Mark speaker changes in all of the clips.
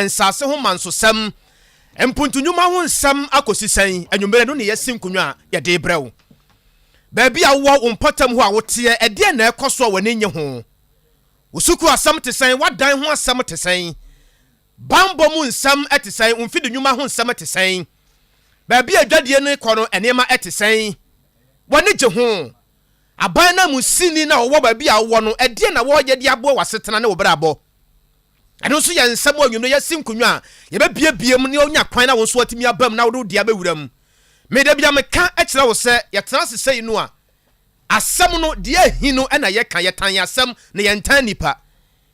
Speaker 1: nsase ho mansosɛm, mpuntu nnwuma ho nsɛm akɔsi sɛn? Anwummerɛ no ne yɛasi nkonnwa a yɛde rebrɛ wo. Baabi a wowɔ, wo mpɔtam hɔ a woteɛ, ɛdeɛn na ɛrekɔ so a w'ani nnye ho? Wo sukuu asɛm te sɛn? W'adan ho asɛm te sɛn? Bammɔ mu nsɛm te sɛn? Wo mfidi nnwuma ho nsɛm te sɛn? Baabi a adwadie no rekɔ no, nneɛma te sɛn? W'ani gye ho? Aban nanmusini no a ɔwɔ baabi a wowɔ no, ɛdeɛn na wɔreyɛ de aboa w'asetena ne wo brabɔ? Ɛno nso yɛ nsɛm a anwummerɛ yɛasi nkonnwa a yɛbɛbuebue mu na woanya kwan na wo nso woatumi aba mu na wode wo deɛ abɛwura mu. Me da biara meka kyerɛ wo sɛ yɛtena ase sei no a, asɛm no, deɛ ahi no na yɛka, yɛtan asɛm na yɛntan nnipa.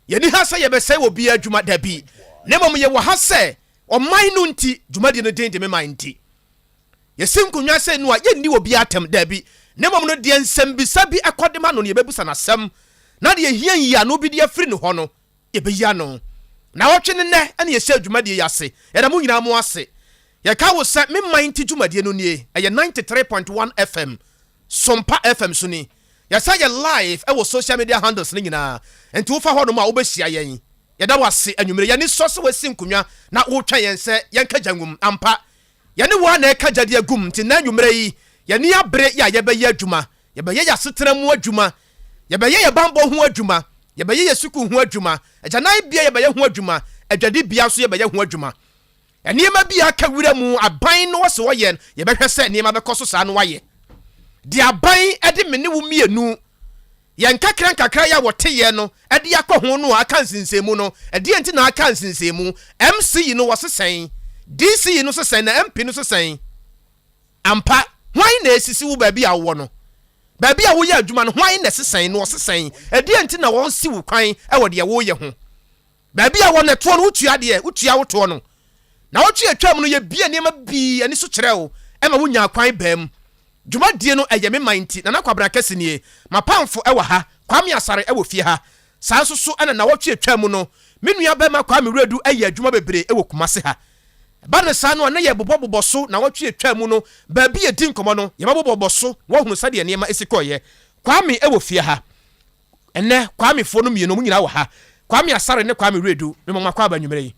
Speaker 1: Yɛnni ha sɛ yɛbɛsɛe obiara adwuma, dabi, na mmom yɛwɔ ha sɛ ɔman no nti, dwumadie no din de Me Man nti. Yɛsi nkonnwa sei no a, yɛnni obiara atɛm, dabi, na mmom no deɛ nsɛmbisa bi kɔ de ma no no yɛbɛbusa no asɛm, na deɛ ɛhia nyiano bi de afiri ne hɔ no, yɛbɛyi ano. Naawɔtwe ne nnɛ na yɛhyɛɛ dwumadie yi ase. Yɛda mo nyinaa mo ase. Yɛka wo sɛ Me Man Nti dwumadie no nie, ɛyɛ 93.1 FM, Sompa FM so ni. Yɛsan yɛ live wɔ social media handles no nyinaa, nti wofa hɔnom a wobɛhyia yɛn. Yɛda wo ase anwummere. Yɛn ani sɔ sɛ woasi nkonnwa na woretwɛn yɛn sɛ yɛnka gya ngum. Ampa, yɛne wo ara na ɛreka gya de agum, nti nnɛ anwummere yi, yɛn ani abere yɛ a yɛbɛyɛ adwuma. Yɛbɛyɛ yɛn asetena mu adwuma. Yɛbɛyɛ yɛn bammɔ ho adwuma. Yɛbɛyɛ yɛn sukuu ho adwuma. Agyananbea yɛbɛyɛ ho adwuma. Adwadibea nso yɛbɛyɛ ho adwuma. Nneɛma bi a aka wira mu aban no ɔse ɔyɛ no, yɛbɛhwɛ sɛ nneɛma bɛkɔ so saa na wayɛ. Deɛ aban de me ne wo mmienu, yɛn nkakra nkakra yi a wɔteyɛ no de akɔ ho no a aka nsensɛnmu no, ɛdeɛn nti na aka nsensɛnmu? MC yi no wɔse sɛn? DC yi no se sɛn? Na MP no se sɛn? Ampa, hwan na esisi wo baabi a wowɔ no? Baabi a woyɛ adwuma no, hwan na ɛsesɛn na ɔsesɛn? Ɛdeɛn nti na wɔnsi wo kwan wɔ deɛ woreyɛ ho? Baabi a wɔn ɛtoɔ no, wotua deɛ wotua wo toɔ no. Naawɔtwe a ɛtwaam no, yɛbuee nneɛma pii ani so kyerɛɛ wo ma wonyaa kwan baa mu. Dwumadie no, ɛyɛ me man nti. Nana Kwabena Kɛse nie. M'apamfo wɔ ha. Kwame Asare wɔ fie ha. Saa nso so na nnawɔtwe a etwaam mu no, me nua barima Kwame Wiredu yɛɛ adwuma bebree wɔ Kumasi ha. Ɛba no saa no a, na yɛbobɔbobɔ so nnawɔtwe a etwaam mu no, baabi a yɛdi nkɔmmɔ no, yɛbɛbobɔbɔ so na woahunu sɛdeɛ nneɛma si kɔeɛ. Kwame wɔ fie ha. Ɛnnɛ, Kwamefoɔ no mmienu, wɔn nyinaa wɔ ha. Kwame Asare ne Kwame Wiredu, mema mo akwaaba anwummerɛ yi.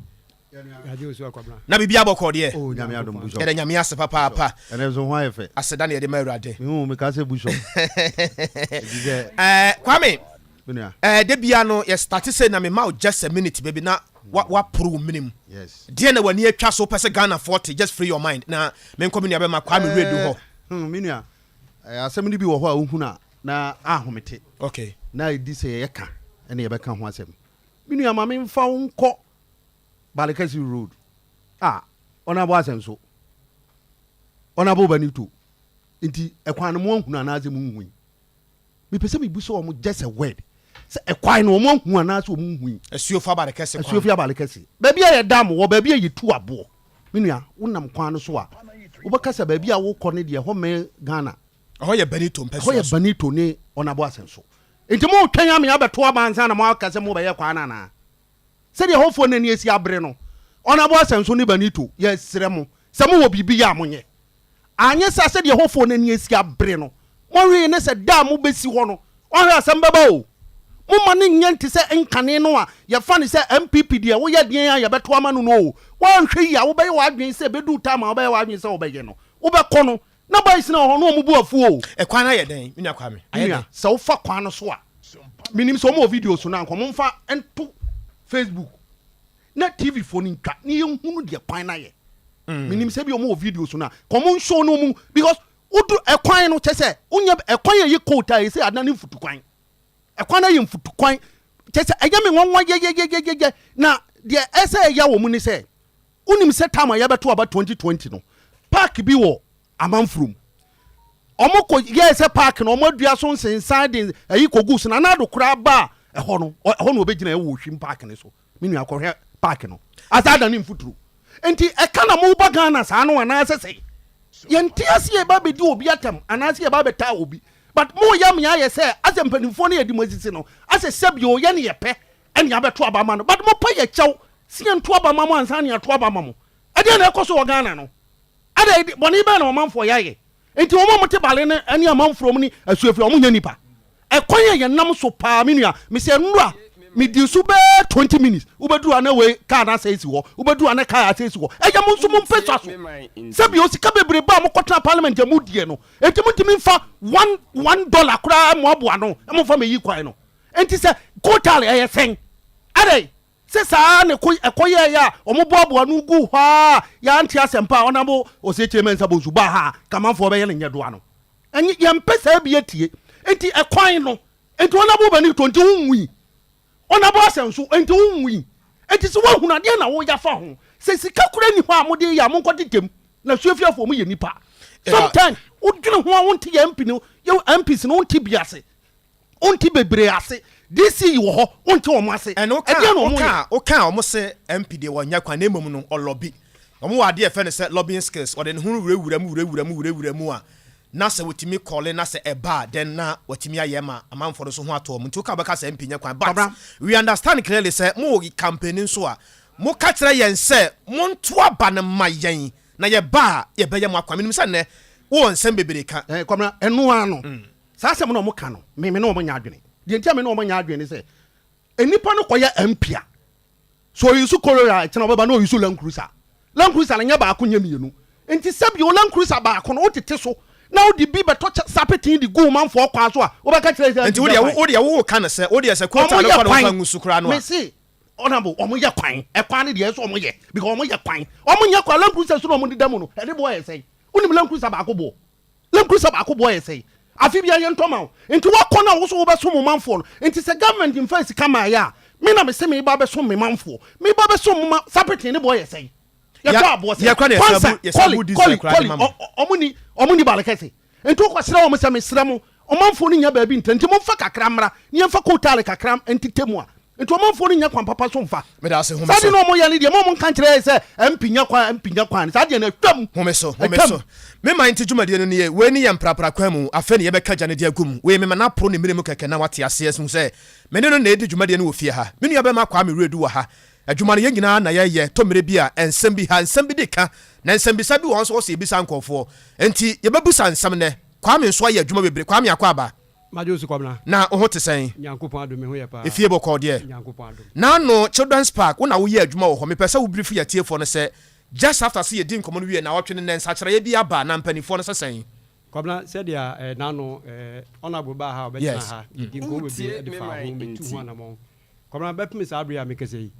Speaker 1: Na biribiara bɔkɔɔ deɛ?
Speaker 2: Oh, Nyame adom, Bishop.
Speaker 1: Yɛda Nyame ase papaapa.
Speaker 2: Ɛnɛ nso ho ayɛ fɛ.
Speaker 1: Aseda na yɛde ma Awurade.
Speaker 2: Mehu meka sɛ Bishop. Ɛti sɛ.
Speaker 1: Eh, Kwame.
Speaker 2: Me nua.
Speaker 1: Eh, da bia no yɛ start sɛ na mema wo just a minute baby na wa waporo wo menem.
Speaker 2: Yes.
Speaker 1: Deɛ na w'ani atwa so wopɛ sɛ Ghanafoɔ te, just free your mind na menkɔ me nua bɛma Kwame Wiredu hɔ.
Speaker 2: Eh, hmm, me nua. Eh, asɛm no bi wɔ hɔ a wohunu a na ahomete.
Speaker 1: Okay.
Speaker 2: Na ɛdi sɛ yɛka ɛne yɛbɛka ho asɛm. Me nua ma memfa wo nkɔ Balikɛse road a ɔnabo asɛnso ɔnabo Benito nti ɛkwan no mo ahunu anaasɛ mo nhui? Mepɛ sɛ mebu sɛ wɔn just a word sɛ ɛkwan no wɔn ahu anaasɛ wɔn nhui?
Speaker 1: Asuofo Abarekɛse kwan.
Speaker 2: Asuofo Abarekɛse baabi a yɛ dam wɔ baabi a yɛtu aboɔ me nua wonam kwan no so a wobɛka sɛ baabi a wokɔ no deɛ ɛhɔ mmɛn Ghana.
Speaker 1: Ɛhɔ yɛ Benito mpɛsoa
Speaker 2: so. Ɛhɔ yɛ Benito ne ɔnabo asɛnso nti mo twɛn ame abɛto aba ansa na mo aka sɛ mo bɛyɛ kwan no anaa? Sɛdeɛ ɛhɔfoɔ no ani asi abere no, Honourable Asɛnso ne Benito, yɛsrɛ mo, sɛ mowɔ biribi yɛ a monyɛ. Anyɛ saa, sɛdeɛ ɛhɔfoɔ no ani asi abere no, monhwee ne sɛ da a mobɛsi hɔ no, wanhwɛ a asɛm bɛba o. Momma no nyɛ nte sɛ nkane no a yɛfa no sɛ NPP deɛ woyɛ deɛn a yɛbɛto ama no no o. Woanhwɛ yie a wobɛyɛ w'adwene sɛ ɛbɛduru time a wobɛyɛ w'adwene sɛ wobɛyɛ no, wobɛkɔ no, Na boys no wɔ hɔ na wɔn bo afu o.
Speaker 1: Ɛkwan no ayɛ dɛn me nua Kwame?
Speaker 2: Ayɛ dɛn? Sɛ wofa kwan no so a, menim sɛ wɔn wɔ videos no a, nka wɔn mfa nto Facebook na TV foɔ no ntwa na yɛnhunu deɛ kwan no ayɛ. Menim sɛ bi wɔn wɔ videos no a, nka wɔn nshow no wɔn because wodu ɛkwan no kyɛ sɛ wonyɛ ɛkwan a ɛyɛ coat a ɛsɛ adane mfutukwan. Ɛkwan no ayɛ mfutukwan kyɛ sɛ ɛyɛ me nwanwa yɛyɛyɛyɛyɛ na deɛ ɛsɛ ɛya wɔ mu ne sɛ Wonim sɛ time a yɛbɛto aba 2020 no, park bi wɔ Amanfurom. Wɔn kɔ yɛɛ sɛ park no wɔn adua so nsensan de ayi kɔgu so. Nana Addo koraa baa ɛhɔ no, ɛhɔ na ɔbɛgyina ɛwɔ Ohwim park no so. Me nua kɔhwɛ park no. Asa adane mfuturo. Nti ɛka na moba Ghana saa no anaasɛ sɛn? Yɛnte ase yɛba abɛdi obi atɛm anaasɛ yɛba abɛtaa obi. But moyɛ me ayɛ sɛ asɛ mpanimfoɔ no yɛde mo asisi no asɛ sɛbio yɛne yɛpɛ ɛne abɛto aba ama no but mo pɛ yɛ kyɛw se yɛn to aba ma mo ansa ne ato aba ma mo ɛdeɛn na ɛkɔ so wɔ Ghana no adɛn bɔne bɛn na ɔmanfoɔ yɛ ayɛ nti wɔn a wɔte bale no ɛne amanfoɔ mu ne asuafie wɔn nyɛ nipa ɛkwan a yɛnam so paa me nua mesɛ nnura Medi so bɛɛ 20 minutes, wobɛduru a na wei kaa no asɛe si hɔ, wobɛduru a na kaa asɛe si hɔ. Ɛyɛ mo nso mo mpɛ sua so sɛbi o sika bebree ba a mokɔtena parliament a modiɛ no, enti montumi mfa $1 koraa mmoaboa no momfa mɛyi kwan no. Enti sɛ kotal ɛyɛ sɛn adɛn sɛ saa ne ko ɛkɔyɛɛyɛ a ɔmo boaboa no gu hɔ a yɛante asɛmpa a ɔnabo Ɔsɛkyerɛ Mɛnsa Bonsu baa ha a kamanfoɔ bɛyɛ no nyɛdoa no, ɛnyɛ yɛmpɛ saa bi atie. Enti ɛkwan no enti ɔnabo bɛne to nti wonwui ɔnabo asɛm so enti wonwui. Enti sɛ woahunu adeɛ na woyɛ fa ho sɛ sika kora ni hɔ a mode yɛ a, monkɔ tetem na suafiafoɔ mo yɛ nipa. Sometimes wodwene ho a wonte yɛ MP no, yɛ MPs no, wonte bi ase, wonte bebree ase. DC wɔ hɔ, wonte wɔn ase.
Speaker 1: Ɛna woka
Speaker 2: ɛdeɛ na wɔn yɛ.
Speaker 1: Woka woka a ɔmo sɛ MP deɛ wɔnyɛ kwan, na mmom no ɔlobby. Ɔmo wɔ adeɛ yɛfrɛ no sɛ lobbying skills. Ɔde ne ho wurawura mu, wurawura mu, wurawura mu a na sɛ wɔtumi kɔle na sɛ ɛba a, then na wɔtumi ayɛ ma amanfoɔ no so ho atɔ ɔmo. Nti woka wobɛka sɛ MP nyɛ kwan, but
Speaker 2: Kwabra.
Speaker 1: we understand clearly sɛ mo campaign nso a moka kyerɛ yɛn sɛ monto aba no ma yɛn na yɛba a yɛbɛyɛ mo akwan. Menim sɛ nnɛ wowɔ nsɛm bebree ka.
Speaker 2: Kwabra, ɛno ara no, saa asɛm na ɔmo ka no, me ne ɔmo nya adwene. Deɛ nti a me ne ɔmo nya adwene ne sɛ nnipa no kɔyɛ MP a, so oyi so Corolla a, ɛkyɛn ɔbɛba na oyi so Land Cruiser. Land Cruiser no nyɛ baako, nyɛ mmienu. Nti sɛbi o Land Cruiser baako no wotete so na wode bi bɛtɔ kyɛ sapeten de gu manfoɔ kwan so a, wobɛka kyerɛ sɛ
Speaker 1: nti wodeɛ wodeɛ wowo ka no sɛ wodeɛ sɛ quota
Speaker 2: ɔmo
Speaker 1: no
Speaker 2: yɛ
Speaker 1: kɔ no
Speaker 2: kwan.
Speaker 1: wofa ngu so koraa no a
Speaker 2: Me se ɔnabo ɔmo yɛ kwan, ɛkwan no deɛ ɛsɛ ɔmo yɛ because ɔmo yɛ kwan. Ɔmo nyɛ kwan, Land Cruiser so na ɔmo deda mu no, ɛde boɔ yɛ sɛn? Wonim Land Cruiser baako boɔ? Land Cruiser baako boɔ yɛ sɛn? Afe bia yɛntɔ ma wo. Nti wakɔ no a wo so wobɛsom wo manfoɔ no. Nti sɛ government mfa sika ma yɛ a, me na mese meba bɛsom me manfoɔ, meba bɛsom mo ma sapeten ne boɔ yɛ sɛn? Yɛtɔ aboɔ sɛn?
Speaker 1: Yɛkora na
Speaker 2: kwansa
Speaker 1: yɛsabu
Speaker 2: kɔli
Speaker 1: diesel
Speaker 2: kɔli
Speaker 1: koraa de
Speaker 2: kɔli
Speaker 1: ma mo.
Speaker 2: Ɔmo ni bale kɛse. Nti wokɔsrɛ wɔn sɛ mesrɛ mo, ɔmanfoɔ no nya baabi ntra, nti momfa kakra mmra na yɛmfa kotaale kakra ntete mu a, nti ɔmanfoɔ no nya kwan papa so mfa.
Speaker 1: Meda ase, home
Speaker 2: saa
Speaker 1: so.
Speaker 2: De na ɔmo yɛ no deɛ, mo ɔmo nka nkyerɛ yɛ sɛ MP nya kwan, MP nya kwan, saa deɛ no atwam.
Speaker 1: Home so, home
Speaker 2: Atwam.
Speaker 1: so. Me man nti dwumadie no nie. Wei ne yɛ mprapra kwan mu. Afei ne yɛbɛka gya no de agu mu. Wei mema no aporo ne mene mu kɛkɛ na wate aseɛ hu sɛ me ne no na ɛdi dwumadie no wɔ fie ha. Me nua bɛma Kwame Wiredu wɔ ha. Adwuma no yɛn nyinaa na yɛyɛ. Tɔ mmerɛ bi a nsɛm bi ha, nsɛm bi di ka, na nsɛmbisa bi wɔ hɔ nso wɔ sɛ yɛbisa nkɔɔfoɔ. Nti yɛbɛbusa nsɛm nnɛ. Kwame nso ayɛ adwuma bebree. Kwame, akɔ aba.
Speaker 3: Madwo nso, Kwabena.
Speaker 1: Na wo ho te sɛn?
Speaker 3: Nyankopɔn adom, me ho yɛ paa.
Speaker 1: Efie bɔkɔɔ deɛ?
Speaker 3: Nyankopɔn adom.
Speaker 1: N'ano Children's Park, wo na woyɛ adwuma wɔ hɔ. Mepɛ sɛ wo brief yɛ atiefoɔ no sɛ just after sɛ yɛdi nkɔmmɔ no wie naawɔtwe no nnɛ nsakyeraeɛ bi aba na mpanimfoɔ no sɛ sɛn?
Speaker 3: Kwabena, sɛdeɛ n'ano honorable baa ha a ɔbɛtena ha, yɛdi nkɔmmɔ bebree de faa ho, metu ho anammɔn. Kwabena, bɛpem saa bere a mekasa yi,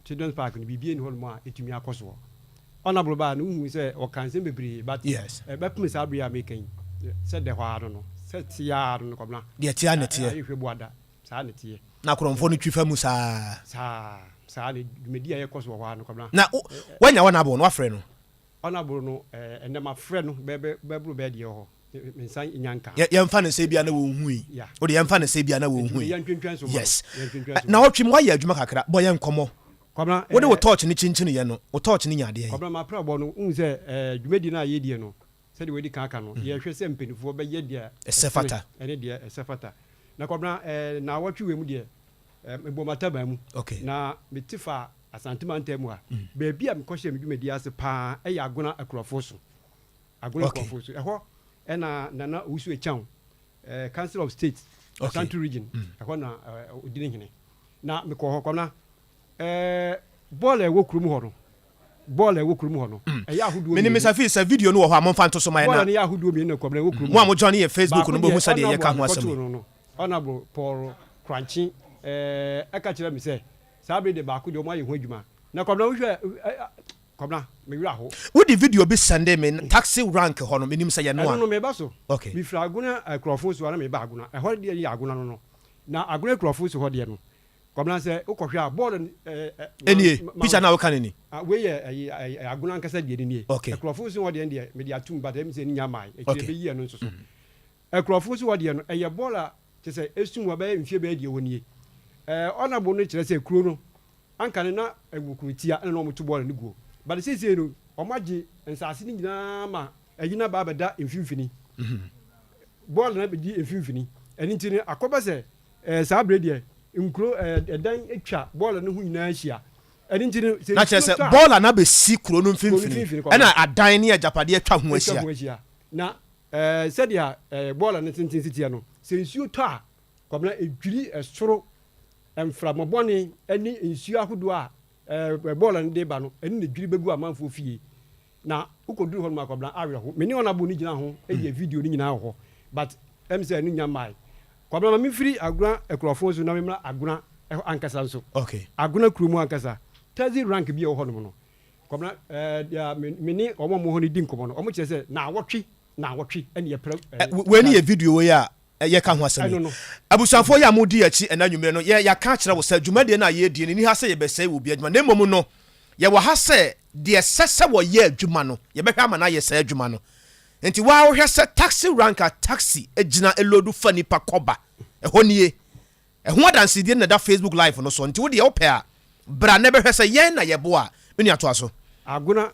Speaker 3: Children's Park no, biribi nni hɔnom a ɛtumi akɔ soɔ. Honorable baa no, wohu sɛ ɔka nsɛm bebree, but bɛpem saa bere a meka yi, sɛ dɛ hɔ ara no, sɛ teɛ ara no, Kwabena.
Speaker 1: Deɛ teɛ na teɛ.
Speaker 3: Ayɛ hwɛ buada, saa na teɛ.
Speaker 1: Na akorɔmfoɔ no twi fa mu saa.
Speaker 3: Saa ne dwumadi a yɛkɔ so wɔ hɔ ara no, Kwabena.
Speaker 1: Na woanya honorable no, wafrɛ no?
Speaker 3: Honorable no, ɛnɛ mafrɛ no bɛboro bɛɛ deɛ wɔ hɔ. Me nsa nya nka.
Speaker 1: Yɛmfa no sɛ bia na wɔnhui. Wode yɛmfa no sɛ bia na wɔnhui.
Speaker 3: Yɛntwentwɛn so ma no.
Speaker 1: Yes.
Speaker 3: Yɛntwentwɛn so
Speaker 1: Na
Speaker 3: ma no.
Speaker 1: wɔtwe mu woayɛ adwuma kakra, bɔ yɛn nkɔmmɔ.
Speaker 3: Kwabena,
Speaker 1: Wode wo torch no kyinkyini yɛ no, wo torch no nya adeɛ.
Speaker 3: Kwabena, m'aprabɔ no, wohu sɛ dwumadi no a yɛdie no, sɛdeɛ wɔadi kan aka no, yɛhwɛ sɛ mpanimfoɔ bɛyɛ deɛ
Speaker 1: ɛsɛ
Speaker 3: ɛtene
Speaker 1: fata.
Speaker 3: Ɛne deɛ ɛsɛ fata. Na Kwabena, naawɔtwe wei mu deɛ, mebɔ m'ataban mu. Na mete fa Asante mantam mu a, baabi a mekɔhyɛɛ me dwumadi ase paa yɛ Agona Akurofoɔ so. Agona Akurofoɔ so. Ɛhɔ ɛna Nana Owusu Acheaw, Council of State, Ashanti Region, ɛhɔ na ɔdi ne hene. Na mekɔɔ hɔ, Kwabena, bɔɔl a ɛwɔ kurom hɔ no, bɔɔl a ɛwɔ kurom hɔ no, ɛyɛ ahodoɔ
Speaker 1: Menim
Speaker 3: mmienu.
Speaker 1: Mr. Fee sɛ video no wɔ hɔ a, momfa nto so ma yɛn
Speaker 3: Bɔɔl
Speaker 1: na
Speaker 3: no yɛ ahodoɔ mmienu na Kwabena ɛwɔ kurom
Speaker 1: mo a
Speaker 3: hɔ.
Speaker 1: mo join yɛ Facebook
Speaker 3: Baako
Speaker 1: no mobɛhu
Speaker 3: deɛ,
Speaker 1: sɛdeɛ
Speaker 3: Honourable
Speaker 1: yɛka
Speaker 3: a
Speaker 1: ho asɛm
Speaker 3: mekɔtoo
Speaker 1: yi.
Speaker 3: no no, Honourable Paul Krankye, ɛka kyerɛɛ me sɛ saa bere deɛ baako deɛ wɔayɛ ho adwuma. Na Kwabena wohwɛ ɛ, Kwabena, me werɛ aho.
Speaker 1: Wode video bi sɛndee me taxi rank hɔ no, menim sɛ yɛ no
Speaker 3: Ɛno
Speaker 1: a.
Speaker 3: no meba so.
Speaker 1: Okay.
Speaker 3: Mefiri Agona Akurɔfo so a na meba Agona. Ɛhɔ deɛ yɛ Agona no no. Na Agona Akurɔfo so hɔ deɛ no, Kwabena sɛ wokɔhwɛ a bɔɔl no ɛ ɛ
Speaker 1: Ɛnie,
Speaker 3: ma
Speaker 1: picture no a woka no ni.
Speaker 3: Ah, wei yɛ ɛyi ɛyi Agona ankasa deɛ no nie.
Speaker 1: Okay.
Speaker 3: Akurɔfo so hɔ deɛ no deɛ mede atum but ɛmi sɛ ne nya mae. Akyire ɛbɛyi ɛno nso so. Akurɔfo so hɔ deɛ no ɛyɛ bɔɔl a kyerɛ sɛ esum hɔ bɛyɛ mfie bɛyɛ deɛ wɔ nie. Ɛɛ honourable no kyerɛ sɛ kuro no anka no na ɛwɔ kuro tia ɛna na wɔn to bɔɔl no guo. But seesei no wɔn agye nsaase no nyinaa ma ɛyi no aba abɛda mfimfini. Bɔɔl no abɛdi mfimfini. Ɛno nti no akɔba sɛ ɛɛ saa bere deɛ nkuro ɛɛ ɛdan atwa bɔɔl no ho nyinaa ahyia. Ɛno nti no sɛ
Speaker 1: Na kyerɛ
Speaker 3: nsuo
Speaker 1: sɛ
Speaker 3: tɔ a
Speaker 1: bɔɔl a na bɛsi kuro no
Speaker 3: kuro no
Speaker 1: mfimfini
Speaker 3: mfimfini
Speaker 1: ɛna
Speaker 3: Kwabena
Speaker 1: adan ne agyapadeɛ atwa ho
Speaker 3: atwa
Speaker 1: ahyia.
Speaker 3: ho ahyia. Na sɛdeɛ bɔɔla no tenten si teɛ no, sɛ nsuo tɔ a, Kwabena, ɛdwiri soro. Mframa bɔne ne nsuo ahodoɔ a bɔɔla no de ba no, ɛno na ɛdwiri bɛgu amanfoɔ fie. Na wokɔduru hɔ nom a, Kwabena, awerɛho. Me ne Honourable no gyina ho yɛ video no nyinaa wɔ hɔ, but ɛm sɛ ɛno nnya mmae. Kwabena, ma memfiri Agona Akurofoɔ so na memmra Agona hɔ ankasa nso. Agona kuro mu ankasa, taxi rank bi a ɛwɔ hɔnom no, Kwabena, deɛ me ne wɔn a wɔwɔ hɔ no di nkɔmmɔ no, wɔkyerɛ sɛ naawɔtwe, naawɔtwe ɛna yɛpra
Speaker 1: Wei ne yɛ video wei a yɛka ho asɛm
Speaker 3: Ɛno
Speaker 1: yi.
Speaker 3: no.
Speaker 1: Abusuafoɔ yi a modi yɛn akyi ɛnnɛ anwummerɛ no, yɛ yɛaka akyerɛ wo sɛ dwumadie no a yɛredie no nni ha sɛ yɛbɛsɛe obi adwuma, na mmom no, yɛwɔ ha sɛ deɛ ɛsɛ sɛ wɔyɛ adwuma no, yɛbɛhwɛ ama no ayɛ saa adwuma no. Nti wo ara wohwɛ sɛ taxi rank a taxi gyina loadu fa nnipa kɔ ba, ɛhɔ nie. Ɛho adansedie no na ɛda Facebook live no soɔ, nti wo deɛ wopɛ a, bra na bɛhwɛ sɛ yɛn na yɛboa a. Me nua toa so.
Speaker 3: Agona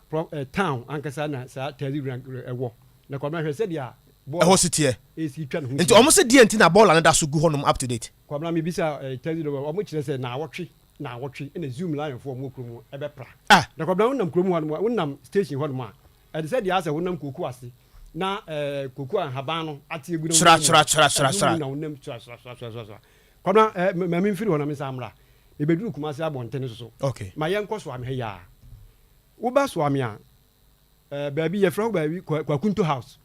Speaker 3: town ankasa na saa taxi rank wɔ. Na Kwabena hwɛ sɛdeɛ
Speaker 1: bɔɔla Ɛhɔ si teɛ.
Speaker 3: ɛsi twa ne ho
Speaker 1: Nti
Speaker 3: hyia.
Speaker 1: wɔn se deɛn nti na bɔɔla no da so gu hɔnom up to date?
Speaker 3: Kwabena mebisa taxi driver, wɔn kyerɛ sɛ naawɔtwe naawɔtwe ɛna Zoom Lion foɔ a wɔn wɔ kurom hɔ ɛbɛpra.
Speaker 1: Ah!
Speaker 3: Na Kwabena wonam kurom hɔnom a, wonam station hɔnom a, ɛte sɛ deɛ asɛ wonam kooko ase na kooko a nhaban no ate agu na
Speaker 1: Sra
Speaker 3: wonam mu
Speaker 1: sra
Speaker 3: no,
Speaker 1: sra sra
Speaker 3: ɛno
Speaker 1: sra.
Speaker 3: mu na wonam sra sra sra sra sra sra. Kwabena ma memfiri hɔ na mensan mmra. Mebɛduru Kumasi abɔntene so so.
Speaker 1: Okay.
Speaker 3: Ma yɛnkɔ Soame ha yi ara. Woba Soame a, baabi yɛfrɛ hɔ baabi Kwakunto House.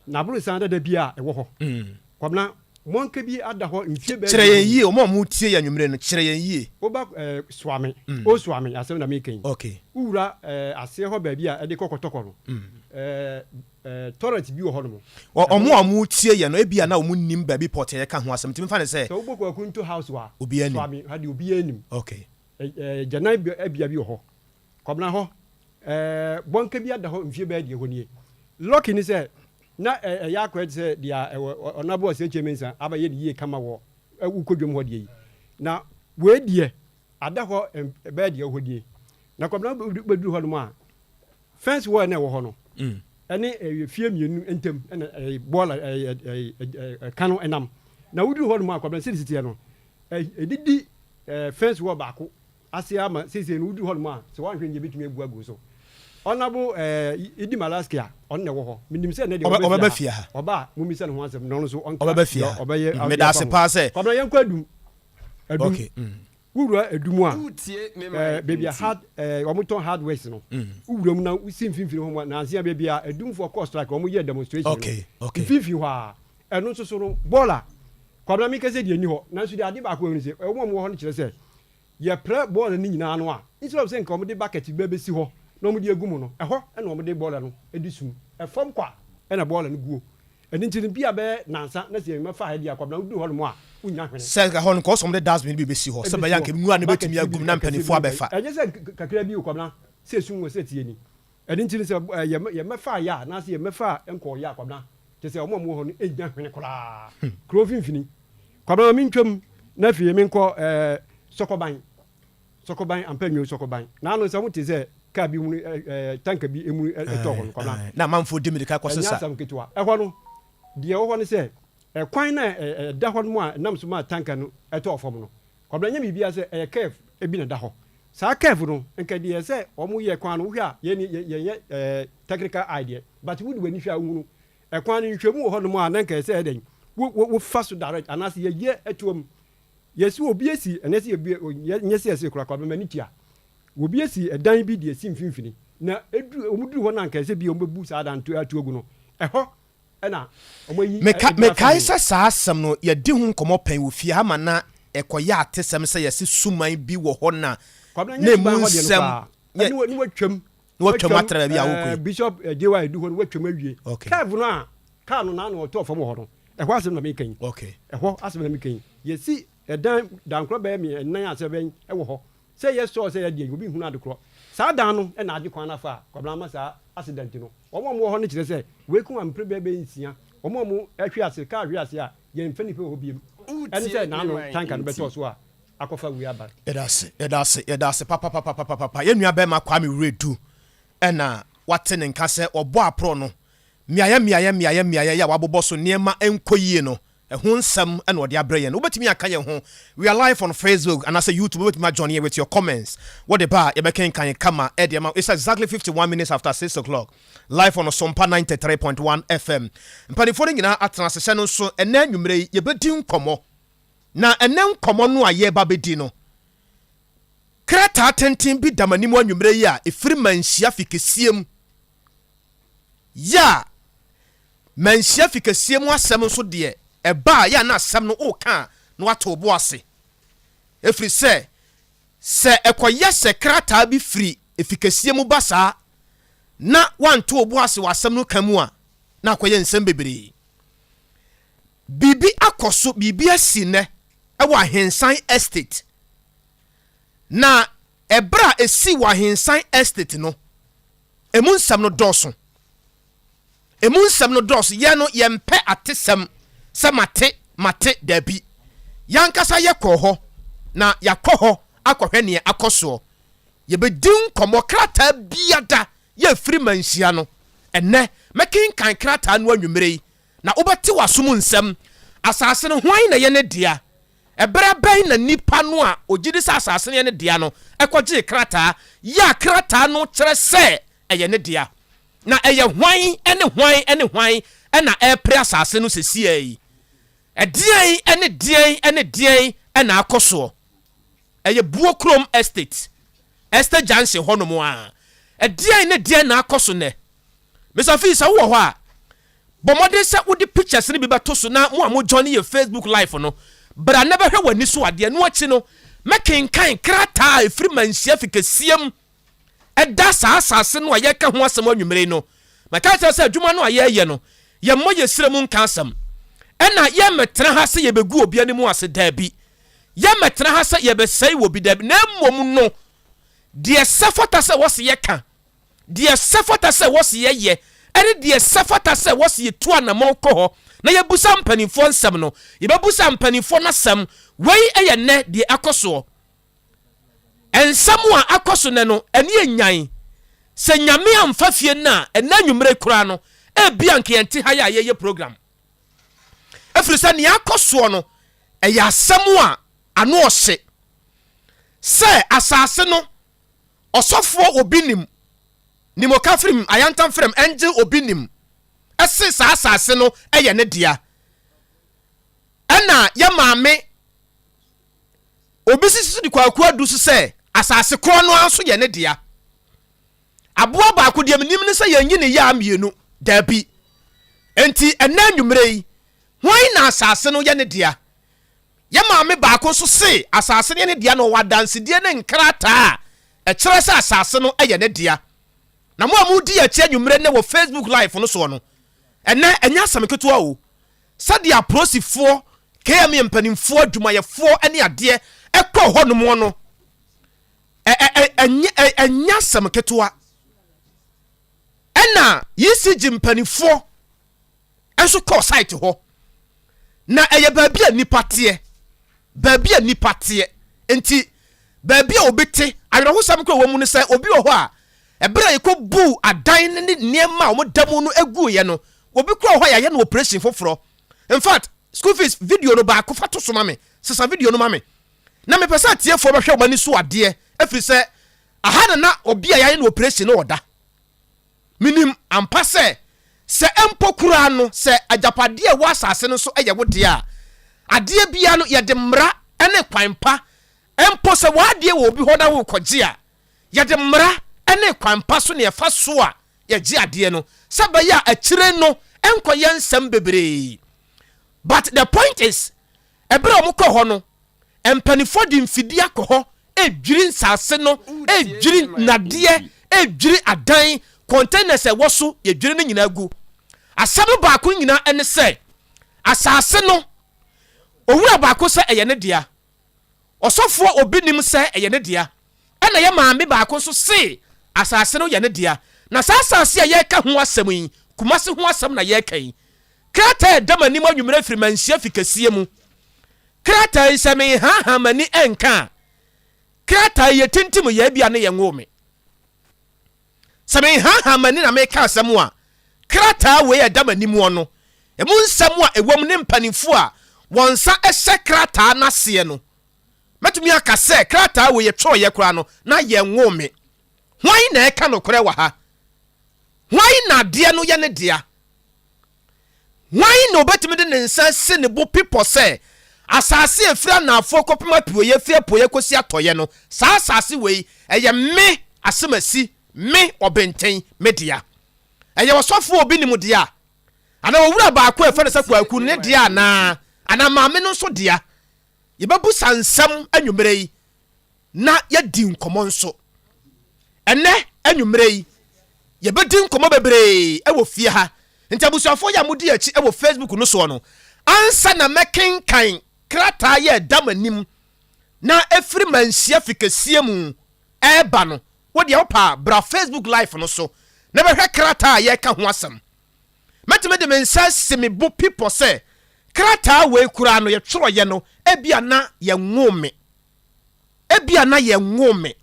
Speaker 3: N'aborosan dada bi a ɛwɔ hɔ. Kwabena, mmɔnka bi ada hɔ mfie bɛyɛ
Speaker 1: Kyerɛ yɛn yie, wɔn a wɔretie yɛn anwummere no, kyerɛ yɛn yie.
Speaker 3: Woba Suame, Old Suame asɛm na mereka yi.
Speaker 1: Okay.
Speaker 3: Wowura aseɛ hɔ baabi a ɛde kɔ Kɔtɔkɔ no, toilet bi wɔ hɔnom.
Speaker 1: Wɔn a wɔretie yɛn no, ebia na wɔnnim baabi pɔtee a yɛka ho asɛm, nti memfa no sɛ.
Speaker 3: Sɛ wobɔ Kwakunto House a,
Speaker 1: Obiara nim.
Speaker 3: Suame ha deɛ obiara nim.
Speaker 1: Okay.
Speaker 3: Gyanan bea bi wɔ hɔ. Kwabena hɔ, ɛɛ, bɔnka bi ada hɔ mfie bɛyɛ deɛ ɛhɔ nie. Lucky ne sɛ, na ɛyɛ akɔyɛ te sɛ deɛ ɛwɔ Ɔnabo Ɔsɛkyɛ Mensah abɛyɛ no yie kama wɔ wokɔ dwam hɔ deɛ yi. Na wei deɛ, ada hɔ bɛyɛ deɛ ɛwɔ hɔ nie. Na Kwabena wobɛduru hɔ nom a, fence wall na ɛwɔ hɔ no, ɛne fie mmienu ntam ɛna bɔɔla ɛka no ɛnam. Na woduru hɔ nom a, Kwabena sɛdeɛ ɛsiteɛ no, ɛdidi fence wall baako ase ama seesei no woduru hɔnom a sɛ woanhwɛ yie ebetumi abu agu wo so. Honourable eh, Idi Malaski a ɔno na ɛwɔ hɔ. Menim sɛ ɛnnɛ deɛ
Speaker 1: Ɔbɛba fie ha.
Speaker 3: Ɔba a mommisa ne ho asɛm na ɔno nso ɔnka
Speaker 1: Ɔbɛba fie
Speaker 3: deɛ
Speaker 1: ha.
Speaker 3: ɔbɛyɛ
Speaker 1: Mm,
Speaker 3: adeɛ
Speaker 1: meda
Speaker 3: afa
Speaker 1: ase
Speaker 3: ho.
Speaker 1: paa sɛ.
Speaker 3: Kwabena yɛnkɔ Adum. Adum.
Speaker 1: Okay. Mm.
Speaker 3: Wowura Adum a,
Speaker 4: Wotie me
Speaker 3: eh,
Speaker 4: man
Speaker 3: baabi a
Speaker 4: nti.
Speaker 3: hard, eh, wɔtɔn hardwares no, wowura mu na wosi mfimfini hɔ mu a, nanse a baabi a Adumfoɔ kɔɔ strike, wɔyɛɛ demonstration no,
Speaker 1: Okay, okay.
Speaker 3: mfimfini hɔ a, ɛno nso so no, bɔɔla, Kwabena meka sɛ deɛ nni hɔ, nanso deɛ ade baako a ɛwɔ ne sɛ, wɔn a wɔwɔ hɔ no kyerɛ sɛ, Yɛprɛ bɔɔla no nyinaa ano a, instead of sɛ nka wɔde bucket bi bɛsi hɔ na wɔde agu mu no, ɛhɔ na wɔde bɔɔla no de sum. Ɛfam kwa na bɔɔla no guo. Ɛno nti no, bi a bɛyɛ nansa na sɛ yɛmɛfa ha di a, Kwabena woduru hɔnom a, wonnya hwene.
Speaker 1: Sɛ nka ɛhɔ no, nka ɔsɛ wɔde dustbin bi bɛsi hɔ sɛ
Speaker 3: Ɛbɛsi
Speaker 1: ɛbɛyɛ a
Speaker 3: hɔ.
Speaker 1: nka nwura no
Speaker 3: Bucket
Speaker 1: bɛtumi
Speaker 3: bi
Speaker 1: agum na
Speaker 3: kɛseɛ bi
Speaker 1: mpanimfoɔ abɛfa.
Speaker 3: Ɛnyɛ sɛ kakra bi o, Kwabena, sɛ esum wɔ sɛ tie ni. Ɛno nti no, sɛ yɛmɛfa yɛ a, anaasɛ yɛmɛfa nkɔɔ yɛ a, Kwabena, kyerɛ sɛ wɔn a wɔwɔ hɔ no nnya hwene koraa. Kuro mfimfini. Kwabena ma mentwam na afei menkɔ ɛɛ Sɔkɔban. Sɔkɔban, ampa nyo Sɔkɔban. Naano sɛ wote sɛ kaa bi mu ɛɛ tanka bi emu ɛtɔ hɔ no, Kwabena.
Speaker 1: Na amanfoɔ di mirika kɔ
Speaker 3: Ɛnyɛ
Speaker 1: sesa.
Speaker 3: asɛm ketewa. Ɛhɔ no, deɛ ɛwɔ hɔ ne sɛ, ɛkwan no a ɛda hɔ no mu a ɛnam so maa tanka no ɛtɔɔ fam no, Kwabena nyɛ biribiara sɛ ɛyɛ curve bi na ɛda hɔ. Saa curve no, nka deɛ ɛsɛ wɔn yɛ kwan no, wohwɛ a yɛn yɛnyɛ ɛɛ technical eye deɛ, but wode w'ani hwɛ a wohunu ɛkwan no nhwɛmu wɔ hɔnom a na nka ɛsɛ ɛdɛn wo wo wofa so direct anaasɛ yɛyɛ ɛtoa mu. Yɛsi obi esi ɛnɛ sɛ yɛbi nyɛ sɛ yɛsi koraa Kwabena m'ani tua. Obi esi ɛdan bi de esi mfimfini na edu wɔn duru hɔ na nka ɛsɛ bi wɔn bɛbu saa dan to ato agu no ɛhɔ ɛna wɔn ayi
Speaker 1: Meka,
Speaker 3: ɛbi afa
Speaker 1: mekae
Speaker 3: ho.
Speaker 1: sɛ saa asɛm no, yɛadi ho nkɔmmɔ pɛn wɔ fie ha ma na ɛkɔyɛ atesɛm sɛ yɛse suman bi wɔ hɔ na
Speaker 3: Kwabena
Speaker 1: na
Speaker 3: nyɛ
Speaker 1: emu
Speaker 3: suban hɔ deɛ no
Speaker 1: nsɛm
Speaker 3: koraa
Speaker 1: yɛ
Speaker 3: ɛne wa- ne watwam
Speaker 1: na watwam
Speaker 3: watwam
Speaker 1: atra baabi a wokɔ yi.
Speaker 3: Bishop JY edu hɔ no watwam awie.
Speaker 1: Okay.
Speaker 3: Curve no a kaa no n'ano ɔtɔɔ fam wɔ hɔ no ɛhɔ asɛm na meka yi.
Speaker 1: Okay.
Speaker 3: Ɛhɔ asɛm na meka yi. Yɛsi ɛdan dankorɔ bɛyɛ mmiɛ nnan a sɛ bɛn ɛwɔ hɔ sɛ yɛ sɔɔ sɛ yɛ deɛ obi nhunu ade korɔ. Saa dan no ɛna agye kwan no afa a Kwabena ama saa accident no. Wɔn a wɔwɔ hɔ no kyerɛ sɛ wei ko a mpere bɛyɛ bɛyɛ nsia wɔn a wɔhwe ase kaa hwe ase a yɛnfa nipa wɔ hɔ biem ɛne sɛ
Speaker 4: Wotie me
Speaker 3: n'ano
Speaker 4: man
Speaker 3: tanka no
Speaker 4: nti.
Speaker 3: bɛtɔɔ so a akɔfa wei aba.
Speaker 1: Yɛda ase, yɛda ase, yɛda ase papapapapapa. Yɛn nua bɛrima Kwame Wiredu ɛna wate ne nka sɛ ɔbɔ aporɔ no mmeaeɛ mmeaeɛ mmeaeɛ mmeaeɛ yɛ a wabobɔ so nneɛma nkɔ yie no ɛho nsɛm ɛna ɔde abrɛ yɛn. Wobɛtumi aka yɛn ho. We are live on Facebook anaasɛ YouTube. Wobɛtumi ajoin yɛn with your comments. Wode ba a yɛbɛkenkan kama ɛde ama. It's exactly 51 minutes after 6 o'clock. Live on Ɔsompa 93.1 FM. Mpanimfoɔ no nyinaa atena ase hyɛ no nso ɛnɛ anwummerɛ yi yɛbɛdi nkɔmmɔ. Na ɛnnɛ nkɔmmɔ no a yɛreba abɛdi no, krataa tenten bi da m'anim anwummerɛ yi a ɛfiri Manhyia Fikɛseɛ mu. Yɛ a Manhyia Fikɛseɛ mu asɛm nso deɛ, ɛba a, yɛ a na asɛm no woka a na woato wo bo ase. Ɛfiri sɛ, sɛ ɛkɔyɛ sɛ krataa bi firi efikɛseɛ mu ba saa na woanto wo bo ase wɔ asɛm no ka mu a, na akɔyɛ nsɛm bebree. Biribi akɔ so, biribi asi nnɛ wɔ Ahensan Estate. Na ɛberɛ a ɛsii wɔ Ahensan Estate no, ɛmu nsɛm no dɔɔso. Ɛmu nsɛm no dɔɔso. Yɛn no, yɛmpɛ atesɛm sɛ mate, mate, dabi. Yɛn ankasa yɛkɔɔ hɔ, na yɛakɔ hɔ akɔhwɛ neɛ akɔ soɔ. Yɛbɛdi nkɔmmɔ krataa biada yɛfiri manhyia no. Ɛnnɛ, mɛkenkan krataa no anwummerɛ yi, na wobɛte w'aso mu nsɛm. Asase no, hwan na ɛyɛ ne dea? Ɛberɛ bɛn na nipa no a ɔgye di sɛ asase no yɛ ne dea no kɔgyee krataa yɛ a krataa no kyerɛ sɛ ɛyɛ ne dea? Na ɛyɛ hwan ne hwan ne hwan na ɛrepere asase no seesei yi? Ɛdeɛn ne deɛn ne deɛn na akɔ soɔ? Ɛyɛ Buo Kurom Estate, Estate Junction hɔnom a. Ɛdeɛn ne deɛn na akɔ so nnɛ? Mister Fee, sɛ wowɔ hɔ a, bɔ mmɔden sɛ wode pictures no bi bɛto so na mo a mo join yɛ Facebook live no, bra na bɛhwɛ w'ani so adeɛ. Ɛno akyi no, mɛkenkan krataa a ɛfiri Manhyia Fikɛsiam ɛda saa asase no a yɛreka ho asɛm anwummere yi no. Maka akyerɛ sɛ adwuma no a yɛreyɛ no, yɛmmɔ yɛn srɛ mu nka asɛm. Ɛna yɛmmɛtena ha sɛ yɛbɛgu obi anim ase, daabi. Yɛmmɛtena ha sɛ yɛbɛsɛe obi, daabi. Na mmom no, deɛ ɛsɛ fata sɛ wɔse yɛka, deɛ ɛsɛ fata sɛ wɔse yɛyɛ, ɛne deɛ ɛsɛ fata sɛ wɔse yɛtu anammɔn kɔ hɔ na yɛbusa mpanimfoɔ nsɛm no, yɛbɛbusa mpanimfoɔ no asɛm. Wei yɛ nnɛ deɛ ɛkɔ soɔ. Nsɛm a akɔ so nnɛ no, ɛne yɛ nyan. Sɛ Nyame amfa fie nnɛ a, ɛnnɛ anwummere koraa no, ebia anka yɛnte ha yi a yɛreyɛ program. Ɛfiri sɛ nea akɔ soɔ no, ɛyɛ asɛm a ano ɔhye. Sɛ asase no, ɔsɔfoɔ obi nim, nim ɔka firim, ayantam firim, ɛngye obi nim, ɛse saa asase no ɛyɛ ne dea. Ɛna yɛ maame Obi sisi so de Kwaku Adu so sɛ asase korɔ no ara nso yɛ ne dea. Aboa baako deɛ menim ne sɛ yɛnyi ne yaa mmienu, daabi. Enti ɛnnɛ anwummerɛ yi, hwan na asase no yɛ ne dea? Yɛ maame baako nso se asase no yɛ ne dea na ɔwɔ adansedie ne nkrataa a ɛkyerɛ sɛ asase no yɛ ne dea. Na mo a modi yɛn akyi anwummerɛ nnɛ wɔ Facebook Live no soɔ no, ɛnnɛ ɛnyɛ asɛm ketewa o. Sɛdeɛ apolisifoɔ, KMA mpanimfoɔ, adwumayɛfoɔ ne adeɛ kɔɔ hɔ nom no, ɛnyɛ asɛm ketewa. Ɛna ECG mpanimfoɔ nso kɔɔ site hɔ. Na ɛyɛ baabi a nnipa teɛ. Baabi a nnipa teɛ. Nti, baabi a obi te, awerɛhosɛm koraa wɔ mu ne sɛ, obi wɔ hɔ a, ɛberɛ a yɛkɔbuu adan no ne nneɛma a wɔda mu no guiɛ no, obi koraa wɔ hɔ a yɛayɛ no operation foforɔ. In fact, school fees video no baako fa to so ma me, sesa video no ma me. Na mepɛ sɛ atiefoɔ bɛhwɛ wɔn ani so adeɛ, ɛfiri sɛ aha na na obi a yɛayɛ no operation no ɔda. Menim ampa sɛ, sɛ mpo koraa no, sɛ agyapadeɛ a ɛwɔ asase no so yɛ wo dea a, adeɛ biara no, yɛde mmara ne kwan pa, mpo sɛ w'adeɛ wɔ obi hɔ na worekɔgye a, yɛde mmara ne kwan pa so na yɛfa so a yɛgye adeɛ no, sɛ ɛbɛyɛ a akyire no ɛnkɔyɛ nsɛm bebree. But the point is, ɛberɛ a wɔkɔ hɔ no, Mpanimfoɔ de mfidie akɔ hɔ redwiri nsase no, redwiri nnadeɛ, redwiri adan, containers a ɛwɔ so, yɛdwiri no nyinaa gu. Asɛm no baako nyinaa ne sɛ, asase no, owura baako sɛ ɛyɛ ne dea, ɔsɔfoɔ obi nim sɛ ɛyɛ ne dea, ɛna yɛ maame baako nso se asase no yɛ ne dea. Na saa asase a yɛreka ho asɛm yi, Kumasi ho asɛm na yɛreka yi. Krataa a ɛda m'anim anwummerɛ firi Manhyia fi kɛseɛ mu. Krataa yi, sɛ mehaahaa m'ani nka a, krataa yi yɛtintim yɛ ebia ne yɛnwoo me. Sɛ mehaahaa m'ani na meka asɛm a, krataa wei a ɛda m'anim no, emu nsɛm a ɛwɔ mu ne mpanimfoɔ a wɔn nsa hyɛ krataa no aseɛ no, mɛtumi aka sɛ krataa wei yɛtwerɛeɛ koraa no, na yɛnwoo me. Hwan na ɛka nokorɛ wɔ ha? Hwan na adeɛ no yɛ ne dea? Hwan na obetumi de ne nsa asi ne bo pipɔ sɛ, Asase a ɛfiri anaafoɔ kɔpem apueeɛ, firi apueeɛ kɔsi atɔeɛ no, saa asase wei, ɛyɛ me, Asemasi, me, Ɔbenten, me dea. Ɛyɛ ɔsɔfoɔ a obi nim dea, anaa owura baako a yɛfrɛ no sɛ Kwaku no ne dea anaa, anaa maame no nso dea. Yɛbɛbusa nsɛm anwummerɛ yi na yɛadi nkɔmmɔ nso. Ɛnnɛ anwummerɛ yi, yɛbɛdi nkɔmmɔ bebree wɔ fie ha. Nti abusuafoɔ yi a modi akyi wɔ Facebook no soɔ no, ansa na mɛkenkan krataa yi a ɛda m'anim na ɛfiri Manhyia Fikɛseɛ mu ɛreba no, wo deɛ wopɛ a bra Facebook Live no so na bɛhwɛ krataa a yɛreka ho asɛm. Mɛtumi de me nsa asi me bo pipɔ sɛ krataa wei koraa no yɛtwerɛeɛ no ebia na yɛnwoo me. Ebia na yɛnwoo me.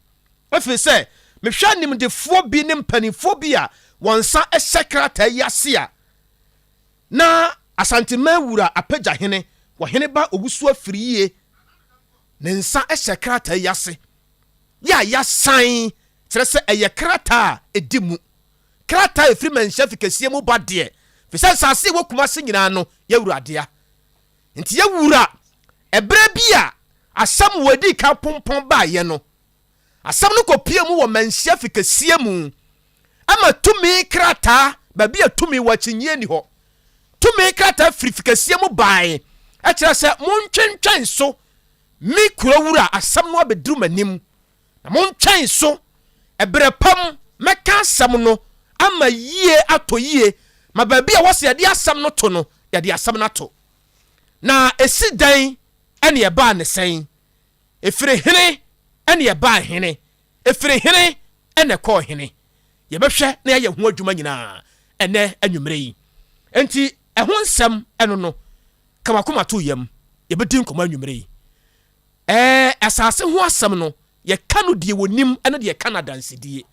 Speaker 1: Ɛfiri sɛ mehwɛ animdefoɔ bi ne mpanimfoɔ bi a wɔn nsa hyɛ krataa yi ase a, na Asanteman Wura Apɛgyahene, Ɔheneba Owusu Afriyie, ne nsa hyɛ krataa yi ase. Yɛ a yɛasan, kyerɛ sɛ ɛyɛ krataa a ɛdi mu. Krataa a ɛfiri Manhyia Fikɛseɛ mu ba deɛ, ɛfiri sɛ nsase a ɛwɔ Kumase nyinaa no, yɛwura dea. Nti yɛwura, ɛberɛ bi a asɛm wɔ ɛdii kan pompɔn baeɛ no, asɛm no kɔpue mu wɔ Manhyia Fikɛseɛ mu, ɛma tumi krataa, baabi a tumi wɔ akyinnyeɛ nni hɔ, tumi krataa firi Fikɛseɛ mu baeɛ, ɛkyerɛ sɛ montwentwɛn so, me kuro wura, asɛm no abɛduru m'anim. Na montwɛn so, ɛberɛ pa mu mɛka asɛm no ama yie atɔ yie, ma baabi a wɔse yɛde asɛm no to no, yɛde asɛm no ato. Na ɛsi dɛn ne ɛbaa ne sɛn? Ɛfiri hene ne ɛbaa hene? Ɛfiri hene na ɛkɔɔ hene? Yɛbɛhwɛ na yɛayɛ ho adwuma nyinaa ɛnnɛ anwummerɛ yi. Enti ɛho nsɛm ɛno no, ka w'akoma to yam, yɛbɛdi nkɔmmɔ anwummerɛ yi. Ɛɛ, asase ho asɛm no, yɛka no deɛ wɔnim ne deɛ ɛka no adansedie.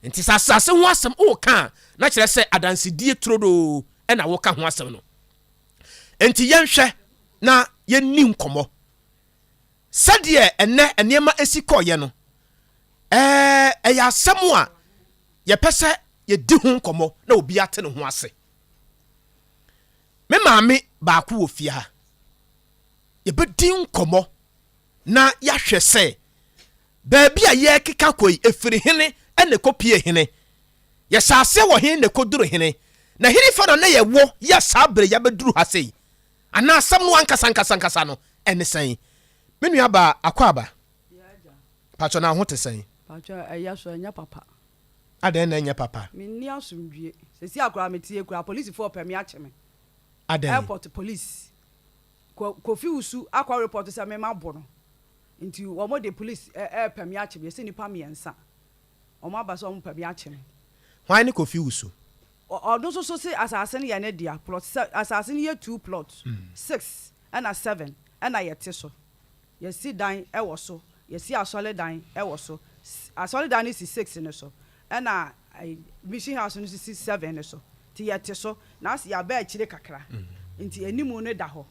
Speaker 1: Nti sɛ asase ho asɛm woka a, na kyerɛ sɛ adansedie turodoo na woka ho asɛm no. Nti yɛnhwɛ na yɛnni nkɔmmɔ. Sɛdeɛ ɛnnɛ nneɛma si kɔeɛ no, ɛɛ, ɛyɛ asɛm a yɛpɛ sɛ yɛdi ho nkɔmmɔ na obiara te ne ho ase. Me maame baako wɔ fie ha. Yɛbɛdi nkɔmmɔ na yɛahwɛ sɛ baabi a yɛrekeka kɔ yi, ɛfiri hene na ɛkɔpue hene? Yɛhyɛ aseɛ wɔ he na ɛkɔduru hene? Na henefa na na yɛwɔ yɛ saa berɛ yi abɛduru ha sei? Anaa asɛm no ankasa ankasa ankasa no ɛne sɛn? Me nua baa Akwaaba, pakyɛ na wo ho te sɛn?
Speaker 4: Pakyɛ ɛyɛ so ɛnyɛ papa.
Speaker 1: Adɛn na ɛnyɛ papa?
Speaker 4: Menni asomdwie. Seesei a koraa metie koraa polisifoɔ repɛ me akye me.
Speaker 1: Adɛn?
Speaker 4: Airport police. Kofi Wusu akɔ report sɛ me mabo no. Nti wɔn de police repɛ me akye me. Yɛsɛ nnipa mmiɛnsa. Wɔn aba sɛ wɔn pɛ me akye me.
Speaker 1: Hwan ne Kofi Wusu?
Speaker 4: Ɔno nso so se asase no yɛ ne dea. Plot sɛ asase no yɛ two plot. Six ɛna seven ɛna yɛte so. Yɛasi dan wɔ so, yɛasi asɔredan wɔ so. Asɔredan no si six no so, ɛna mission house no nso si seven no so. Nti yɛte so, na ase yɛaba akyire kakra, nti anim no da hɔ.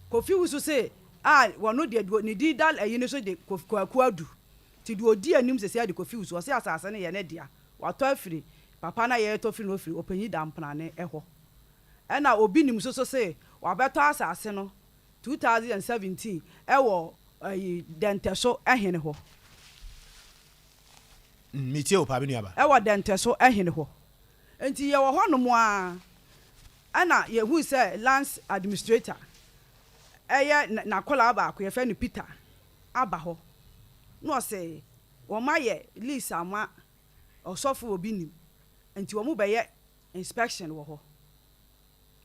Speaker 4: Kofi Wusu se a wɔno deɛ deɛ ne din da ayi no so de Kwaku Adu. Nti deɛ ɔdi anim sesei ara de Kofi Wusu, ɔse asase no yɛ ne dea, watɔ afiri papa no a yɛretɔ firi no firi Ɔpanyin Damprane hɔ. Ɛna Obi Nim nso so se wabɛtɔ asase no 2017 wɔ ɛyi Dɛntɛso hene hɔ.
Speaker 1: Mm, metie wo paa, me nuaba.
Speaker 4: Ɛwɔ Dɛntɛso hene hɔ. Nti yɛwɔ hɔ nom ara ɛna yɛhui sɛ lands administrator ɛyɛ n'akwadaa baako yɛfrɛ no Peter aba hɔ na ɔse wɔn ayɛ lease ama ɔsɔfo obi nim nti wɔn bɛyɛ inspection wɔ hɔ.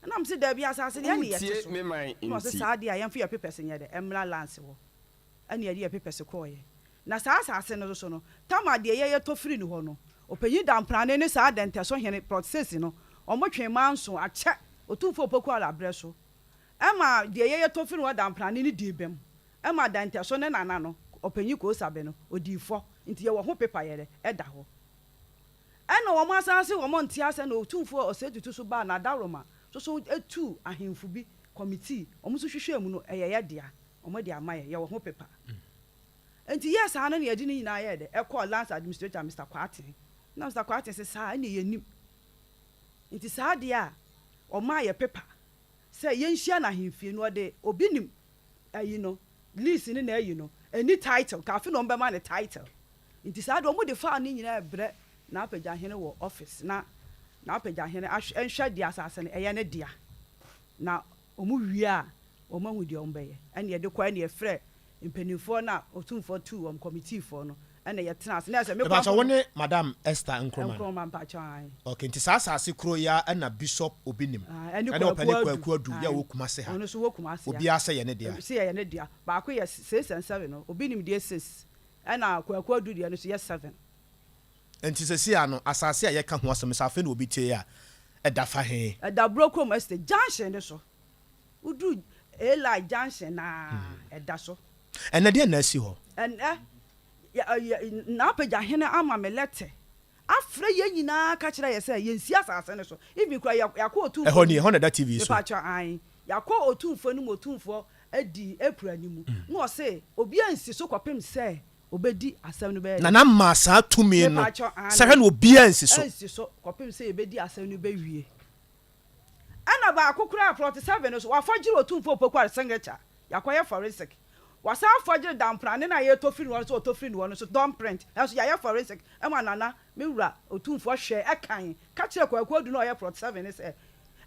Speaker 4: Ɛna mese daabi asase no yɛne yɛte
Speaker 5: Wotie
Speaker 4: so.
Speaker 5: me man
Speaker 4: Ɛna ɔse
Speaker 5: nti.
Speaker 4: saa deɛ a yɛmfa yɛ papers nyɛ dɛ mmra lands hɔ. Ɛna yɛde yɛ papers kɔɔeɛ. Na saa asase no so no, Tamar deɛ yɛ yɛtɔ firi ne hɔ no, Ɔpanyin Damprane ne saa Dɛntɛso hene Prɔtesesi no, wɔn twee manso akyɛ Otumfoɔ Opoku Arah berɛ so. Ɛma deɛ yɛ yɛtɔ firi ne hɔ Damprane no dii bem. Ɛma Dɛntɛso ne nana no, Ɔpanyin Kosabe no, ɔdii fɔ. Nti yɛwɔ ho paper yɛ dɛ ɛda hɔ. Ɛna wɔn asan se wɔn nte asɛ na Otumfoɔ Osei Tutu so baa n'adaworoma so so tuu ahemfo bi committee wɔn nso hwehwɛɛ mu no ɛyɛ yɛ dea wɔn de ama yɛ yɛwɔ ho paper. Nti yɛɛ saa no na yɛde ne nyinaa yɛɛ dɛ ɛkɔɔ Lands Administrator Mister Kwarteng na Mister Kwarteng se saa ɛneɛ yɛnim nti saa deɛ a ɔmaa yɛ paper. sɛ yɛnhyia no ahemfie no ɔde obi nim ayi no lease no na ayi no ɛni title ka afe na ɔmbɛma no title nti saa deɛ ɔmo de file no nyinaa ɛbrɛ N'Apagyahene wɔ office na N'Apagyahene ahwɛ nhwɛ deɛ asase no ɛyɛ ne dea na ɔmo wie a wɔn ahu deɛ wɔn bɛyɛ ɛna yɛde kɔ ɛna yɛfrɛ mpaninfoɔ no a Otumfoɔ tuu wɔn committee foɔ no ɛna yɛtena ase na yɛ sɛ mekɔ
Speaker 1: Mepakyɛw
Speaker 4: akɔ
Speaker 1: wo ne Madam Esther Nkrumah no?
Speaker 4: Nkrumah mpakyɛw ae.
Speaker 1: Ok nti saa asase koro yi ara ɛna Bishop Obi nim
Speaker 4: Ae ɛne
Speaker 1: ɛne
Speaker 4: Kwaku
Speaker 1: Ɔpanin
Speaker 4: Adu
Speaker 1: Kwaku Adu yɛ
Speaker 4: ae
Speaker 1: ɔwɔ Kumasi ha
Speaker 4: ɔno nso wɔ Kumasi ha
Speaker 1: obiara sɛ yɛ ne dea.
Speaker 4: Se yɛyɛ ne dea baako yɛ six and seven no Obi nim deɛ six ɛna Kwaku Adu deɛ no nso yɛ seven.
Speaker 1: Nti seesei ara no asase a yɛka ho asɛm yi sɛ afei na obi tie a ɛda fa he?
Speaker 4: Ɛda Burokurom Estate junction no so. Woduru Eli junction no a, ɛda so.
Speaker 1: Ɛnnɛ deɛn na asi hɔ?
Speaker 4: Ɛnnɛ, yɛ, N'Apagyahene ama me lɛtɛ afrɛ yɛn nyinaa ka kyerɛ yɛ sɛ yɛnsi asase no so. Even koraa yɛ, yɛakɔ Otumfoɔ
Speaker 1: Ɛhɔ nie,
Speaker 4: anim.
Speaker 1: ɛhɔ na ɛda TV yi so.
Speaker 4: Mepakyɛw, ae. Yɛakɔ Otumfoɔ anim, Otumfoɔ adi April anim, na ɔse obiara nsi so kɔpem sɛ obedi asɛm no bɛyɛ dɛn?
Speaker 1: Nana maa saa tumi no
Speaker 4: Mepakyɛw, aane.
Speaker 1: sɛ hwɛ na obiara nsi so.
Speaker 4: Ansi so kɔpem sɛ yɛbɛdi asɛm no bɛwie. Ɛna baako koraa plot 7 no so wafɔgyere Otumfoɔ Opoku Are signature, yɛakɔyɛ forensic. Wasan afɔgyere Damprane no a yɛtɔ firi ne hɔ no sɛ ɔtɔ firi ne hɔ no nso thumb print nso yɛayɛ forensic ma Nana, me wura Otumfoɔ hwɛɛ ɛkan ka kyerɛɛ Kwaku Adu no a ɔyɛ plot 7 no sɛ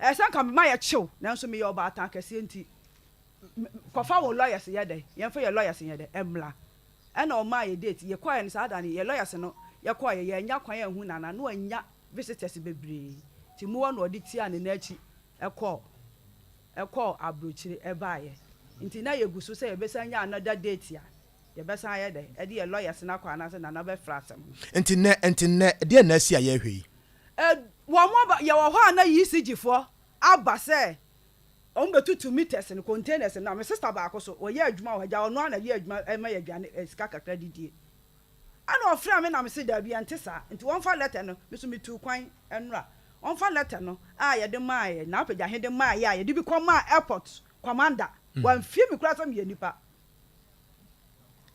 Speaker 4: ɛyɛ sɛ nka mema yɛkyew nanso meyɛ ɔbaatan kɛseɛ nti kɔfa wo lawyers yɛ dɛn yɛmfa yɛ lawyers nyɛ dɛn ɛmmra. Ɛna ɔmaa yɛ date, yɛkɔeɛ no saa da no yɛ lawyers no yɛkɔeɛ yɛannya kwan anhu Nana na wannya visitors bebree nti mowɔ na ɔde tiaa ne nan akyi kɔɔ kɔɔ abrokyire baeɛ nti na yɛgu so sɛ yɛbɛsan anya another date a yɛbɛsan ayɛ dɛn ɛde yɛ lawyers no akɔ anaasɛ Nana bɛfrɛ asɛm no.
Speaker 1: Nti nnɛ nti nnɛ deɛn na asi a yɛrehwɛ yi?
Speaker 4: Ɛ wɔn aba yɛwɔ hɔ a na ECG foɔ aba sɛ wɔn bɛtutu meters no containers no na me sister baako so ɔyɛ adwuma wɔ ha gya ɔno ara na ɛyɛ adwuma ɛma yɛ aduane sika kakra didie. Ɛna ɔfrɛɛ me na mese daabi ɛnte saa nti wɔmfa letter no, me nso metuu kwan nnora, wɔmfa letter no a yɛde maaeɛ, N'Apagyahe de maaeɛ a yɛde bi kɔmaa airport commander, wamfie me koraa sɛ meyɛ nipa.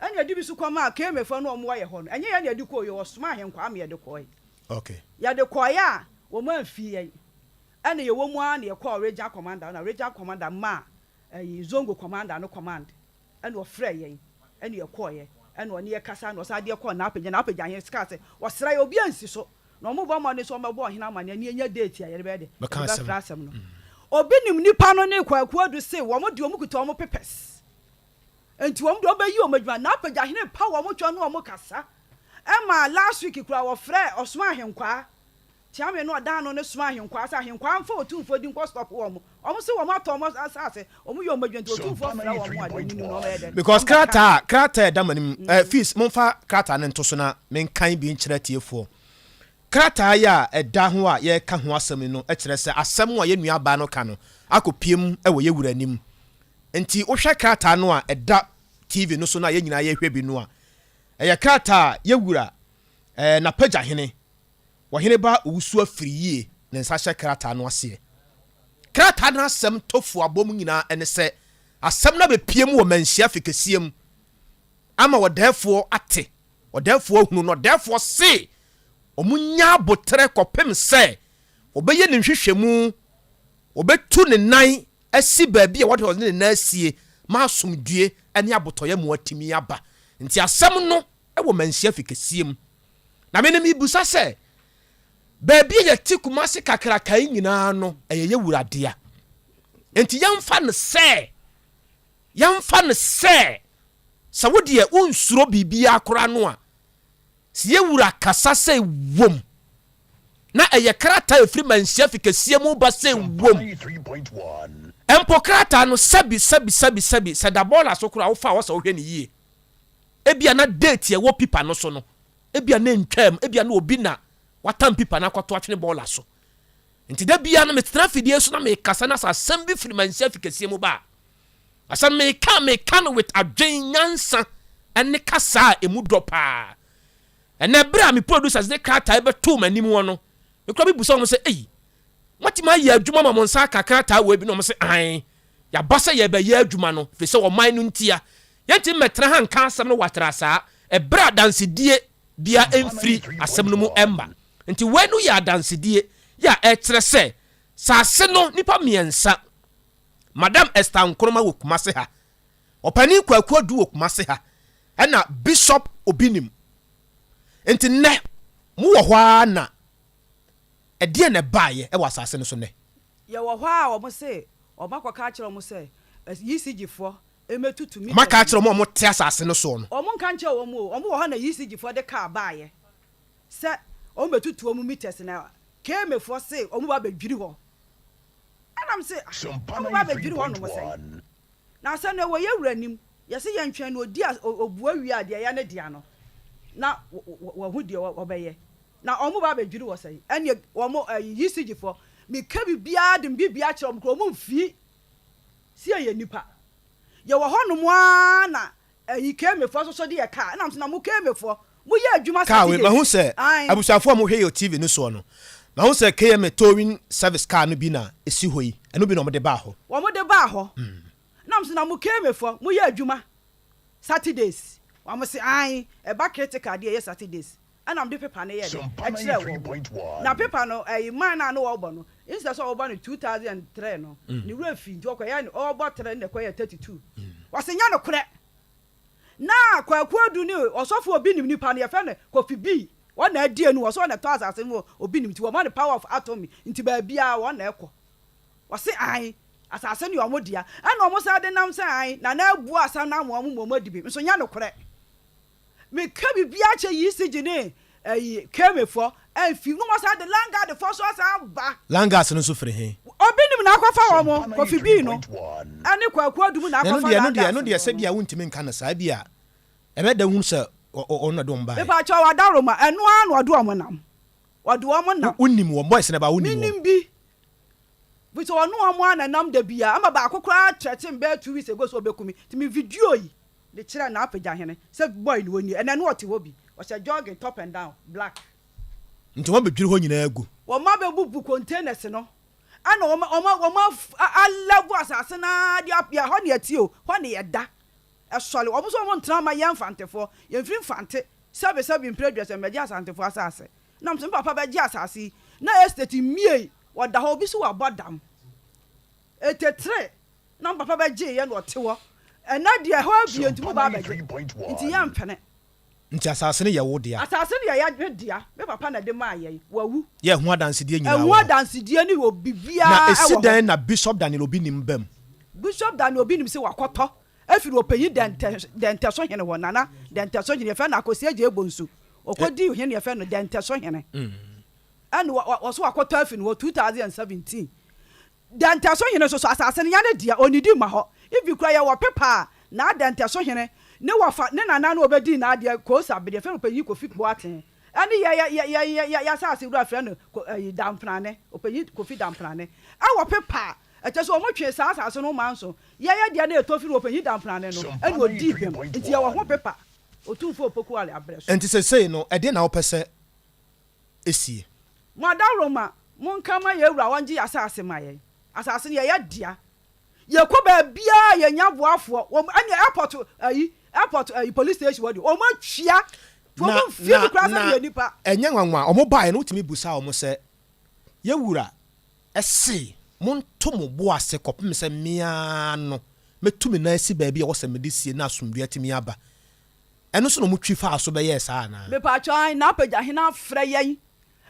Speaker 4: Ɛna yɛde bi nso kɔmaa KMA foɔ no a wɔwɔ yɛ hɔ no, ɛnyɛ yɛn na yɛde kɔɔ yɛ, wɔsomaa Ahenkwaa ma yɛde kɔɔe.
Speaker 1: Okay.
Speaker 4: Yɛde kɔɔeɛ a wɔn amfie yɛn, ɛna yɛwɔ mu ara na yɛkɔɔ regional commander hɔ na regional commander maa ɛyi Zongo commander no command. Ɛna ɔfrɛɛ yɛn, ɛna yɛkɔeɛ, ɛna ɔne yɛn kasaeɛ, ɛna ɔsan de yɛn kɔɔ N'apagya, N'apagya hene kaa sɛ, wɔsrɛ yɛn, obiara nsi so, na wɔbɔ mmɔden sɛ wɔbɛbɔ ɔhene amanneɛ na yɛnya date a yɛde bɛyɛ dɛ,
Speaker 1: Bɛka
Speaker 4: yɛde
Speaker 1: asɛm.
Speaker 4: bɛfrɛ asɛm no. Obi nim nipa no ne Kwaku Adu se wɔn deɛ wɔn kuta wɔn papers, nti wɔn deɛ wɔbɛyi wɔn adwuma. N'apagya hene pa wɔn twɛ ne wɔn kasa, ɛma last week koraa wɔfrɛɛ, ɔsomaa Ahenkwaa Kyeame no ɔdan ano no somaa ahenkwaa sɛ ahenkwaa mfa otumfoɔ din nkɔ stop wɔn. Wɔn se wɔn atɔ wɔn asaase, wɔn yɛ wɔn adwuma nti otumfoɔ frɛ wɔn a deɛ wɔnim no wɔn bɛyɛ dɛn?
Speaker 1: Because
Speaker 4: Wɔn bɛka.
Speaker 1: krataa a krataa a ɛda m'anim eh, fees momfa krataa no nto so na menkan bi nkyerɛ atiefoɔ. Krataa yi a ɛda ho a yɛreka ho asɛm yi no kyerɛ sɛ asɛm a yɛn nuabaa no ka no akɔpiem wɔ yɛn wura anim. Nti wohwɛ krataa no a ɛda TV no so no a yɛn nyinaa yɛhwɛ bi no a, ɛyɛ krataa a yɛn wura eh, N'Apagyahene Ɔhene ba owusu afiri yie ne nsa hyɛ krataa no aseɛ. Krataa no asɛm tɔfuabɔ mu nyinaa ne sɛ asɛm no abɛpue mu wɔ manhyia fekɛseɛ mu ama ɔdɛɛfoɔ ate, ɔdɛɛfoɔ ahunu na ɔdɛɛfoɔ se wɔn nya aboterɛ kɔpem sɛ wɔbɛyɛ ne nhwehwɛmu, wɔbɛtu ne nan asi baabi a wɔde ɔde ne nan asie ma asomdwie ne abotɔyam atumi aba. Nti asɛm no wɔ manhyia fekɛseɛ mu. Na me no mebisa sɛ, baabi a yɛte Kumasi kakraka yi nyinaa no, ɛyɛ yɛ wura dea. Enti yɛmfa no sɛ, yɛmfa no sɛ, sɛ wo deɛ wonsuro biribiara koraa no a, sɛ yɛ wura kasa sɛ wom, na ɛyɛ krataa a ɛfiri Manhyia fi kɛseɛ mu ba sɛ wom, mpo krataa no sɛbi sɛbi sɛbi sɛbi, sɛ da bɔɔla so koraa wofa a wɔ sɛ wohwɛ no yie. Ebia na date a ɛwɔ pipa no so no, ebia na entwaam, ebia na obi na watam pipa no akɔto atwene bɔɔla so. Nti da biara no metena afidie so na mekasa na sɛ asɛm bi firi Manhyia fi kɛseɛ mu ba a, asɛm meka a meka no with adwen, nyansa ne kasa a emu dɔ paa. Ɛnɛ berɛ a me producers de krataa bɛtoo m'anim hɔ no, me koraa mebisa wɔn sɛ, ei, moatumi ayɛ adwuma ma mo nsa aka krataa wei bi? Na wɔn se, ae, yɛaba sɛ yɛrebɛyɛ adwuma no, ɛfiri sɛ ɔman no ntia. Yɛntumi mmɛtena ha nka asɛm no watra saa, ɛberɛ a adansedie biara mfiri asɛm no mu mma. Nti wei no yɛ adansedie yɛ a ɛkyerɛ sɛ saase no nnipa mmiɛnsa. Madam Esther Nkrumah wɔ Kumasi ha, Ɔpanin Kwaku Adu wɔ Kumasi ha, ɛna Bishop Obinim. Nti nnɛ, mowɔ hɔ ara na ɛdeɛn na ɛbaeɛ wɔ asase no so nnɛ?
Speaker 4: Yɛwɔ hɔ a wɔn se wɔn akɔka akyerɛ wɔn sɛ ECG foɔ mmɛtutu
Speaker 1: Wɔn aka
Speaker 4: meters
Speaker 1: akyerɛ
Speaker 4: no.
Speaker 1: wɔn a wɔte asase no soɔ no.
Speaker 4: Wɔn nka nkyerɛ wɔn o, wɔn wɔ hɔ na ECG foɔ de car baeɛ sɛ wɔn bɛtutu wɔn meters na KMA foɔ se wɔn ba abɛdwiri hɔ. Ɛna me se ah, wɔn ba abɛdwiri hɔ nom sɛn? Na asɛm no ɛwɔ yɛ wura nim, yɛse yɛntwɛn na ɔdi a ɔbua wie a deɛ ɛyɛ ne dea no na wahu deɛ ɔbɛyɛ. Na wɔn ba abɛdwiri wɔ sɛn? Ɛneɛ wɔn ɛyi ECG foɔ, meka biribiara de me biribiara kyerɛ wɔn koraa wɔn mfii sɛ yɛyɛ nnipa. Yɛwɔ hɔ nom ara na ɛyi KMA foɔ nso so de yɛ car, ɛna mese na mo KMA foɔ mo yɛ adwuma
Speaker 1: Car wei,
Speaker 4: Saturdays?
Speaker 1: mahu sɛ
Speaker 4: Ae.
Speaker 1: abusuafoɔ a mohwɛ yɛ TV no soɔ no, mahu sɛ KMA towing service car no bi na ɛsi hɔ yi, ɛno bi na wɔde baa hɔ.
Speaker 4: Wɔn de baa hɔ, ɛna mese na mo KMA foɔ mo yɛ adwuma Saturdays? Wɔn se ae, ɛba critical deɛ ɛyɛ Saturdays. Ɛna mede paper no yɛɛ dɛn? Ɛkyerɛɛ wɔn. Na paper no, ɛyi, man no a na wɔrebɔ no, instead sɛ ɔbɛbɔ no 2003 no, ne werɛ fii, nti ɔkɔyɛɛ no, ɔrebɔ three no na ɛkɔyɛɛ 32. Ɔse nyɛ nokorɛ. Na Kwaku Adu ne ɔsɔfo a obi nim nipa no, yɛfrɛ no Kofi B, wɔn na adi anu, ɔse ɔna ɛtɔ asase no wɔ obi nim, nti wɔma no power of attorney, nti baabiara wɔn na ɛkɔ. Ɔse ae, asase no yɛ wɔn dea. Ɛna wɔn san de nam sɛ ae, Nana abu asɛm no ama wɔn ma wɔn adi bem, nso nyɛ nokorɛ. Me ka biribiara kyerɛ ECG ne ɛyi KMA foɔ ɛnfi na wɔn san de landguard foɔ so asan aba.
Speaker 1: Landguards no nso firi he?
Speaker 4: Obi nim na akɔfa wɔn, Kofi Bii no ɛne Kwaku Adum na
Speaker 1: Na ɛno
Speaker 4: akɔfa
Speaker 1: deɛ, ɛno deɛ,
Speaker 4: landguards
Speaker 1: ɛno deɛ
Speaker 4: foɔ no.
Speaker 1: sɛdeɛ wontumi nka no saa, ebia ɛbɛyɛ dɛ wohunu sɛ ɔno na ɛde wɔn baeɛ.
Speaker 4: Mepakyɛw Adaworoma, ɛno ara na ɔde wɔn nam, ɔde wɔn nam.
Speaker 1: Wonim wɔn, boys no ba wonim wɔn?
Speaker 4: Menim bi, fisɛ ɔne wɔn ara na ɛnam da biara, ama baako koraa threaten bɛyɛ 2 weeks ago sɛ ɔbɛku me, nti me video yi de kyerɛɛ n'apagyahene sɛ boy no ɔnie, ɛnɛ no ɔte hɔ bi, ɔhyɛ jogging top and down, black.
Speaker 1: Nti wɔn abɛdwiri hɔ nyinaa agu.
Speaker 4: Wɔn abɛbubu containers no, ɛna wɔn wɔn wɔn a level asase no ara de ap yɛ hɔ na yɛte o, hɔ na yɛda. Ɛsɔre, wɔn nso wɔn ntena mma yɛn Mfantefoɔ, yɛmfiri Mfante, sɛbe sɛbe mprɛ aduasa mmɛgye Asantefoɔ asase. Nam sɛ me papa bɛgye asase yi, na estate mmiei, ɔda hɔ, obi nso wabɔ dam. 83. Na me papa bɛgyee yɛn na ɔte hɔ. Ɛnnɛ deɛ ɛhɔ abue nti moba abɛgye. Nti yɛmpene.
Speaker 1: Nti asase no yɛ wo dea?
Speaker 4: Asase no yɛ me dea. Me papa na ɛde maa yɛn. Wawu.
Speaker 1: Yɛ ɛho adansedie nyinaa
Speaker 4: Ɛho
Speaker 1: wɔ hɔ.
Speaker 4: adansedie ne wɔ biribiara
Speaker 1: Na ɛsi
Speaker 4: wɔ hɔ.
Speaker 1: dɛn na Bishop Daniel Obinim ba mu?
Speaker 4: Bishop Daniel Obinim se wakɔtɔ afiri Ɔpanyin Dɛntɛ Dɛntɛso hene hɔ. Nana Dɛntɛso hene, yɛfrɛ no Akosi Adjei Bonsu. Ɔkɔdii hene yɛfrɛ no Dɛntɛso hene. Ɛna wɔ wɔ ɔse wakɔtɔ afiri no hɔ 2017. Dɛntɛso hene nso so asase no nyɛ ne dea, ɔnnidi mma hɔ. Even koraa yɛwɔ pepa a na Dɛntɛso hene ne wɔfa ne nana no a ɔbɛdii n'adeɛ Kosa bere, yɛfrɛ no Ɔpanyin Kofi Boateng, ɛne yɛ yɛ yɛ yɛ yɛ y'asase wura frɛ no Ko ɛyi Damprane, Ɔpanyin Kofi Damprane, ɛwɔ pepa a ɛkyerɛ sɛ wɔtwee saa asase no manso. Yɛ yɛ deɛ na ɛtɔ firi Ɔpanyin Damprane no ɛna ɔdii bem, nti yɛwɔ ho pepa. Otumfoɔ Opoku Wale abrɛ so.
Speaker 1: Enti seesei no, ɛdeɛn na wopɛ sɛ esie?
Speaker 4: Mo adaworoma, monka mma yɛn wura ɔngye yɛn asase ma yɛn. Asase no yɛ yɛn dea. Yɛkɔ baabiara a yɛnya boafoɔ. Wɔn ɛne airport ayi airport ayi police station hɔ deɛ wɔn atwia. Nti
Speaker 1: Na,
Speaker 4: wɔn mfie
Speaker 1: na,
Speaker 4: me koraa sɛ
Speaker 1: na
Speaker 4: meyɛ nipa.
Speaker 1: ɛnyɛ nwanwa, wɔn baeɛ no wotumi busaa wɔn sɛ, Yɛn wura se monto mo bo ase kɔpem sɛ me ara no mɛtu me nan asi baabi a ɛwɔ sɛ mede sie na asomdwoeɛ atumi aba. Ɛno nso na wɔtwi faa so bɛyɛɛ saa anaa?
Speaker 4: Mepakyɛw ae, na apagya hene afrɛ yɛn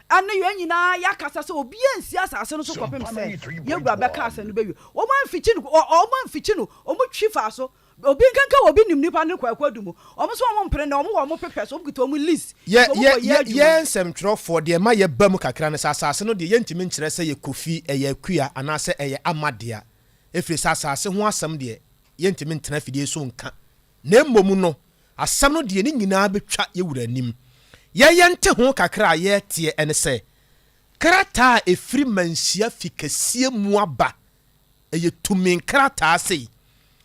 Speaker 4: ɛne yɛn nyinaa yɛakasa sɛ obiara nsi asase no so kɔpem sɛ yɛn wura bɛka asɛm no bɛwie. Wɔn amfikyi no, wɔn amfikyi no, wɔn twi faa so. Obi nkenka wɔ obi nim nipa no kwaku adu mu. Wɔn nso wɔn mpene nnɛ, wɔn wɔ wɔn pepɛs, wɔn kuta wɔn list,
Speaker 1: Yɛ,
Speaker 4: nti wɔn
Speaker 1: yɛ,
Speaker 4: kɔ yɛ
Speaker 1: yɛ,
Speaker 4: adwuma.
Speaker 1: yɛn nsɛmtwerɛfoɔ, deɛ ɛma yɛba mu kakra ne sɛ asase no deɛ yɛntumi nkyerɛ sɛ ɛyɛ Kofi, ɛyɛ Akua anaasɛ ɛyɛ Ama dea. Ɛfiri sɛ asase ho asɛm deɛ yɛntumi ntena afidie so nka. Na mmom no, asɛm no deɛ ne nyinaa bɛtwa yɛn wura anim. Yɛn yɛnte ho kakra a yɛteɛ ne sɛ, krataa a ɛfiri Manhyia fi kɛseɛ mu aba, ɛyɛ tumi nkrataa sei.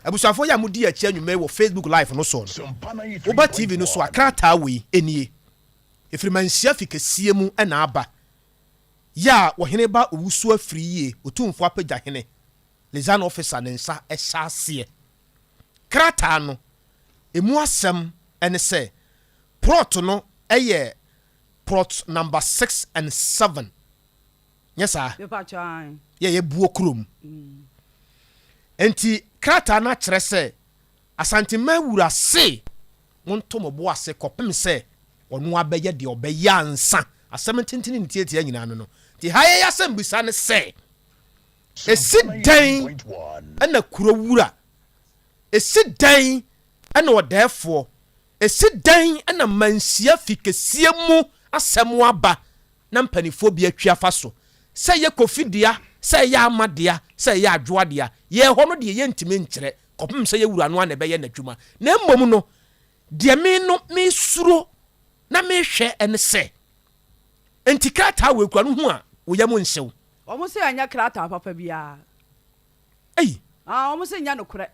Speaker 1: Abusuafoɔ yi a modi yɛn akyi anwummerɛ yi wɔ Facebook live no soɔ no, woba TV no so a, krataa wei nie. Ɛfiri Manhyia fi kɛseɛ mu na aba. Yɛ a Ɔhene Ba Owusu Afiri Yie, Otumfoɔ Apagya Hene, Liaison Officer ne nsa hyɛ aseɛ. Krataa no, emu asɛm ne sɛ, Prɔt no yɛ prɔt number six and seven, nyɛ saa? Yɛ yɛ buo kurom. Enti krataa no akyerɛ sɛ Asanteman wura se monto mo bo ase kɔpem sɛ ɔno ara bɛyɛ deɛ ɔbɛyɛ ansa. Asɛm ntenten ne ne tiatia nyinaa no no. Nti ha yɛn asɛmbisa ne sɛ, Esi dɛn na kuro wura, esi dɛn na ɔdɛɛfoɔ, esi dɛn na manhyia fi kɛseɛ mu asɛm aba na mpanifoɔ bi atwi afa so, sɛ ɛyɛ Kofi dea, sɛ ɛyɛ Ama dea, sɛ ɛyɛ Adwoa dea, yɛn hɔ no deɛ yɛntumi nkyerɛ kɔpem sɛ yɛn wura no ara na ɛbɛyɛ n'adwuma. Na mmom no, deɛ me no mesuro na mehwɛ ne sɛ, enti krataa wei kura no hu a, wo yam nhye wo?
Speaker 4: Wɔn se ɛnyɛ krataa papa biara.
Speaker 1: Ei!
Speaker 4: Ah, wɔn se nyɛ nokorɛ.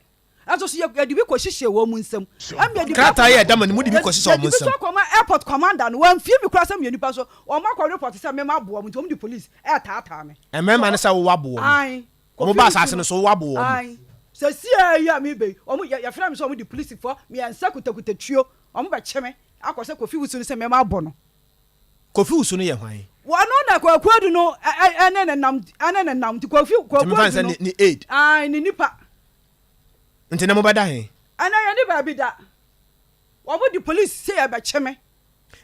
Speaker 4: Ɛnso so yɛde bi kɔhyehyɛɛ wɔn nsam. Ɛma yɛde bi
Speaker 1: Krataa yi a ɛda mo anim, mode bi kɔhyehyɛ wɔn
Speaker 4: Yɛde bi
Speaker 1: nsam.
Speaker 4: nso akɔma airport commander no. Wamfie me koraa sɛ meyɛ nipa nso wɔn akɔ report sɛ me maboa wɔn nti wɔn de police ɛretaataa me.
Speaker 1: Mmarima no sɛ wowabo wɔn.
Speaker 4: Ae.
Speaker 1: Wɔn ba asase no so, wowabo wɔn.
Speaker 4: Ae. Seesei yi a mereba yi, wɔn yɛ yɛfrɛ me sɛ wɔn de polisifoɔ mmiɛnsa kutakuta tuo, wɔn bɛkye me akɔ sɛ Kofi Wusu no sɛ me mabɔ no.
Speaker 1: Kofi Wusu no yɛ hwan?
Speaker 4: Ɔno na Kwaku Adu no ne ne nam ne ne nam nti Kofi
Speaker 1: Nti
Speaker 4: Kwaku
Speaker 1: memfa no
Speaker 4: Adu
Speaker 1: sɛ
Speaker 4: no
Speaker 1: ne ne aide.
Speaker 4: Ae ne nipa.
Speaker 1: Nti nnɛ mobɛda he?
Speaker 4: Ɛnnɛ yɛnni baabi da. Wɔn de police sɛ yɛbɛkye me.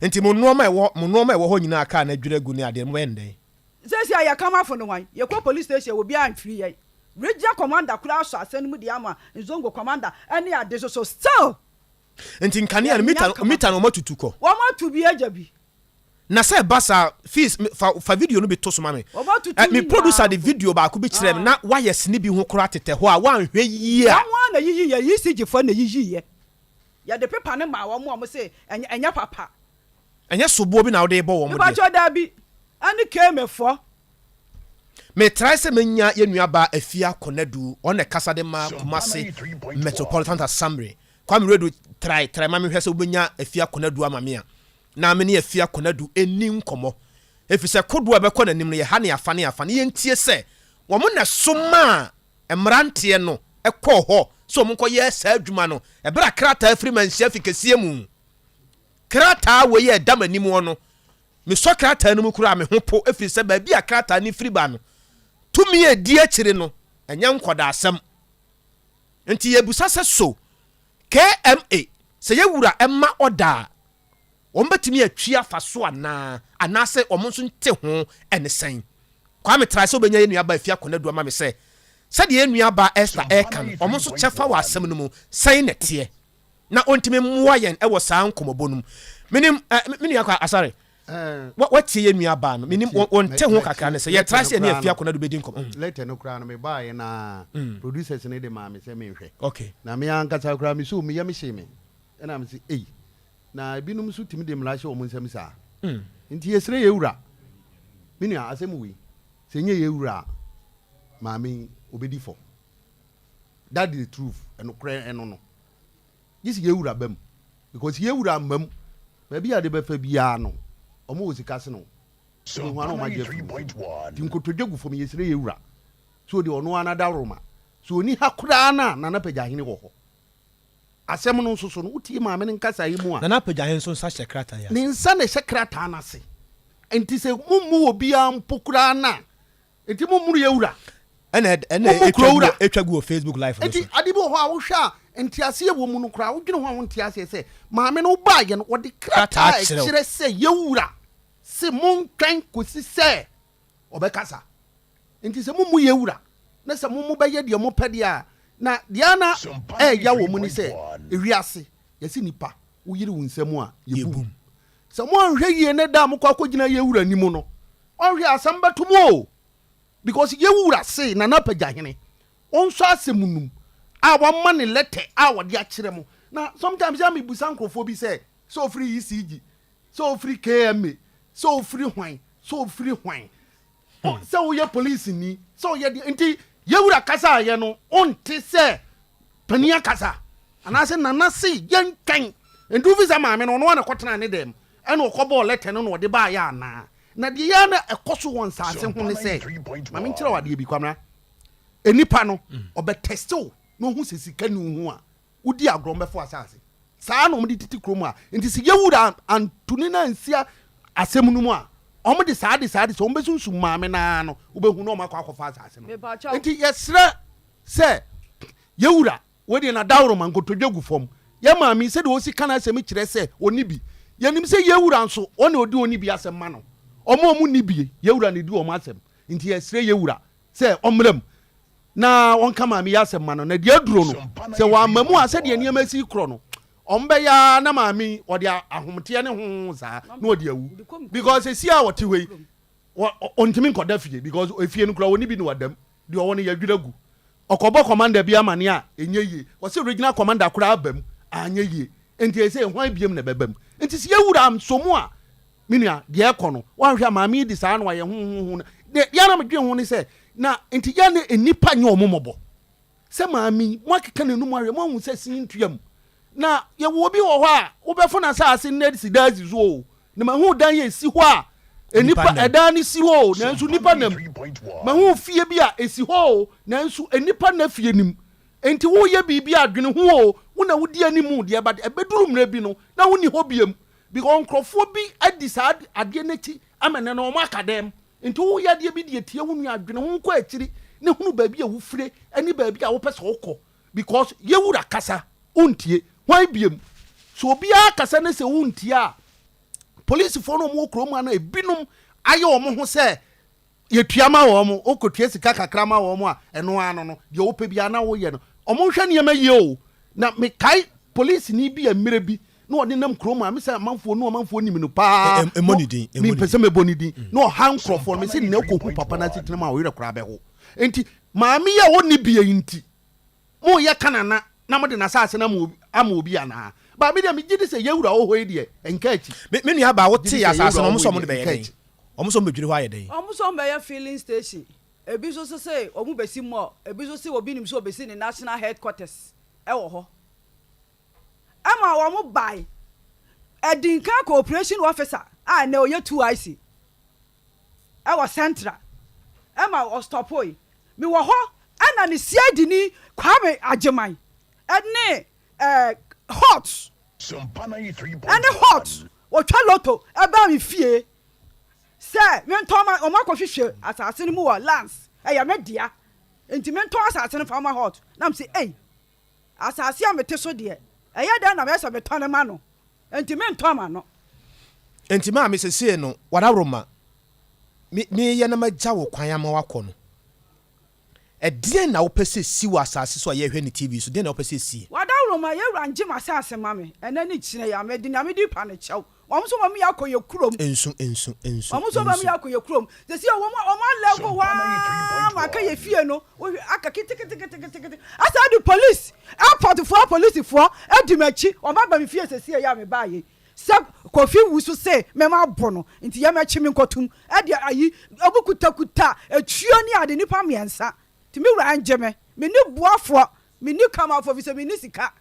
Speaker 1: Nti mo nnoɔma a ɛwɔ mo nnoɔma a ɛwɔ hɔ nyinaa a kaa no adwiri agu ne adeɛ no mobɛyɛ no dɛn?
Speaker 4: Seesei a yɛka mafo no hwan? Yɛkɔ police station a obiara mfiri yɛn. Regional commander koraa asɔ asɛm no mu de ama Nzongo commander ne ade so so still.
Speaker 1: Nti nkanea no
Speaker 4: Yɛnnya
Speaker 1: meter no meter no
Speaker 4: nkamafo.
Speaker 1: wɔatutu kɔ?
Speaker 4: Wɔatu bi agya bi.
Speaker 1: Na sɛ ɛba saa fees me fa fa video no bi to so ma me.
Speaker 4: Wɔatutu
Speaker 1: Ɛ
Speaker 4: ne
Speaker 1: me producer
Speaker 4: nyinaa
Speaker 1: de
Speaker 4: mpo.
Speaker 1: video baako bi kyerɛɛ me
Speaker 4: Ah.
Speaker 1: na wires no bi ho koraa tetɛ hɔ a woanhwɛ yie a.
Speaker 4: Wɔn ara na eyiyiiɛ, ECG foɔ na eyiyiiɛ. Yɛde paper no maa wɔn a wɔse ɛnyɛ ɛnyɛ papa.
Speaker 1: Ɛnyɛ soboɔ bi na wode rebɔ wɔn deɛ.
Speaker 4: Mepakyɛw dabi, ɛne Kame foɔ.
Speaker 1: Me try sɛ menya yɛn nua baa Afia Konadu, ɔno na ɛkasa de ma Kumasi Metropolitan Assembly. Kwame Redu try try ma mehwɛ sɛ wobɛnya Afia Konadu ama me a, na me ne Afia Konadu ɛnni nkɔmmɔ. Ɛfiri sɛ kodoɔ a ɛbɛkɔ n'anim no yɛ ha ne afa ne afa ne yɛntie sɛ wɔn na ɛsomaa mmeranteɛ no kɔɔ hɔ sɛ wɔn nkɔyɛ saa adwuma no ɛberɛ a krataa firi Manhyia fi kɛseɛ mu. Krataa wei a ɛda m'anim hɔ no, mesɔ krataa no mu koraa a, me ho po ɛfiri sɛ baabi a krataa no firi ba no, tumi a ɛdi akyire no, ɛnyɛ nkɔdaasɛm. Nti yɛbisa sɛ so KMA, sɛ yɛ wura ma ɔda a, wɔn bɛtumi atwi afa so anaa, anaasɛ wɔn nso nte ho ɛne sɛn? Kwame trae sɛ wobɛnya yɛn nuabaa Afia Konadu ama me sɛ, sɛdeɛ yɛn nuabaa Esther ɛreka no, wɔn nso kyɛfa wɔ asɛm no mu, sɛn na ɛteɛ? Na ɔntumi mmoa yɛn wɔ saa nkɔmmɔbɔ no mu. Menim, eh, me nua Kwa Asare, wa, watie yɛn nuabaa no, menim,
Speaker 2: Matie,
Speaker 1: wɔnte ho kakra
Speaker 2: matie.
Speaker 1: ne sɛ,
Speaker 2: Letter
Speaker 1: yɛtrae
Speaker 2: no
Speaker 1: sɛ yɛne
Speaker 2: koraa
Speaker 1: Afia
Speaker 2: no,
Speaker 1: Konadu bɛdi nkɔmmɔ. Mm.
Speaker 2: letter no koraa no, mebaeɛ no ara, producers no de maa me sɛ menhwɛ.
Speaker 1: Okay.
Speaker 2: Na me ankasa koraa, mesoo me yam hyee me. Ɛna mese, ei, na ebinom nso tumi de mmara hyɛ wɔn nsam saa. Nti yɛsrɛ yɛn wura, me nua, asɛm wei, sɛ ɛnyɛ yɛn wura a, maame yi, ɔbɛdi fɔ. That is the truth, ɛnokorɛ ɛno no. Gye sɛ yɛn wura ba mu. Because yɛn wura amma mu, baabi a yɛde bɛfa biara no, wɔn wɔ sika sene wo. Wobɛhu ara na wɔn agye afiri wo nsam. Nti nkotodwe gu fam, yɛsrɛ yɛn wura sɛ ɔde ɔno ara n'adaworoma. Sɛ ɔnni ha koraa no a, Nana Pagyahene wɔ hɔ. Asɛm no nso so no, wotie maame no nkasaeɛ mu a.
Speaker 1: Nana Pagyahene nso nsa hyɛ krataa yi ase.
Speaker 2: Ne nsa na ɛhyɛ krataa no ase. Nti sɛ mommu obiara mpo koraa no a, Enti mommoro yɛn wura.
Speaker 1: Ɛna ɛna
Speaker 2: Mommu
Speaker 1: etwa
Speaker 2: kuro
Speaker 1: gu
Speaker 2: wura.
Speaker 1: etwa gu wɔ Facebook live no
Speaker 2: Enti
Speaker 1: so.
Speaker 2: ade bi wɔ hɔ a wohwɛ a nteaseɛ wɔ mu no koraa wodwene ho a wonte aseɛ sɛ maame no wobaeɛ no wɔde krataa
Speaker 1: Krataa
Speaker 2: a
Speaker 1: kyerɛ wo.
Speaker 2: ɛkyerɛ sɛ yɛn wura se montwɛn kɔsi sɛ ɔbɛkasa. Enti sɛ mommu yɛn wura na sɛ mo mobɛyɛ deɛ mopɛ deɛ a na deɛ a na ɛɛya wɔ mu ne sɛ ewiase yɛse nipa woyere wo nsa mu a yɛbu mu.
Speaker 1: Yɛbum.
Speaker 2: Sɛ moanhwɛ yie ne da a mokɔ akɔgyina yɛn wura anim no, Ɔnhwɛ asɛm bɛto mo o because yɛ wura se Nana Pagyahene ɔnsɔ asɛm no mu a wama ne letter a ɔde akyerɛ mo na sometimes yɛ a mebusa nkurɔfoɔ bi sɛ sɛ ɔfiri ECG sɛ ɔfiri KMA sɛ ɔfiri hwan sɛ ɔfiri hwan sɛ woyɛ police ni sɛ ɔyɛ deɛ nti yɛ wura kasa a yɛ no ɔnte sɛ panin akasa anaasɛ nana se yɛntwɛn nti wofi sɛ maame no ɔno ana kɔtena ne dɛm ɛna ɔkɔbɔɔ lɛtɛ no na ɔde baayɛ anaa na deɛ yɛ na ɛkɔ so wɔ nsaase ho ne sɛ ma menkyerɛ wo adeɛ bi kwamena nipa no ɔbɛtɛste wo na ɔhu sɛ sika ni wo ho a wodi agorɔ mbɛfo asase saa na wɔde tete kurom a nti sɛ yɛwura antoni no ansia asɛm no mu a wɔn de saa de saa de sɛ wɔn bɛsunsum maame naa no wobɛhu na wɔn akɔ akɔfa asase no nti yɛsrɛ sɛ. Yɛwura, wei deɛ n'adaworoma, nkotodwe gu fam. Yɛn maame yi, sɛdeɛ ɔsi ka n'asɛm yi kyerɛ sɛ ɔnni bi. Yɛnim sɛ yɛn wura nso, ɔno na ɔdi ɔnni bi asɛm ma no. Wɔn a wɔnni bi, yɛn wura na ɛdi wɔn asɛm. Nti yɛsrɛ yɛn wura sɛ ɔmmra mu na ɔnka maame yi asɛm ma no. Na deɛ aduro no, sɛ wamma mu a, sɛdeɛ nneɛma si rekorɔ no, wɔbɛyɛ ara na maame yi, ɔde ahometeɛ ne ho saa na ɔde awu. Because seesei a ɔte hɔ yi, ɔntumi nkɔda fie because efie no koraa ɔnni bi na wada mu. Deɛ ɔwɔ no yɛadwiri agu. Ɔkɔbɔ commander bi amaneɛ a, ɛnyɛ yie. Ɔse regional commander koraa aba mu, anyɛ yie. Nti ɛsei hwan biom na ɛbɛba mu? Nti sɛ yɛwura nso mu a, me nua, deɛ ɛkɔ no, woanhwɛ a maame yi de saa na wayɛ ho ho ho. Deɛ na medwen ho ne sɛ, na nti yɛ ne nnipa nyɛ wɔn mmɔbɔ. Sɛ maame yi, moakeka n'anum ahwɛ, moahu sɛ sin ntua mu. Na yɛwɔ obi wɔ hɔ a, wobɛfo n'asaase nnɛ si dan si so o. Na mahu dan a esi hɔ a nnipa, ɛdan no si hɔ o, nanso nnipa nam. Mahu fie bi a esi hɔ o, nanso nnipa nna fie no mu. Enti woreyɛ biribi a, dwene ho o, wo na wodi anim deɛ, but ɛbɛduru mmerɛ bi no, na wonni hɔ biom. Because nkurɔfoɔ bi adi saa adeɛ no akyi ama nnɛ no wɔaka dɛm. Nti woreyɛ adeɛ bi deɛ tie wo nua, dwene ho kɔ akyiri na hunu baabi a wofire ne baabi a wopɛ sɛ wokɔ. Because yɛwura kasa, wontie. Hwan biom? Sɛ obiara kasa ne sɛ wontie a, polisifoɔ no a wɔwɔ kurom ha no ebinom ayɛ wɔn ho sɛ yɛtua ma wɔn, wokɔtua sika kakra ma wɔn a, ɛno ara no no, deɛ wopɛ biara na woyɛ no. Wɔnhwɛ nneɛma yie o. Na mekae polisini bi a mmerɛ bi na ɔde nam kurom a mesɛ amanfoɔ no amanfoɔ nim no paa.
Speaker 1: Mmɔ ne din.
Speaker 2: Mempɛ sɛ mɛbɔ ne din. Na ɔha nkurɔfoɔ no. Mese nnɛ wokɔhu papa no asetena mu a, wo werɛ koraa bɛho. Enti maame yi a ɔnni bie yi nti, Moreyɛ Kanana na mode n'asase no ama obi anaa? But me deɛ megye di sɛ yɛn wura wɔ hɔ yi deɛ, ɛnka akyi.
Speaker 1: Me me nua baa, wotee asase no, wɔn sɛ wɔn de bɛyɛ dɛn? Wɔn sɛ wɔn bɛdwiri hɔ ayɛ dɛn?
Speaker 4: Wɔn sɛ wɔn bɛyɛ filling station, ebi nso so se wɔn bɛsi mall, ebi nso se obi nim sɛ wɔbɛsi ne national headquarters wɔ hɔ. Ɛma wɔn bae, Adinka cooperation officer a ɛnɛ ɔyɛ 2IC. Ɛwɔ central ɛma ɔstɔpoe me wɔ hɔ ɛna ne CID ni Kwame Agyeman ɛne ɛɛ hot ɛne hot ɔtwa lotto ɛbaa me fie sɛ mentɔn ma wɔn akɔhwehwɛ asase no mu wɔ lands ɛyɛ me dea nti mentɔn asase no fa ma hot na me sɛ ei asase a mete so deɛ ɛyɛ dɛn na mɛyɛ sɛ metɔn ma no Enti mentɔ ama no.
Speaker 1: Enti maame sesei no w'adaworoma me meyɛ na magya wo kwan ama woakɔ no ɛdeɛn na wopɛ sɛ si wɔ asase so a yɛhwɛ no TV so deɛn na wopɛ sɛ ɛsie.
Speaker 4: W'adaworoma yɛwura ngye m'asase ma me ɛnɛ ne kyina yi a mede nea mede pa no kyɛw wɔn nso wɔn yɛ akɔ yɛ kurom
Speaker 1: Nsu nsu nsu
Speaker 4: wɔn nso wɔn
Speaker 1: nsu.
Speaker 4: yɛ akɔ yɛ kurom sɛsi a wɔn wɔn alɛgo hɔ aa ma aka yɛ fie no wohwɛ aka keteketeketekete asa de police Airport foɔ apolisifoɔ adi m'akyi wɔn aba me fie sesie yi a me baa yei sɛ Kofi wusu se me ma bo no nti yɛ mɛkye me nkɔtum ɛde ayi ɔmo kuta kuta etuo ne ade nipa miɛnsa nti me wura ngye me me ni boafoɔ me ni kamafoɔ fisɛ me ni sika.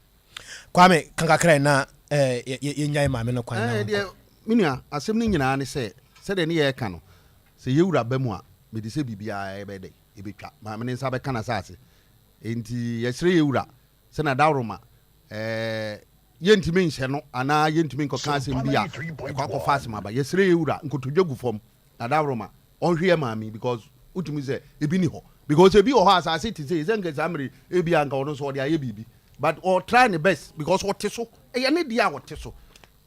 Speaker 1: Kwame, ka kakra ɛ na yɛ yɛnyae maame no kwan na
Speaker 2: Ɛɛ
Speaker 1: ɔnkɔ.
Speaker 2: deɛ me nua, asɛm no nyinaa ne sɛ, sɛdeɛ ne yɛreka no, sɛ yɛn wura ba mu a, mede sɛ biribiara ɛbɛyɛ dɛn? Ɛbɛtwa. Maame no nsa bɛka n'asase. Enti yɛsrɛ yɛn Wura sɛ n'adaworoma yɛntumi nhyɛ no anaa yɛntumi nkɔka asɛm bi a ɛkɔ akɔfa asɛm aba. Yɛsrɛ yɛn Wura nkotodwe gu fam n'adaworoma ɔnhwɛ yɛn maame because wotumi sɛ ebi ni hɔ because ebi wɔ hɔ asase te sɛ sɛ nka saa mmere ebi a nka ɔno nso ɔde ayɛ biribi but ɔ try ne best because ɔte so ɛyɛ ne deɛ a ɔte so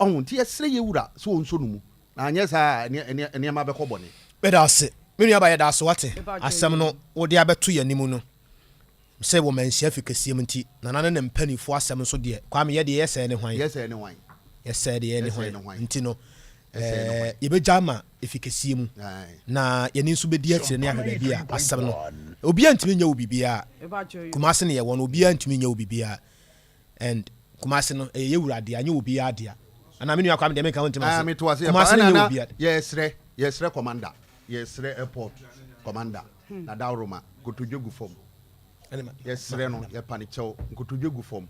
Speaker 2: ɔho nti yɛsrɛ yɛn Wura sɛ ɔnso no mu na anyɛ saa a nneɛma bɛkɔ bɔne.
Speaker 1: Meda ase me nua ba yɛda ase wate asɛm no wode abɛto yɛn anim no sɛ wɔ manhyia fi kɛseɛ mu nti Nana ne ne mpanifoɔ asɛm nso deɛ Kwame yɛ deɛ yɛsɛɛ ne hwan
Speaker 2: Yɛsɛɛ ne hwan
Speaker 1: Yɛsɛɛ deɛ ne hwan nti no ɛɛ yɛbɛgya ama efi kɛseɛ mu na yɛne nso bɛdi akyire ne ahwɛ baabi a asɛm no obiara ntumi nyɛ wo biribiara Kumase ne yɛwɔ no obiara ntumi nyɛ wo biribiara And Kumasi no ɛyɛ yɛ wura dea nyɛ obiara dea anaa me nua Kwame deɛ menka wonte
Speaker 2: m'ase
Speaker 1: mete wase Kumasi no nyɛ obiara
Speaker 2: yɛsrɛ yɛsrɛ commander yɛsrɛ airport commander na dawroma nkotodwe gu fam yɛsrɛ no yɛpa ne kyɛw nkotodwe gu fam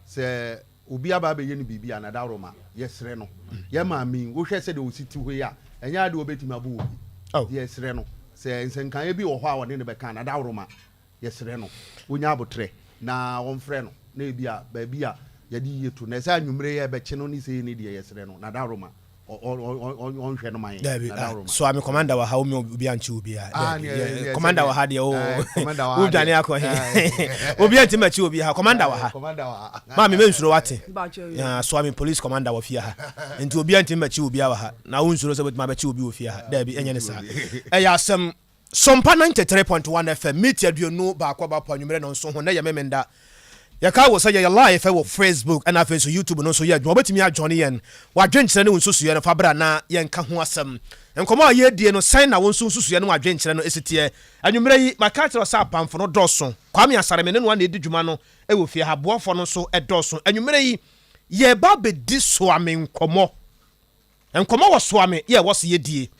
Speaker 2: sɛ obi aba abɛyɛ no biribi a na dawroma yɛsrɛ no yɛ maame wohwɛ sɛdeɛ ɔsi te hɔ yi a ɛnyɛ adeɛ ɔbɛtumi abɔ obi yɛsrɛ no sɛ nsɛnkaeɛ bi wɔ hɔ a ɔne no bɛka na dawroma Yɛsrɛ no ɔnya aboterɛ na ɔmfrɛ no na ebia baabi a yɛde yie to no ɛsɛ anwummere yi a ɛbɛkye no ne sei ne deɛ yɛsrɛ no Nadaroma. Ɔnhwɛ no ma yɛn.
Speaker 1: Dabi,
Speaker 2: Na
Speaker 1: ah,
Speaker 2: daworo ma.
Speaker 1: So ame commander wɔ ha, wo me obi ankye obi a.
Speaker 2: Ah,
Speaker 1: Dabi,
Speaker 2: ne-
Speaker 1: yeah,
Speaker 2: ne-
Speaker 1: commander
Speaker 2: sɛ-
Speaker 1: wɔ ha deɛ o.
Speaker 2: Eh, commander wɔ ha
Speaker 1: Wodwane
Speaker 2: deɛ.
Speaker 1: akɔ he?
Speaker 2: Eh.
Speaker 1: Obi antimi akyi obi ha, commander wɔ ha.
Speaker 2: Commander wɔ ha.
Speaker 1: Maame mensuro wate.
Speaker 4: Mpakyɛ yo.
Speaker 1: Yeah, so ame police commander wɔ fie ha. Nti obi antimi akyi obi wɔ ha. Na wo nsuro sɛ wobɛtumi abɛkye obi wɔ fie ha. Dabi, ɛnyɛ ne saa. Ɛyɛ asɛm. Sompa 93.1 FM, miti 21 aba po anwummerɛ no nso ho na yɛ memenda. Yɛka wo sɛ yɛyɛ live wɔ Facebook ɛna afei nso YouTube no nso yɛ adwuma. Wobɛtumi adwɔne yɛn wadwenkyerɛ ne wo nsusuiɛ no fa bra na yɛnka ho asɛm. Nkɔmmɔ a yɛdie no sɛn na wo nso nsusuiɛ no wadwenkyerɛ no ɛsi teɛ? Anwummerɛ yi maka kyerɛ wo sɛ apamfo no dɔɔso. Kwame Asare me ne no a na ɛdi dwuma no ɛwɔ fie ha. Boafoɔ no nso ɛdɔɔso. Anwummerɛ yi yɛba bɛdi Soame nkɔmmɔ. Nkɔmmɔ wɔ Soame yɛ ɛwɔ so yɛdie.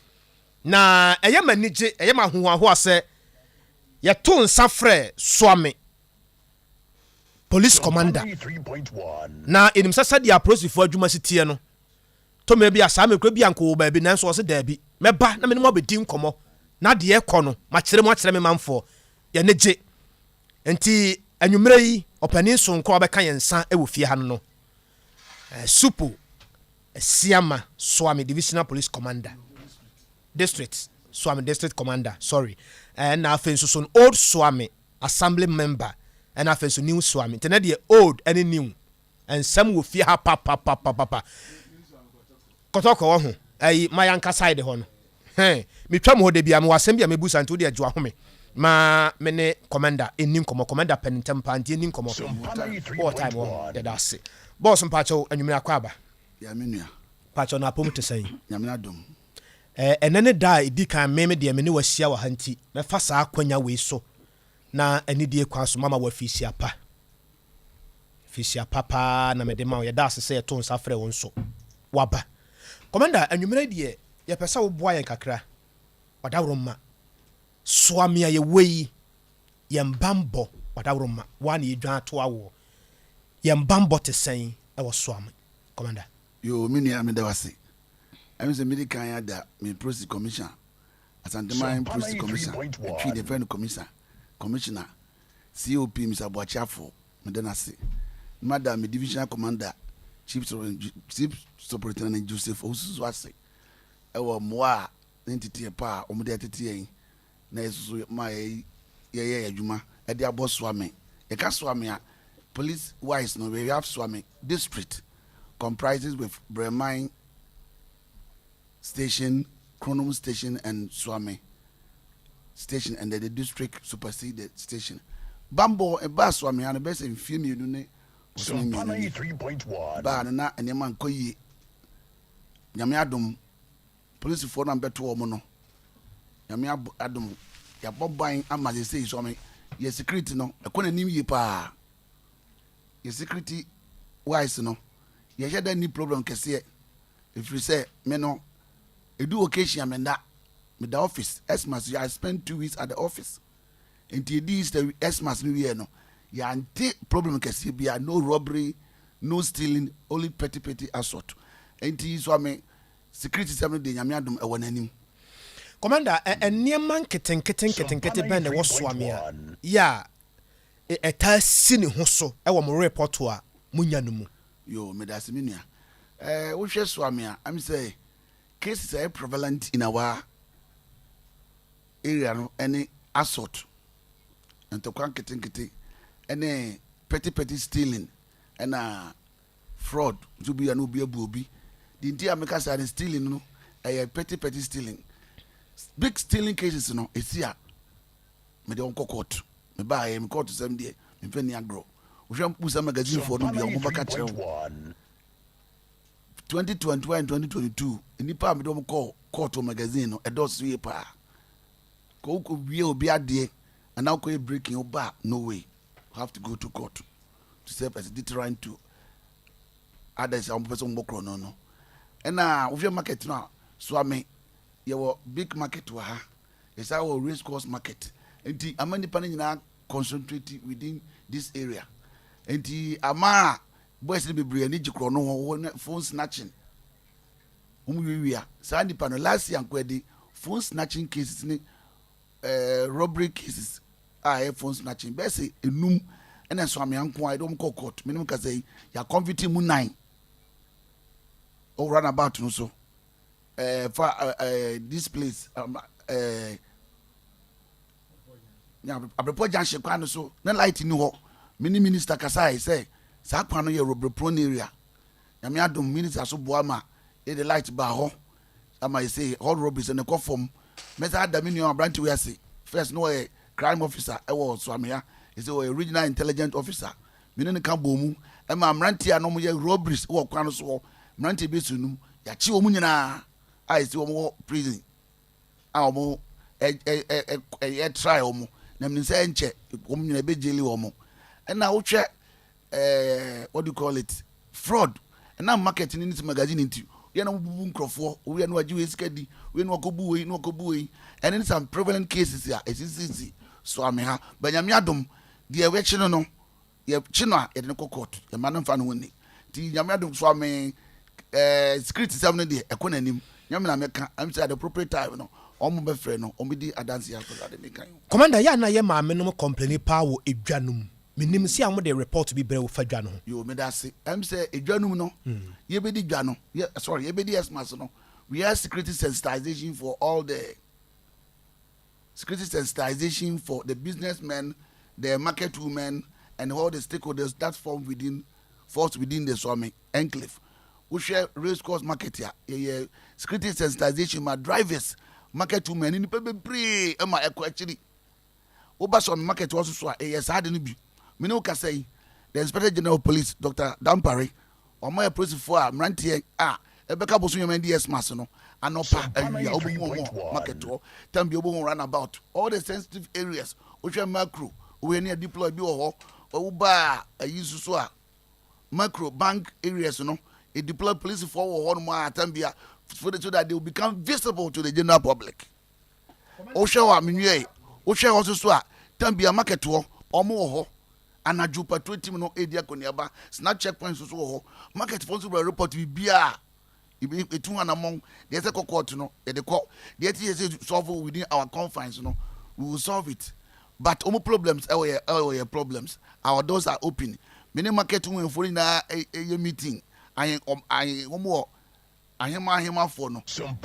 Speaker 1: Na ɛyɛ ma anigye, ɛyɛ ma ahohoahoa sɛ yɛto nsa frɛ Soame police commander. Na ɛnim sɛ sɛdeɛ apolisifoɔ adwuma si teɛ no, tɔmmerɛ bi a saa mekura bi anko wɔ baabi, nanso ɔse daabi, mɛba na mene mo abɛdi nkɔmmɔ na deɛ ɛkɔ no makyerɛ mu akyerɛ me manfoɔ. Yɛne gye. Nti anwummerɛ yi ɔpanin sonko a ɔbɛka yɛn nsa wɔ fie ha no, Supo Siama Soame divisional police commander, district, Soame district commander, sorry, ɛna afei nso so no Old Soame assembly member, ɛna afei nso New Soame. Nti ne deɛ old ɛne new nsɛm wɔ fie ha papapapapa. Kɔtɔkɔ wɔ ho ɛyi mayanka side hɔ no hɛn metwa mu hɔ de bia mewɔ asɛm bi a mebusa, nti wode agye ahome ma me ne commander ɛni nkɔmmɔ. Commander pɛ ne ntɛm paa, nti ɛni nkɔmmɔ wɔ time wɔ ho. Yɛda ase, boss. Mpakyɛw, anwummerɛ akɔ aba.
Speaker 5: Ya, me nua.
Speaker 1: Mpakyɛw, no apɔm te sɛn?
Speaker 5: Nyame adom.
Speaker 1: Ɛnɛ ne da a ɛdi kan me me deɛ me ne wahyia wɔ ha, nti mɛfa saa akwanya wei so na anidie kwan so mama wɔ afihyia pa, fihyia pa paa na mede ma wo. Yɛda ase sɛ yɛto nsa frɛ wo nso waba. Commander, anwummerɛ deɛ yɛpɛ sɛ woboa yɛn kakra. Ɔdaworo ma Soame a yɛwɔ yi, yɛn bambɔ, ɔdaworo ma woa na yɛdwan ato awoɔ, yɛn bambɔ te sɛn ɛwɔ Soame, commander?
Speaker 5: Yo, me nua, meda wase. Ɛmi sɛ mede kan ada me police commissioner, Asanteman police commissioner, atwi deɛ fɛ no commissioner, commissioner COP Mr Aboakyeafo, meda no ase. Mada me divisional commander, Chief Superintendent Joseph Owusu ase ɛwɔ mmoa a ne nteteɛ pa a wɔde atete yɛn na yɛsoso ma yɛyɛ yɛ adwuma ɛde abɔ Soame. Yɛka Soame a, police wise no, we have Soame district comprises with Breman station, Kronom station and Suame station, and then the district supersede the station. Bambɔ ɛbaa Suame ha no bɛsɛ mfie 2 ne bosome 2 ni. Baa no na nneɛma nkɔ yie. Nyame adom, polisifoɔ no ambɛto wɔn no, Nyame adom, yɛabɔ ban ama sesei Suame yɛ security no ɛkɔ n'anim yie paa. Yɛ security wise no, yɛhyɛ da ni problem kɛseɛ, ɛfiri sɛ me no ɛdu occasion a menda, meda office. Xmas, I spend 2 weeks at the office, nti ɛdi Easter, Xmas no wieɛ no, yɛante problem kɛseɛ bia, no robbery, no stealing, only petty petty assault. Nti Suame security sɛm no de, Nyame adom, ɛwɔ n'anim.
Speaker 1: Commander, nneɛma nketenkete nketenkete bɛn na ɛwɔ Soame a yɛ a ɛtaa si ne ho so ɛwɔ mo report a monya no mu?
Speaker 5: Yo, medase, me nua. Wohwɛ Soame a, am sɛ cases a ɛyɛ prevalent in our area no ɛne assault, ntɔkwa nketenkete, ɛne petty petty stealing, ɛna fraud nso bi a na obi abu obi de. Nti a meka saa ne stealing no, ɛyɛ petty petty stealing. Big stealing cases no esi a, mede wɔn kɔ court. Mebaa yɛ me court sɛm deɛ, memfɛ ni agorɔ. Wohwɛ Busa magazine foɔ no bi a, wɔn bɛka kyerɛ wo 2021 and 2022 nnipa a mede wɔn kɔ court wɔ magazine no ɛdɔɔso yie paa. Kɔ wokɔ wie obi adeɛ anaa wokɔyɛ breaking woba, no way, you have to go to court to serve as a deterrent to others a wɔpɛ sɛ wɔbɔ korɔ no. Ɛna wohwɛ market no a, Soame yɛwɔ big market wɔ ha, yɛsa wɔ race course market, nti ama nipa no nyinaa concentrate within this area, nti ama a boys no bebree ani gye korɔ no ho. Wɔn phone snatching, wɔn wiawia saa nipa no. Last year nkɔ yɛde phone snatching cases ne robbery cases a ɛyɛ phone snatching bɛyɛ sɛ enum ɛna Suame nko a yɛde wɔn kɔ court. Minimum kasa yi, yɛ convict mu nine ɔwɔ roundabout no so. Ɛɛ fa ɛɛ this place um, ɛɛ Abrepɔ junction kwan no so na light ni hɔ. Me ne minister kasae sɛ saa kwan no yɛ robbery prone area. Nyame adom minister so boa ma yɛde light baa hɔ ama yɛsɛ hɔ robbery sɛ ne kɔ fam. Mɛsa ada me nua aberante wei ase. First no ɔyɛ crime officer ɛwɔ Suamea. Yɛsɛ ɔyɛ regional intelligence officer. Me ne no ka bɔɔ mu ma mmeranteɛ a na wɔyɛ robberies wɔ kwan no so hɔ, mmeranteɛ bɛsu num, yɛakye wɔn nyinaa a ɛsi wɔn wɔ prison a wɔn ɛyɛ try wɔn na menim sɛ ɛnkyɛ wɔn nyinaa ɛbɛgyeli wɔn. Ɛna wohwɛ ɛɛ what do you call it fraud ɛnam market ne ne magazine nti yɛ na wɔbubu nkurɔfoɔ woyɛ no wagye wei sika di wei na wakɔbu wei na wakɔbu wei ɛne ne some prevalent cases a ɛsisisi so ame ha banyame adom Deɛ yɛkye no no, yɛkye no a yɛde no kɔ court, yɛma no mfa ne ho nni. Nti Nyame adom so ame eh, security sɛm no deɛ ɛkɔ n'anim. Nyame na mɛka, ɛm sɛ at the appropriate time no, wɔn bɛfrɛ no, wɔn bɛdi adanseɛ akɔ ade meka yi.
Speaker 1: Commander, yɛ a na yɛ maame nom complaini paa wɔ edwa no mu. Menim se a wɔn de report bi brɛ wo fa dwa no ho.
Speaker 5: Yoo, meda ase. Ɛm sɛ edwa no mu no, yɛbɛdi dwa no, yɛ, sorry, yɛbɛdi Xmas no, we had security sensitization for all the. Security sensitization for the businessmen, the market women and all the stakeholders that form within falls within the Suame enclave. Wohwɛ race course market a, yɛyɛ security sensitization ma drivers, market women ne nnipa bebree ma ɛkɔ akyiri. Woba Suame market hɔ nso so a, yɛyɛ saa ade no bi. Me ne wo kasa yi, the Inspector General of Police, Dr. Dampare, Wɔyɛ apolisifoɔ a mmeranteɛ a ɛbɛka bosom yɛn di Xmas no anɔpa awia wobɛhu wɔn wɔ market hɔ tam bi wobɛhu run about all the sensitive areas wohwɛ macro wohwɛ ne deploy bi wɔ hɔ woba ayi nso so a macro bank areas no e deploy polisifoɔ wɔ hɔ nom a tam bi a so that they will become visible to the general public wohwɛ hɔ a menwiɛ wohwɛ hɔ nso so a tam bi a market hɔ wɔn wɔ hɔ Anadwo patrol team no redi akɔneaba, snap check points nso wɔ hɔ. Market foɔ nso bɛ report biribiara a etu ho anamɔn. Deɛ ɛsɛ kɔ court no, yɛde kɔ. Deɛ ɛte yɛ sɛ solve within our confines no, we will solve it. But wɔn problems ɛwɔ yɛ ɛwɔ yɛ problems. Our doors are open. Me ne market women foɔ no nyinaa ɛyɛ meeting. Ahen ahen wɔn wɔ Ahema ahemafoɔ no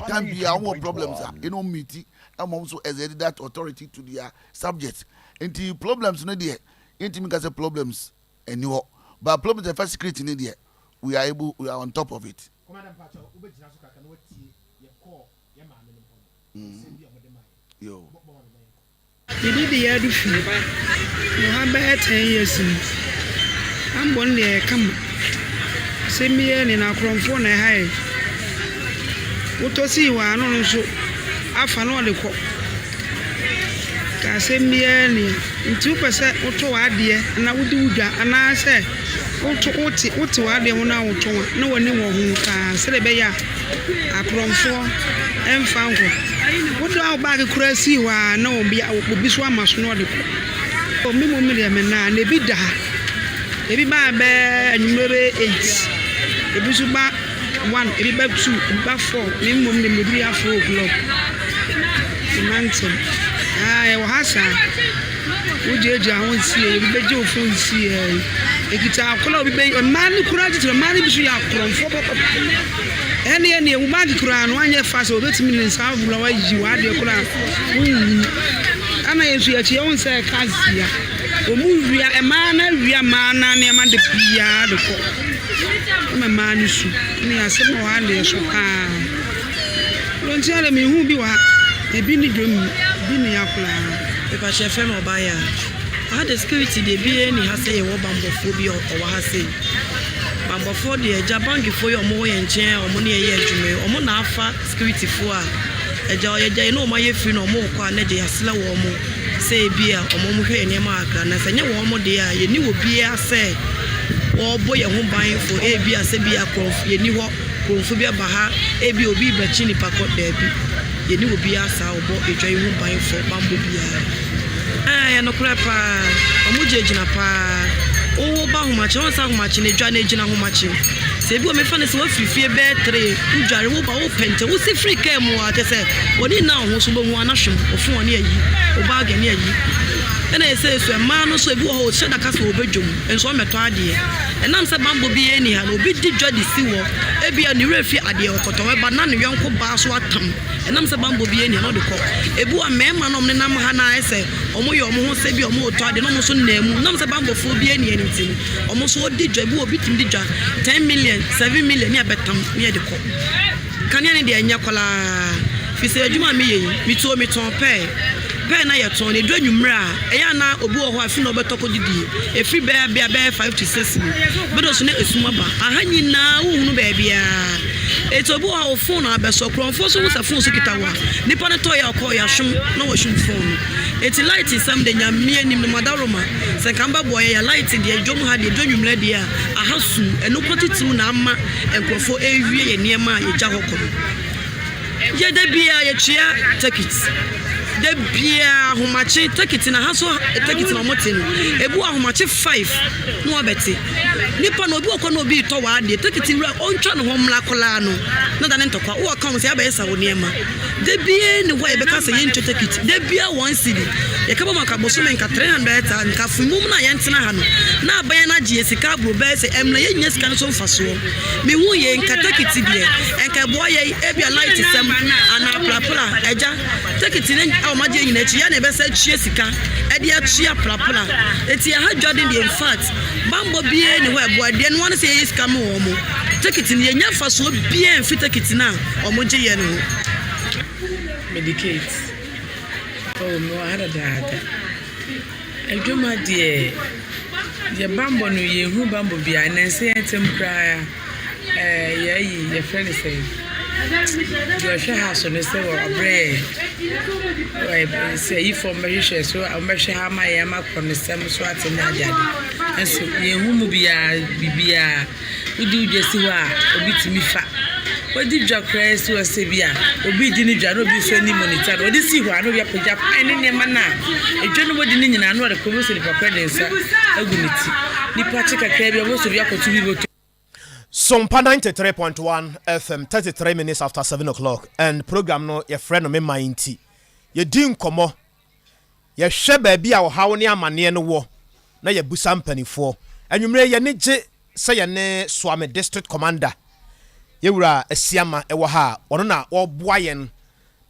Speaker 5: time biara wɔn wɔ problems a yɛne wɔn meeti ɛma wɔn nso exert that authority to their subjects nti problems no deɛ yɛntumi nka sɛ problems ɛni hɔ but problems ɛfa security no deɛ we are able we are on top of it.
Speaker 1: Commander mpakyɛw wobɛgyina so kakra na watie yɛkɔɔ yɛ maame nom hɔ no nsɛm bi a wɔde mae
Speaker 5: Yo.
Speaker 1: bɔ ma me na yɛnkɔ.
Speaker 6: Mede di adu fie wɔ ha bɛyɛ ten years ni. Ambɔ no deɛ ɛyɛ kama. Asɛm biara nni no akorɔmfoɔ na ɛha yɛn. Wotɔ sii hɔ a na ɔno nso afa na ɔde kɔ. Nka asɛm biara nni. Nti wopɛ sɛ wotɔ w'adeɛ anaa wodi wo dwa anaasɛ woto wote wote w'adeɛ ho na wotɔn a na w'ani wɔ ho paa sɛdeɛ ɛbɛyɛ a Akorɔmfoɔ mfa nkɔ. Wode wo baage koraa sii hɔ ara na obi obi nso ama so na ɔde kɔ. O me mmom deɛ me nan na ebi da ha. Ebi ba bɛyɛ anwummerɛ bɛyɛ 8. Ebi nso ba 1, ebi ba 2, ebi ba 4. Me mmom deɛ meduru ha 4 o'clock. Mema ntɛm. Ah, ɛwɔ ha saa. Wogyinagyina ho nsie, obi bɛgye wo fon nsie. Ekita akwadaa obi bɛ mmaa no koraa titiri mmaa no bi nso yɛ akorɔmfoɔ papa. Ɛnneɛ neɛ wo bag koraa no anyɛ fast a obetumi de ne nsa awura wayi w'adeɛ koraa wonhu. Ɛna yɛn nso yɛkyi yɛn ho sɛ cars wia. Wɔn wia mmaa no awia mmaa no nneɛma de biara de kɔ. Ɛma mmaa no su. Ɛne asɛm wɔ ha deɛ so paa. Nti ara mehu bi wɔ ha. Ebi ne dwom ebi ne akoraa.
Speaker 7: Mepakyɛ yɛfrɛ me Ɔbaayaa. Aha de security deɛ biaa nni ha sɛ yɛwɔ banbɔfoɔ bi a ɔwɔ ha sei. Banbɔfoɔ deɛ agya bankfoɔ yi a wɔwɔ yɛn nkyɛn a wɔne yɛn yɛ adwuma yi wɔn na afa security foɔ a agya ɔyɛ gya yɛne wɔn ayɛ firi na wɔn rekɔ a na agya yɛasrɛ wɔn sɛ ebi a wɔn wɔhwɛ yɛn nneɛma kakra na sɛ nyɛ wɔn deɛ a yɛnni wɔ biara sɛ wɔrebɔ yɛn ho ban for ebi a sɛ bi a korɔmfo yɛnni hɔ korɔmfo bi aba ha ebi a obi rebɛkye nipa kɔ daabi yɛnni wɔ biara saa wɔbɔ edwa yi ho ban for banbɔ biara. Ɛɛ, ɛyɛ nokorɛ paa. Wɔn gyinagyina paa. Wo wo ba ahomakye, wɔn sɛ ahomakye no, edwa no egyina ahomakye. Sɛ ebi wɔ mefa no sɛ woafiri fie bɛyɛ tre, wodware, woba, wopɛ ntɛm, wosi firi kaa mu a, kyerɛ sɛ w'ani nna wo ho so, wobɛhu a na hwem, wo fon ne ayi, wo bag ne ayi. Ɛna ɛsɛ so mmaa no nso ebi wɔ hɔ wɔhyɛ da ka sɛ wɔbɛdwam nso wɔmmɛtɔ adeɛ. Ɛnam sɛ bammɔ biara nni ha no, obi di dwa de si hɔ, ebia ne werɛ fi adeɛ ɔkɔtɔ, ɛba na ne yɔnko baa so atam. Ɛnam sɛ bammɔ biara nni ha na ɔde kɔ. Ebi wɔ mmarima no a wɔnenam ha no ayɛ sɛ wɔyɛ wɔn ho sɛ bi a wɔretɔ adeɛ na wɔn nso nenam mu. Ɛnam sɛ bammɔfoɔ biara nni ha no nti no, Wɔn nso wɔdi dwa, ebi wɔ obi tumi di dwa ten million, 7 million ne abɛtam ne yɛde kɔ. Kanea no deɛ ɛnyɛ koraa, firi sɛ adwuma a meyɛ yi, metuo metɔn pɛɛ, pɛɛ na yɛtɔn no, ɛduru anwummerɛ a, ɛyɛ a na obi wɔ hɔ a fi na ɔbɛtɔ kɔdidie, ɛfiri bɛyɛ bia bɛyɛ 5 to 6 no, bɛdɔ so na esum aba, aha nyinaa wonhunu baabiara, enti obi wɔ hɔ a wo phone abɛsɔ, korɔmfoɔ nso hu sɛ phone nso kita wo a, nipa no tɔeɛ a ɔkɔeɛ ahwom na wahwim phone no, enti light nsɛm deɛ Nyame anim no madaworoma. Sɛ nka mobɛboa yɛn a, light deɛ, dwom ha deɛ, ɛduru anwummerɛ deɛ a, aha sum. Ɛno nko titiriw na ama nkurɔfoɔ rewie yɛn nneɛma a yɛgya hɔ kɔ no. Yɛ da biara yɛtua tekit. Da biara ahomakye tekit na ha so tekit na wɔte no. Ebi wɔ ahomakye 5 na wabɛte. Nipa no obi wɔ kɔ na obi retɔ w'adeɛ tekit wura ɔntwa ne ho mmra koraa no na da ne ntɔkwa. Wowɔ ka wɔn sɛ yɛabɛyɛ sa wo nneɛma. Da biara nni hɔ a yɛbɛka sɛ yɛntwa tekit. Da biara 1 cedi. Yɛka bom anka bosome nka 300,000. Nka afe mum no a yɛntena ha no, na aban no agye yɛn sika aboro bɛyɛ sɛ ɛmmerɛ yɛnnya sika no so mfasoɔ. Mehu yei, nka tekiti deɛ, nka ɛboa yɛn, ebia light sɛm anaa prapra. Agya, tekiti no a wɔagye yɛn nyinaa akyi, yɛn na yɛbɛsan atua sika de atua prapra. Enti ɛha dwa no deɛ, in fact, bammɔ biara nni hɔ a ɛboa. Deɛ ɛno ara ne sɛ yɛyi sika ma wɔn. Tekiti no, yɛnnya mfasoɔ biara mfiri tekiti no a wɔgye yɛn no ho.
Speaker 8: Medicate. Oh, mewɔ ha dadaada. Adwuma deɛ, yɛ bammɔ no, yɛnhu bammɔ biara. Nnansa yi ntam koraa, ɛɛ yɛayi, yɛfrɛ no sɛn? Deɛ ɔhwɛ ha so no sɛ wabrɛ yɛn. Ɛɛ sɛ ayifoɔ mmɛhwehwɛ so, wɔmmɛhwɛ ha ama yɛn ama korɔnosɛm so ate ne adeade. Nso yɛnhu mu biara, biribiara. Wode wo dwa si hɔ a, obi tumi fa. Wode dwa koraa si hɔ sɛ bi a obi redi ne dwa na obi nso ani monitor no. Ɔde si hɔ a na obi apagya pan ne nneɛma no a edwa no mu de ne nyinaa na ɔde kɔ. Wobɛhu sɛ nipa korɔ de ne nsa agu ne ti. Nipa kye kakra bi a wobɛhu sɛ obi akɔto bi bɔtɔ.
Speaker 1: Sompa 93.1 FM, 33 minutes after 7 o'clock, and program no yɛfrɛ no Me Man Nti. Yɛdi nkɔmmɔ, yɛhwɛ baabi a ɔhaw ne amanneɛ no wɔ na yɛbusa mpanimfoɔ. Anwummerɛ yi yɛne gye sɛ yɛne Suame District Commander, Yɛwura Asiama wɔ ha a ɔno na ɔreboa yɛn,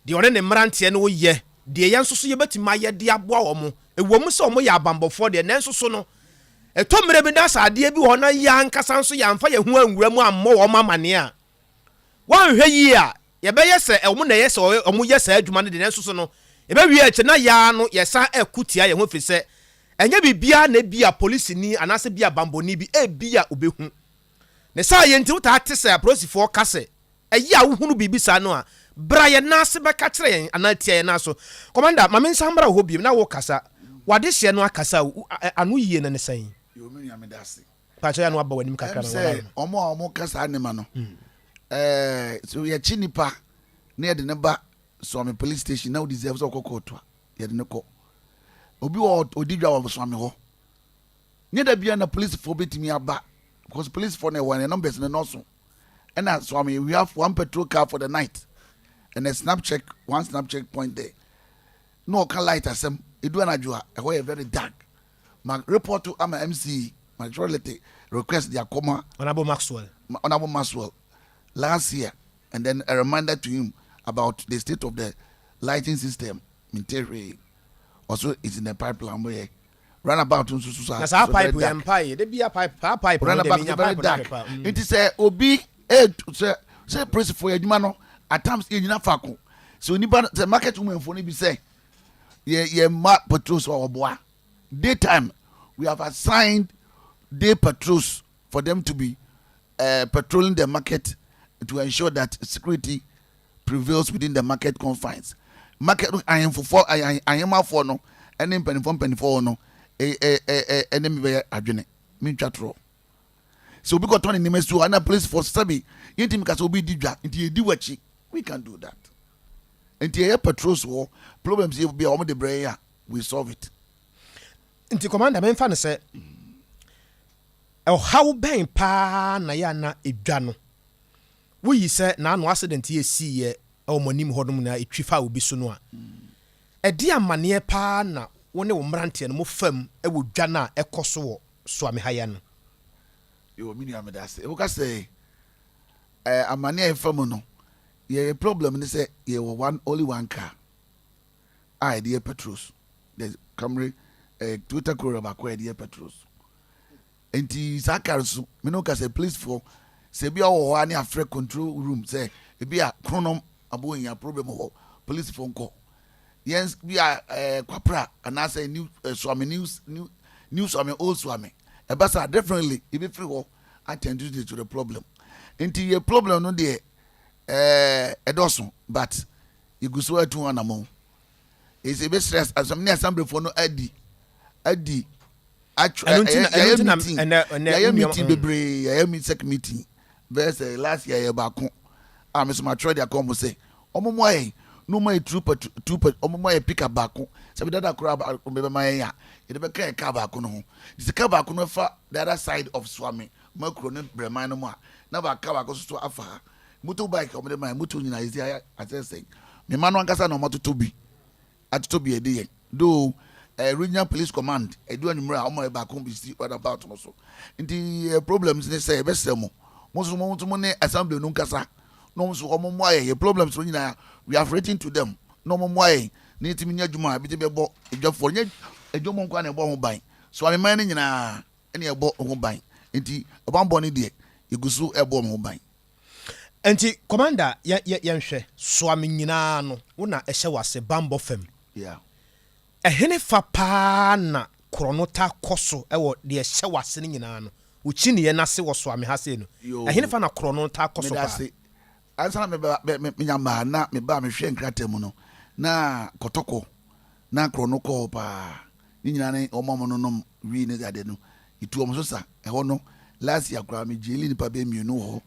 Speaker 1: deɛ ɔne ne mmeranteɛ no yɛ, deɛ yɛn nso so yɛbɛtumi ayɛ de aboa wɔn. Ɛwɔ mu sɛ wɔyɛ abanbɔfoɔ deɛ, nanso so no, ɛtɔ mmerɛ bi na sɛ adeɛ bi wɔ hɔ na yɛn ankasa nso yɛamfa yɛn ho anwura mu ammɔ wɔn amanneɛ a, woanhwɛ yie a, yɛbɛyɛ sɛ wɔn na ɛyɛ sɛ wɔyɛ saa adwuma no de, nanso so no, yɛbɛwie akyire na yɛn ara no yɛsan ɛko tia yɛn ho ɛfiri sɛ ɛnyɛ biribiara na ebia polisini anaasɛ bia bambɔni bi ebia obɛhu. Ne saa yɛ nti wotaa te sɛ apolisifoɔ ka sɛ ɛyɛ a wohunu biribi saa no a, bra yɛn nan ase bɛka kyerɛ yɛn anaa tia yɛn nan so. Commander, ma mensan mmra wo hɔ bio na wokasa. W'adehyeɛ no akasa o, ano yie no ne sɛn?
Speaker 5: Yoo, me nua meda ase.
Speaker 1: Pakyɛ yɛ ano aba w'anim kakra
Speaker 5: na wɔn ano. Wɔn a wɔn ka saa nneɛma no, ɛɛ so yɛkye nipa na yɛde ne ba Suame police station na o deserve sɛ ɔkɔ court a, yɛde ne kɔ. Obi wɔ odi dwa wɔ Suame hɔ. Nyɛ da bia na policefoɔ betumi aba because policefoɔ na ɛwɔ ne numbers no nɔɔso. Ɛna Suame we have one patrol car for the night and a snap check one snap check point there. Na ɔka light asɛm edu anadwo a ɛhɔ yɛ very dark. Ma report ama MC ma twerɛ letter request de akɔma
Speaker 1: Honorable Maxwell.
Speaker 5: Honorable Maxwell last year and then a reminder to him about the state of the lighting system. Mente hwee. Also it's in the pipeline mo yɛ runabout nso so saa.
Speaker 1: Na saa pipe yɛ mpa de bia pipe saa pipe no de
Speaker 5: minya pipe no hwɛ pa. Nti sɛ obi eh sɛ sɛ polisifoɔ yɛ adwuma no at times yɛ nyina faako sɛ onipa sɛ market women foɔ no bi sɛ yɛ yɛ mma patrols a wɔboa daytime we have assigned day patrols for them to be patrolling the market to ensure that security prevails within the market confines. Market ahemfofoɔ ahemafoɔ no ɛne mpanimfoɔ mpanimfoɔ hɔ no ɛne mi bɛyɛ adwene mi ntwa torɔ sɛ obi kɔtɔn ne nneɛma si hɔ ɛna police force sɛbi yɛntumi ka sɛ obi di dwa nti yɛdi w'akyi. We can do that. Nti ɛyɛ patrols wɔ problems yɛ bi a wɔn de brɛ yɛn a, we solve it.
Speaker 1: Nti commander, memfa no sɛ Ɔhaw bɛn paa na yɛ a na edwa no? Woyi sɛ n'ano accident yi a esiiɛ wɔ mo anim hɔnom na etwi faa obi so no a, ɛdeɛn amaneɛ paa na wo ne wo mmeranteɛ no mofa mu wɔ dwa no a ɛkɔ so wɔ Suame ha yi no?
Speaker 5: Yoo me nua medase. Woka sɛ eh, amane a yɛfa mu no, yɛ problem ne sɛ yɛwɔ one only one car a yɛde yɛ petrols. The Camry eh, Toyota Corolla baako a yɛde yɛ petrols. Nti saa car nso me ne wo ka sɛ police foɔ sɛ ebi a wɔ hɔ a ne afrɛ control room sɛ ebi a kronom abohia problem wɔ hɔ police foɔ nkɔ yɛn bi a ɛɛ eh, kwapra anaasɛ new eh, suame new new new suame old suame ɛba saa definitely ebi firi hɔ attend to the, to the problem nti yɛ problem no deɛ ɛɛ eh, ɛdɔso but yɛgu so atu anamɔ ɛsɛ ebɛsrɛ asɛm ne asambrefoɔ no adi adi atwerɛ
Speaker 1: Ɛno nti na ɛno
Speaker 5: yɛayɛ
Speaker 1: nti na
Speaker 5: meeting
Speaker 1: ɛnɛ ɛnɛ
Speaker 5: yɛayɛ
Speaker 1: wo nua
Speaker 5: meeting
Speaker 1: mm.
Speaker 5: bebree yɛayɛ me sec meeting bɛyɛ sɛ last year yɛ baako a me so matwerɛ de akɔ wɔn sɛ wɔn mmoa yɛn na wɔn ayɛ true pat true pat wɔn mmoa yɛ pickup baako sɛ bi dada koraa ba bɛma yɛn a yɛde bɛka yɛ car baako no ho nti sɛ car baako no fa the other side of Suame Makuro ne Brɛman no mu a na ba car baako nso so afa ha motor bike a wɔde ma yɛn motor nyinaa yɛsi ayɛ asɛsɛe me mma no ankasa na wɔn atoto bi atotɔ bi a ɛde yɛn though eh, regional police command ɛdu anwummerɛ a wɔma baako bi si roundabout no so nti eh, problems ne sɛ yɛbɛsrɛ mo mo nso mo nso mo ne assembly no nkasa na wɔn nso wɔn mmoa yɛn yɛ problems no nyinaa we have written to them na wɔn mmoa yɛn na yɛtumi nyɛ adwuma a ebi bɛbɔ adwafoɔ nyɛ adwuma nko na ɛbɔ ho ban so ameman no nyinaa ɛna ɛbɔ ho ban nti ɔbanbɔ no deɛ yɛgu so ɛbɔ wɔn ho ban.
Speaker 1: Nti commander yɛ yɛ yɛnhwɛ, soa me nyinaa no wo na ɛhyɛ w'ase banbɔ fam.
Speaker 5: Yeah.
Speaker 1: Ɛhene fa paa na korɔno taa kɔ so wɔ deɛ ɛhyɛ w'ase no nyinaa no, wo kyiniiɛ no ase wɔ soa me ha sei no, ɛhene
Speaker 5: Yoo.
Speaker 1: fa na korɔno taa kɔ so paa?
Speaker 5: Medase. Ansa na meba me me menya mmaa na meba a mehwɛ nkrataa mu no na kɔtɔkɔ na korɔno kɔ hɔ paa. Ne nyinaa ne wɔn a wɔnonom wii ne ade no yɛtu wɔn so sa. Ɛhɔ no last year koraa me jaili nipa bɛyɛ mmienu wɔ hɔ.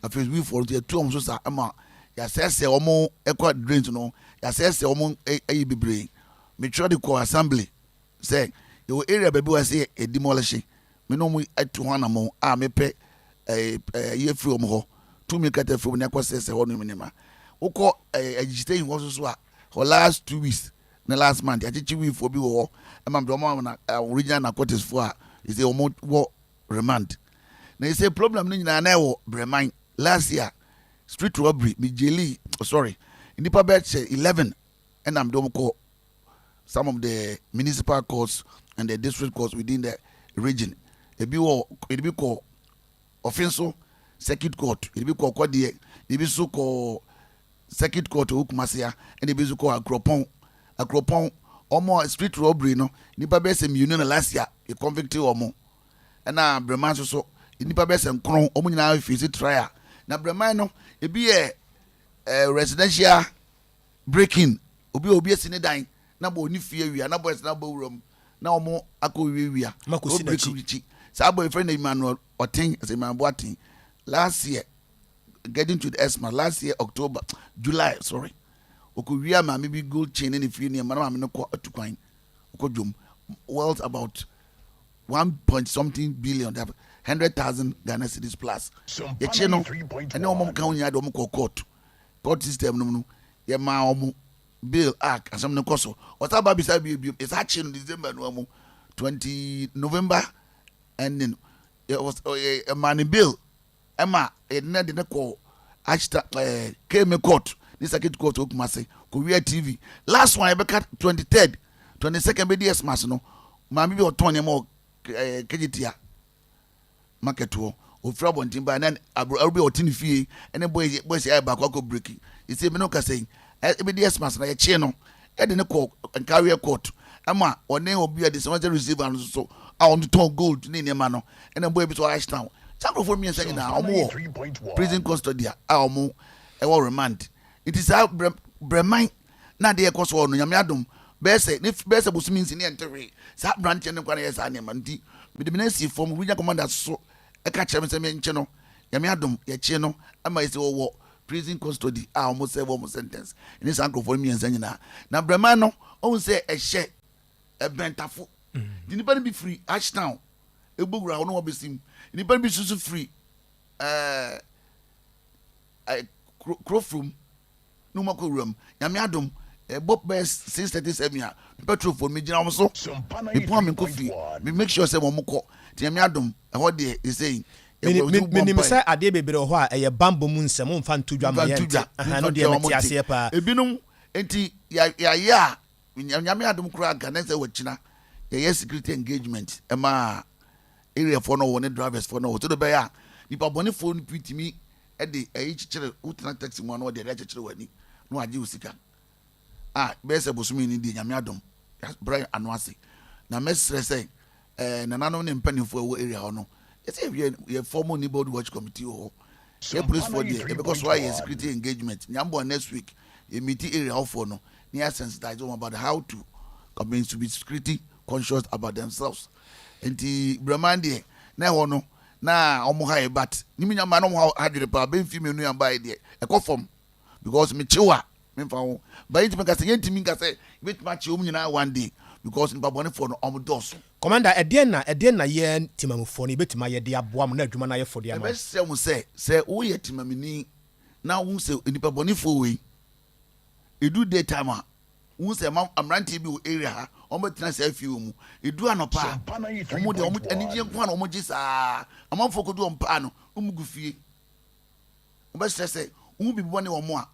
Speaker 5: Afei wiifoɔ no nso yɛtu wɔn so sa ma yɛasɛesɛe wɔn ɛkɔ drains no yɛasɛesɛe wɔn ayi bebree. Metwerɛ de kɔɔ assembly sɛ yɛwɔ area baabi wɔ sɛ yɛ demolish me ne wɔn atu ho anamɔn a mepɛ ɛyi afiri wɔn hɔ tumi krataa firi wɔn ne akɔ sɛesɛe hɔ nom nneɛma. Wokɔ agyiteyi hɔ nso so a for last 2 weeks ne last month yɛakyekye wiifoɔ bi wɔ hɔ ɛma mede wɔn ama regional narcotics foɔ a yɛsɛ wɔn wɔ remand na yɛsɛ problem no nyinaa na ɛwɔ Breman. Last year street robbery me jaili, sorry, nnipa bɛyɛ sɛ 11 ɛna mede wɔn kɔ some of the municipal courts and the district courts within the region. Ebi wɔ ebi kɔ Ɔfinso circuit court, ebi kɔ Kɔdeɛ, ebi nso kɔ circuit court wɔ Kumasi ha, ɛna ebi nso kɔ Akuropɔn. Akuropɔn wɔn a street robbery no nipa bɛyɛ sɛ mmienu na last year yɛ convict wɔn. Ɛna Breman nso so nipa bɛyɛ sɛ nkron wɔn nyinaa face trial. Na Breman no ebi yɛ residential breaking, obi a obi asi ne dan na bɔ oni fie awia na boys na bɔ wura mu na wɔn akɔ wiawia
Speaker 1: Ma kɔsi
Speaker 5: break
Speaker 1: n'akyi.
Speaker 5: akyi. Saa boy fɛ no Emmanuel Ɔten, ɛsɛ Emmanuel Boateng. Last year getting to the Xmas last year October, July, sorry, okowia maame bi gold chain ne ne fie nneɛma na maame no kɔ atu kwan ɔkɔ dwom worth about one point something billion, 100,000 Ghana cedis plus. Yɛkye no ɛne wɔn ka ho nyinaa de wɔn kɔ court. Court system no mu no yɛmaa wɔn bail a asɛm no kɔ so. Ɔsan ba bisa bio bio, yɛsan kye no December no mu 20 November ending, yɛmaa ne bail ɛma yɛde no de no kɔ ashta KMA court ne circuit court wɔ Kumasi kɔwia TV. Last one yɛbɛka 23rd 22nd bɛdi Xmas no, maame bi a ɔtɔn nneɛma wɔ Kejetia market hɔ, ofiri abɔnten baa na aburo bi a ɔte ne fie ɛne boys boys ayɛ baako akɔ break. Yɛsɛ mi no kasa yi ɛbɛdi Xmas na yɛkyee no ɛde ne kɔ Nkawie court ɛma ɔne obi a de sɛ wɔn receiver no so a ɔno tɔn gold ne nneɛma no ɛna boy bi so Ashtown. Saa nkurɔfoɔ mmiɛnsa nyinaa wɔn wɔ prison custody a wɔn ɛwɔ remand. Nti saa brɛ brɛman na adeɛ ɛkɔ so wɔ no Nyame adom bɛyɛ sɛ ne bɛyɛ sɛ bosomi nsi ne yɛnte hwee. Saa aberanteɛ no nkwa na yɛ saa nneɛma nti mede me nan si fam. Regional commander so ɛka kyerɛ me sɛ menkye no. Nyame adom yɛkye no ama yɛsɛ wɔwɔ prison custody a wɔn serve wɔn sentence ne saa nkurɔfoɔ no mmiɛnsa nyinaa. Na brɛman no ɔhu sɛ ɛhyɛ ɛbɛn Tafo nti nipa no bi firi Ashtown. Ɛbɔ wura hɔ na wɔabɛsi mu. Nnipa no bi nso so firi ɛɛ kuro from na wɔn akɔ wuram. Nyame adom, ɛbɔ bɛyɛ 6:37 a, me petrolfoɔ no megyina wɔn so. Mepɔn a menkɔ fie. Me make sure sɛ wɔn kɔ. Nti Nyame adom, ɛhɔ deɛ ɛsei.
Speaker 1: Menim sɛ adeɛ bebree wɔ hɔ a ɛyɛ banbɔ mu nsɛm, womfa nto dwa ma yɛnte. Aha, ɛno deɛ mete aseɛ paa.
Speaker 5: Ebinom nti yɛayɛ a, Nyame adom koraa anka na ɛsɛ wɔkyina yɛyɛ security engagement ɛma area foɔ no wɔ ne drivers foɔ no wɔ sɛdeɛ ɛbɛyɛ a nipa bɔnefoɔ no bi tumi de ɛyi kyekyere wotena taxi mu a na wɔde ɛde akyekyere w'ani na wagye wo sika a bɛyɛ sɛ bosome ni deɛ Nyame adom brɛ ano ase na mɛsrɛ sɛ ɛɛ nananom ne mpanimfoɔ ɛwɔ area hɔ no yɛsɛ yɛ yɛ formal neighborhood watch committee wɔ hɔ yɛ policefoɔ deɛ yɛbɛkɔ so ayɛ security engagement nyamboa next week yɛ meet area hɔfoɔ no na yɛ sensitize wɔn about how to I mean to be security conscious about themselves nti brɛman deɛ na ɛhɔ no na wɔn ha yɛ but ne mi nyama na wɔn ha adwene paa bɛn fi mmienu yɛn ba yɛ deɛ ɛkɔ fam because me kyew a memfa ho but yɛntumi nka sɛ yɛntumi nka sɛ yɛbɛtumi akye wɔn nyinaa one day because nipa bɔnefoɔ no wɔn dɔɔso.
Speaker 1: Commander, ɛdeɛn na ɛdeɛn na yɛn temamufoɔ no yɛbɛtumi ayɛ de aboa mo na adwuma no ayɛ fo de ama mo?
Speaker 5: Yɛbɛsrɛ mo sɛ sɛ woyɛ temamuni na wohu sɛ nipa bɔnefoɔ wei ɛdu day time a wohu sɛ ma mmeranteɛ bi wɔ area ha wɔn bɛtena saa fie wɔ mu ɛdu anɔpa a wɔn deɛ wɔn anigyeɛ nko ara na wɔn gye saa amanfoɔ kɔdu wɔn paa no wɔn gu fie. Wobɛsrɛ sɛ wohu biribi bɔne wɔ mo a,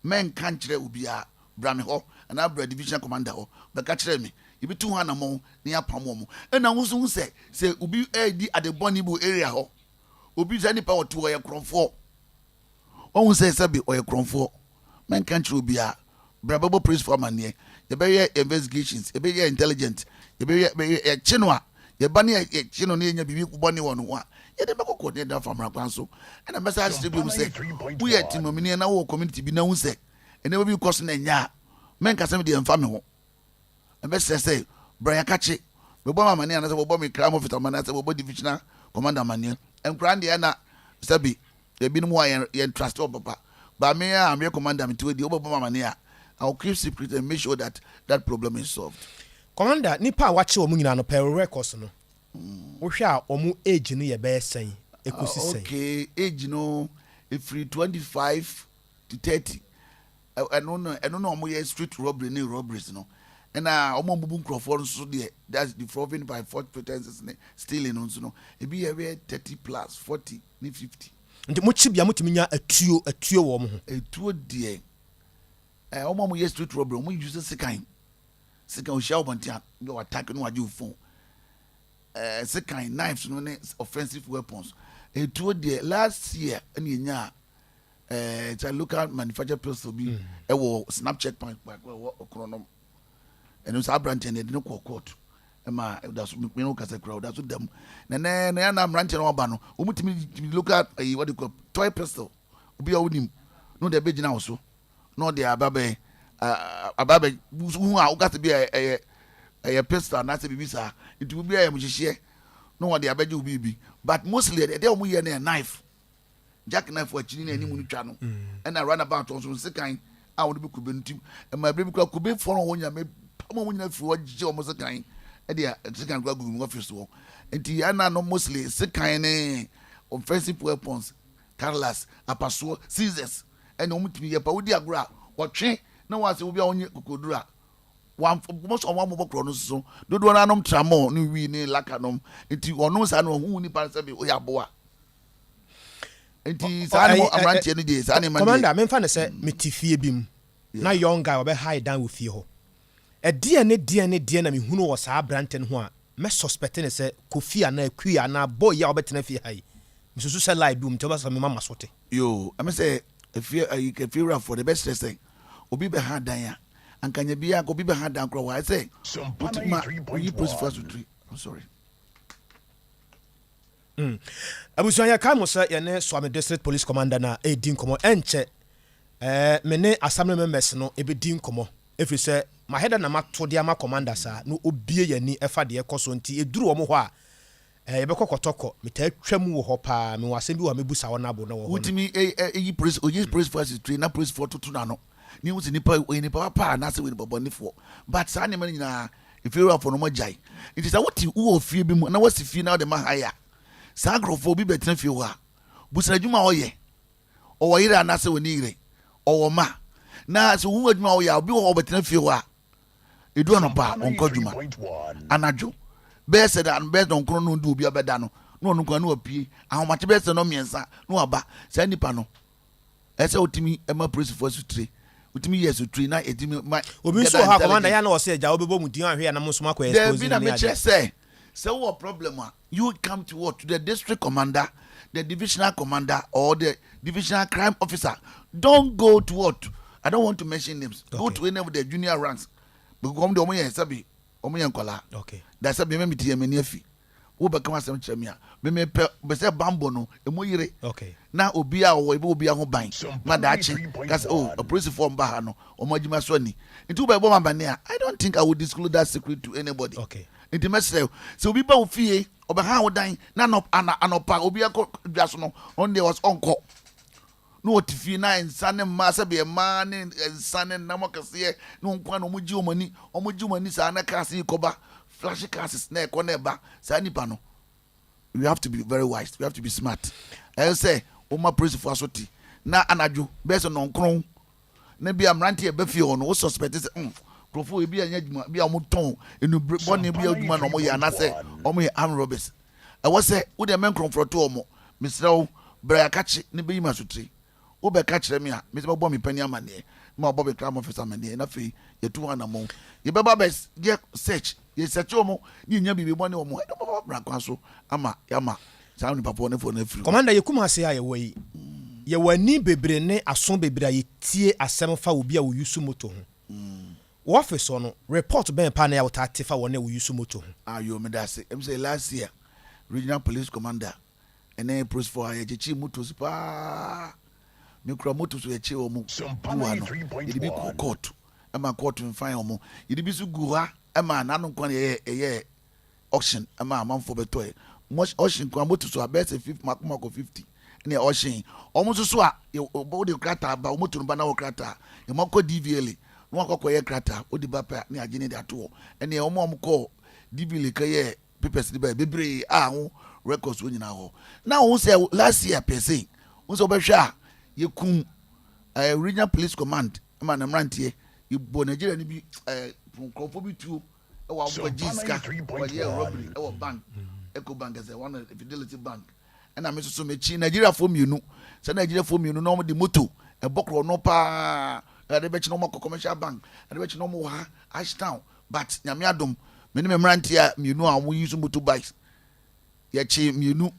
Speaker 5: mɛnka nkyerɛ obiara. Bra me hɔ, anaa bra division commander hɔ bɛka kyerɛ me. Yɛbɛtu ho anammɔn na yɛapam wɔn. Ɛna wo nso hu sɛ, sɛ obi redi ade bɔne bi wɔ area hɔ, obi, saa nipa a ɔte hɔ, ɔyɛ korɔmfoɔ. Wahu sɛ sɛbe ɔyɛ korɔmfoɔ. Mɛnka nkyerɛ obiara. Bra bɛbɔ polisifo amanneɛ. Yɛbɛyɛ investigations, yɛbɛyɛ intelligent, yɛbɛyɛ, yɛbɛyɛ, yɛkye no a, yɛba ne yɛkye no na yɛnya biribi bɔne wɔ ne ho a, yɛde bɛkɔ court na yɛde afa mmara kwan so. Ɛna mɛsan akyerɛ biom sɛ, woyɛ temamuni na wowɔ community bi na wohu sɛ nneɛma bi rekɔ so na ɛnyɛ a, mɛnka sɛ me deɛ ɛmfa me ho. Mɛbɛsrɛ sɛ, bra yɛakakye, bɛbɔ me amanneɛ anaasɛ bɛbɔ me crime officer amanneɛ anaasɛ bɛbɔ divisional commander amanneɛ. Nkoraa no deɛ na sɛbe Ebinom wɔ hɔ a yɛn yɛn trust wɔn papa but me a meyɛ commander mete hɔ deɛ wobɛbɔ me amaneɛ a I will keep secret and make sure that that problem is solved.
Speaker 1: Commander, nnipa a wɔakye wɔn nyinaa no per records no, wohwɛ a wɔn age no yɛ bɛyɛ sɛn ɛkɔsi sɛn?
Speaker 5: Okay, age no ɛfiri 25 to 30. Ɛno no ɛno na wɔyɛ street robbery ne robberies no. Ɛna wɔn a wɔbubu nkurɔfoɔ no nso deɛ that's defrauding by false pretenses ne stealing no nso no ebi yɛ bɛyɛ 30 plus 40. ne 50.
Speaker 1: Nti mo kye bia mo tumi nya atuo atuo wɔ wɔn ho.
Speaker 5: Atuo deɛ ɛɛ wɔn a wɔyɛ street robbery wɔn use sekan sekan ohyia wɔ bɔnten a bi wɔ attack no wagye wo phone ɛɛ sekan knives no ne offensive weapons atuo deɛ last year ɛna enya ɛɛ sɛ local manufactured pistol bi mm. ɛwɔ snap check point baako ɛwɔ ɔkono nom. Ɛno saa aberanteɛ no yɛde no kɔɔ court ma ɔda so me no kasa kura ɔda so da mu na nɛ na yana aberanteɛ no ɔba no wɔn tumi tumi local ɛyi wɔde kɔ toy pistol obi a wonim na ɔde abɛgyina wo so na ɔde aba bɛ aba bɛ hu a wokasa bi a ɛyɛ ɛyɛ pistol anaasɛ biribi saa nti obi a yɛ mo hyehyeɛ na wɔde abɛgye wo biribi but mostly ɛdeɛ wɔn yɛ no yɛ knife. Jack knife wɔ akyiri ne anim no twa no ɛna runabout nso nsekan a wɔde bi kube no ti ɛma ebire bi kura kube fɔlɔ wɔn nyinaa mepam wɔn nyinaa firi hɔ gyegye wɔn sekan ɛde sekan kura gugu mu office hɔ nti ɛna no mostly sekan ne offensive weapons cutlass apasoɔ scissors ɛna wɔn tumi yɛ pa wodi agorɔ a wɔtwe na wɔn ase obi a wɔnyɛ kokoduro a wɔn wɔn sɔ wɔn amobɔ korɔ no soso dodoɔ no anom tramol ne wii ne laka nom nti wɔn saa na wɔn hu nipa sɛ bi oyɛ aboa. Nti saa ne mo mmeranteɛ no deɛ saa nneɛma no deɛ.
Speaker 1: Commander, memfa no sɛ mete fie bi mu na young guy ɔbɛ hae dan wɔ fie hɔ. Ɛdeɛn ne deɛn ne deɛn na mehunu wɔ saa aberantɛ no ho a mɛ suspect no sɛ Kofi anaa Akua anaa boy yi a ɔbɛtena fie ha yi, mesusu sɛ lie bi wɔ mu nti ɔbɛsɛ sɛ mema m'aso te.
Speaker 5: Yoo, ɛmɛ sɛ efie ayi efie wurafoɔ de bɛsrɛ sɛ obi bɛha dan a anka nya biara anka obi bɛha dan koraa wɔ ha sɛ wotumi ma woyi polisifoɔ asotire. I'm sorry.
Speaker 1: Mm. Abusua yɛkae mo sɛ yɛne Suame District Police Commander na ɛredi nkɔmmɔ. Ɛnkyɛ eh, me ne Assembly members no ɛbɛdi nkɔmmɔ. Ɛfiri sɛ mahɛda na mato de ama commander saa na obie yɛn ani ɛfa deɛ ɛkɔ so nti ɛduru wɔn hɔ a eh, yɛbɛkɔ kɔtɔkɔ. Metaa twa mu wɔ hɔ paa. Mewɔ asɛm bi wɔ hɔ a mɛbusa wɔn abo na wɔ hɔ no.
Speaker 5: Wotumi yi polisi oyi polisifoɔ asitire na polisifoɔ toto n'ano na ehu sɛ nipa ɔyɛ nipa papa anaasɛ ɔyɛ nipa bɔnefoɔ but saa nneɛma no nyinaa. Efiewurafoɔ no wɔagyae. Nti sɛ wote wowɔ fie bi mu na woasi fie na wode ma ha a, saa nkurɔfoɔ obi bɛtena fie hɔ a, busa no adwuma a ɔyɛ. Ɔwɔ yere anaasɛ ɔnni yere? Ɔwɔ mma? Na sɛ wohu adwuma a ɔyɛ a, obi wɔ hɔ a ɔbɛtena fie hɔ a, ɛdu anɔpa a ɔnkɔ adwuma. Anadwo bɛyɛ sɛ bɛyɛ dɔnkono no de obi abɛda no, na ɔno nko na wapue. Ahomakye bɛyɛ sɛ nnɔnmiɛnsa na waba. Saa nipa no, ɛsɛ sɛ wotumi ma polisifoɔ asutire. Wotumi yɛ asutire na ɛtumi ma
Speaker 1: Obi nso wɔ hɔ a, kɔmanda, yɛ a na ɔsɛ agya wobɛbɔ mu din anhwɛ a na mo nso moakɔ expose
Speaker 5: no
Speaker 1: ne
Speaker 5: adeɛ. Dabi na mekyerɛ sɛ, sɛ wowɔ problem a, you come to what? To the district commander, the divisional commander or the divisional crime officer. Don't go to what? I don't want to mention names. Okay. Go to any of the junior ranks. Because wɔn de wɔn yɛ sɛbi wɔn yɛ nkɔla.
Speaker 1: Okay.
Speaker 5: Da sɛbi mɛmi ti yɛ mɛ ni afi. Wo bɛ kama asɛm kyerɛ mi a mɛmi pɛ bɛ sɛ bambɔ no emu yere.
Speaker 1: Okay.
Speaker 5: Na obi a ɔwɔ ebi obi ho ban na daakye kasa oh apolisifoɔ mba ha no wɔn adwuma so ani nti wo bɛ bɔ ma bane a I don't think I will disclose that secret to anybody.
Speaker 1: Okay.
Speaker 5: Nti mɛsrɛ wo, sɛ obi ba wo fie, ɔbɛhan wo dan, na anɔpa obi akɔ dwa so no, ɔno deɛ ɔs ɔnkɔ. Na ɔte fie na nsa ne mmaa, sɛdeɛ mmaa ne nsa ne nam akɛseɛ ne wɔn nko na wɔn gye wɔn ani, wɔn gye wɔn ani saa na cars yi kɔba, flashy cars na ɛkɔ na ɛba, saa nipa no, we have to be very wise, we have to be smart. Ɛyɛ sɛ wɔma polisifoɔ aso te na anadwo bɛyɛ sɛ nɔnkron Na bi a mmeranteɛ ɛba fie hɔ no wo suspect sɛ mm nkurɔfoɔ ebi a nyɛ adwuma bi a wɔn tɔn enubere bɔne bi adwuma na wɔn yɛ anaasɛ wɔn yɛ armed robbers ɛwɔ sɛ wo deɛ mɛ nkorɔmforɔ to wɔn mesrɛ wo bra yakakye ne bɛyi ma sotire wo bɛka kyerɛ me a mesɛ bɛbɔ me panin amaneɛ na mabɔ me crime officer amaneɛ na afei yɛtu ho anamɔn yɛbɛba bɛ yɛ search yɛ search wɔn ne yɛnya biribi bɔne wɔn ɛde wɔn bɛba bra kwan so ama yɛama saa nipa bɔnefoɔ no afiri hɔ.
Speaker 1: Commander, yɛ Kumasi a yɛwɔ yi, yɛwɔ ani bebree ne aso bebree a yɛtie asɛm fa obi a ɔyusu moto ho. Wɔ office hɔ no, report bɛn paa na ɛyɛ a wotaa te fa wɔn a wɔyusu moto ho?
Speaker 5: Ah yoo meda ase. Ɛm sɛ last year regional police commander ɛne polisfoɔ a yɛkyekyee motos paa. Me kura motos yɛkyee wɔn gu ha no yɛde bi kɔɔ court ɛma court nfan wɔn. Yɛde bi nso gu ha ɛma n'ano nko ara na yɛyɛ yɛyɛɛ auction ma amanfoɔ bɛtɔɛ mo auction koraa moto so a bɛyɛ sɛ fif mako mako 50 ɛne auction wɔn nso so a wode krataa ba wɔn moto no ba na wɔ krataa yɛn akɔ DVLA na wɔn akɔ akɔyɛ krataa wode ba pɛ ne agye ne de ato hɔ ɛne wɔn a wɔn kɔ DVLA kɛyɛ papers de ba bebree a ho records wɔ nyinaa hɔ na wɔn sɛ last year pɛ sɛ wɔn sɛ wɔbɛhwɛ a yɛkum ɛɛ regional police command ma ne mmeranteɛ yɛbɔ Nigeria no bi ɛɛ nkurɔfoɔ bi tuo ɛwɔ awofo gye sika wɔyɛ robbery ɛwɔ bank eco bank ɛsɛ one fidelity bank ɛna me soso mekyi nigeriafoɔ mmienu sɛ nigeriafoɔ mmienu na wɔn de moto ɛbɔ korɔ no paa ɛde bɛkyi na wɔn akɔ commercial bank ɛde bɛkyi na wɔn wɔ ha ashtown but nyame adom me ne me mmeranteɛ mmienu a wɔn yi so moto bikes yɛkye mmienu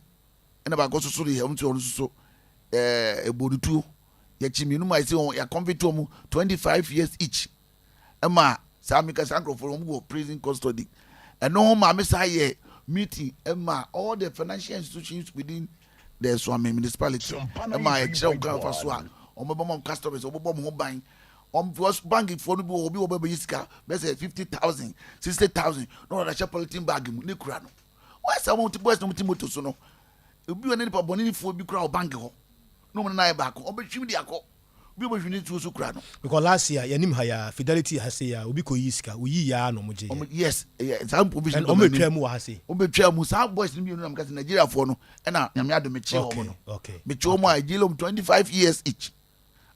Speaker 5: ɛna baako soso de wɔn nso wɔn soso ɛɛ ɛbɔ ne tuo yɛkye mmienu ma yɛsɛ wɔn yɛ convict wɔn 25 years each. Ɛma saa meka saa nkurɔfoɔ no wɔn wɔ prison custody. Ɛno ho maame saa yɛ meeting ɛma all the financial institutions within the Suame municipality ɛma ɛkyerɛ wɔn kwan fa so a wɔn bɛbɔ wɔn customers wɔn bɛbɔ wɔn ho ban wɔn because bank foɔ no bi wɔ obi wɔ bɛbɛ yi sika bɛsɛ 50,000 60,000 na wɔn ahyɛ polythene bag mu ne kura no wɔn sɛ wɔn ti boys na wɔn ti moto so no ebi wɔ ne nipa bɔnne nifoɔ bi kura wɔ bank hɔ na wɔn nan ayɛ baako wɔn bɛhwim de akɔ. Bi ɔbɛhwɛ ne tuo so kura no.
Speaker 1: Because last year yɛnim ha yi ara Fidelity ha sei ara obi kɔ yii sika oyii yɛ ara na ɔmo gye yɛ.
Speaker 5: Ɔmo yes ɛyɛ saa provision
Speaker 1: And ɔmo betwaa mu wɔ ha sei.
Speaker 5: Ɔmo betwaa mu saa boys no mmienu na meka sɛ Nigeria foɔ no ɛna Nyame adom me kyee wɔn no.
Speaker 1: Okay.
Speaker 5: Me kyee wɔn a ɛgyele wɔn 25 years each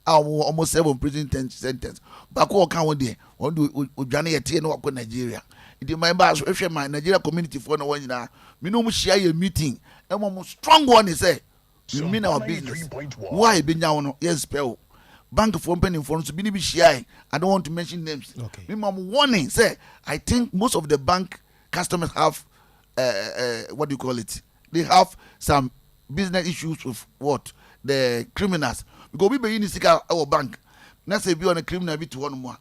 Speaker 5: a wɔn wɔn serve on prison sentence baako a ɔka ho deɛ wɔn de odwane yɛ teɛ na wakɔ Nigeria nti my ba so ehwɛ my Nigeria community foɔ na wɔn nyinaa me ne wɔn hyia yɛ meeting ɛma wɔn strong warning sɛ We mean our business. Wo a ebenya wo no, yɛn spare wo. Bank foɔ mpanimfoɔ no nso bi ne bi hyiae. I don't want to mention names.
Speaker 1: Okay.
Speaker 5: Me ma mo warning sɛ I think most of the bank customers have uh, uh, what do you call it? They have some business issues with what the criminals. Because obi bɛyi ne sika wɔ bank na sɛ ebi ɔne criminal bi te hɔ nom a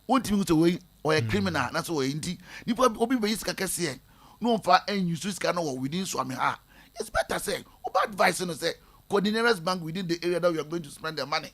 Speaker 5: Wontumi nhu sɛ wei ɔyɛ criminal anaasɛ ɔyɛ nti nipa obi bɛyi sika kɛseɛ na ɔmfa ɛnyusu sika no wɔ within Suame ha a, it's better sɛ wobɛ advice no sɛ kɔ the nearest bank within the area that you are going to spend the money.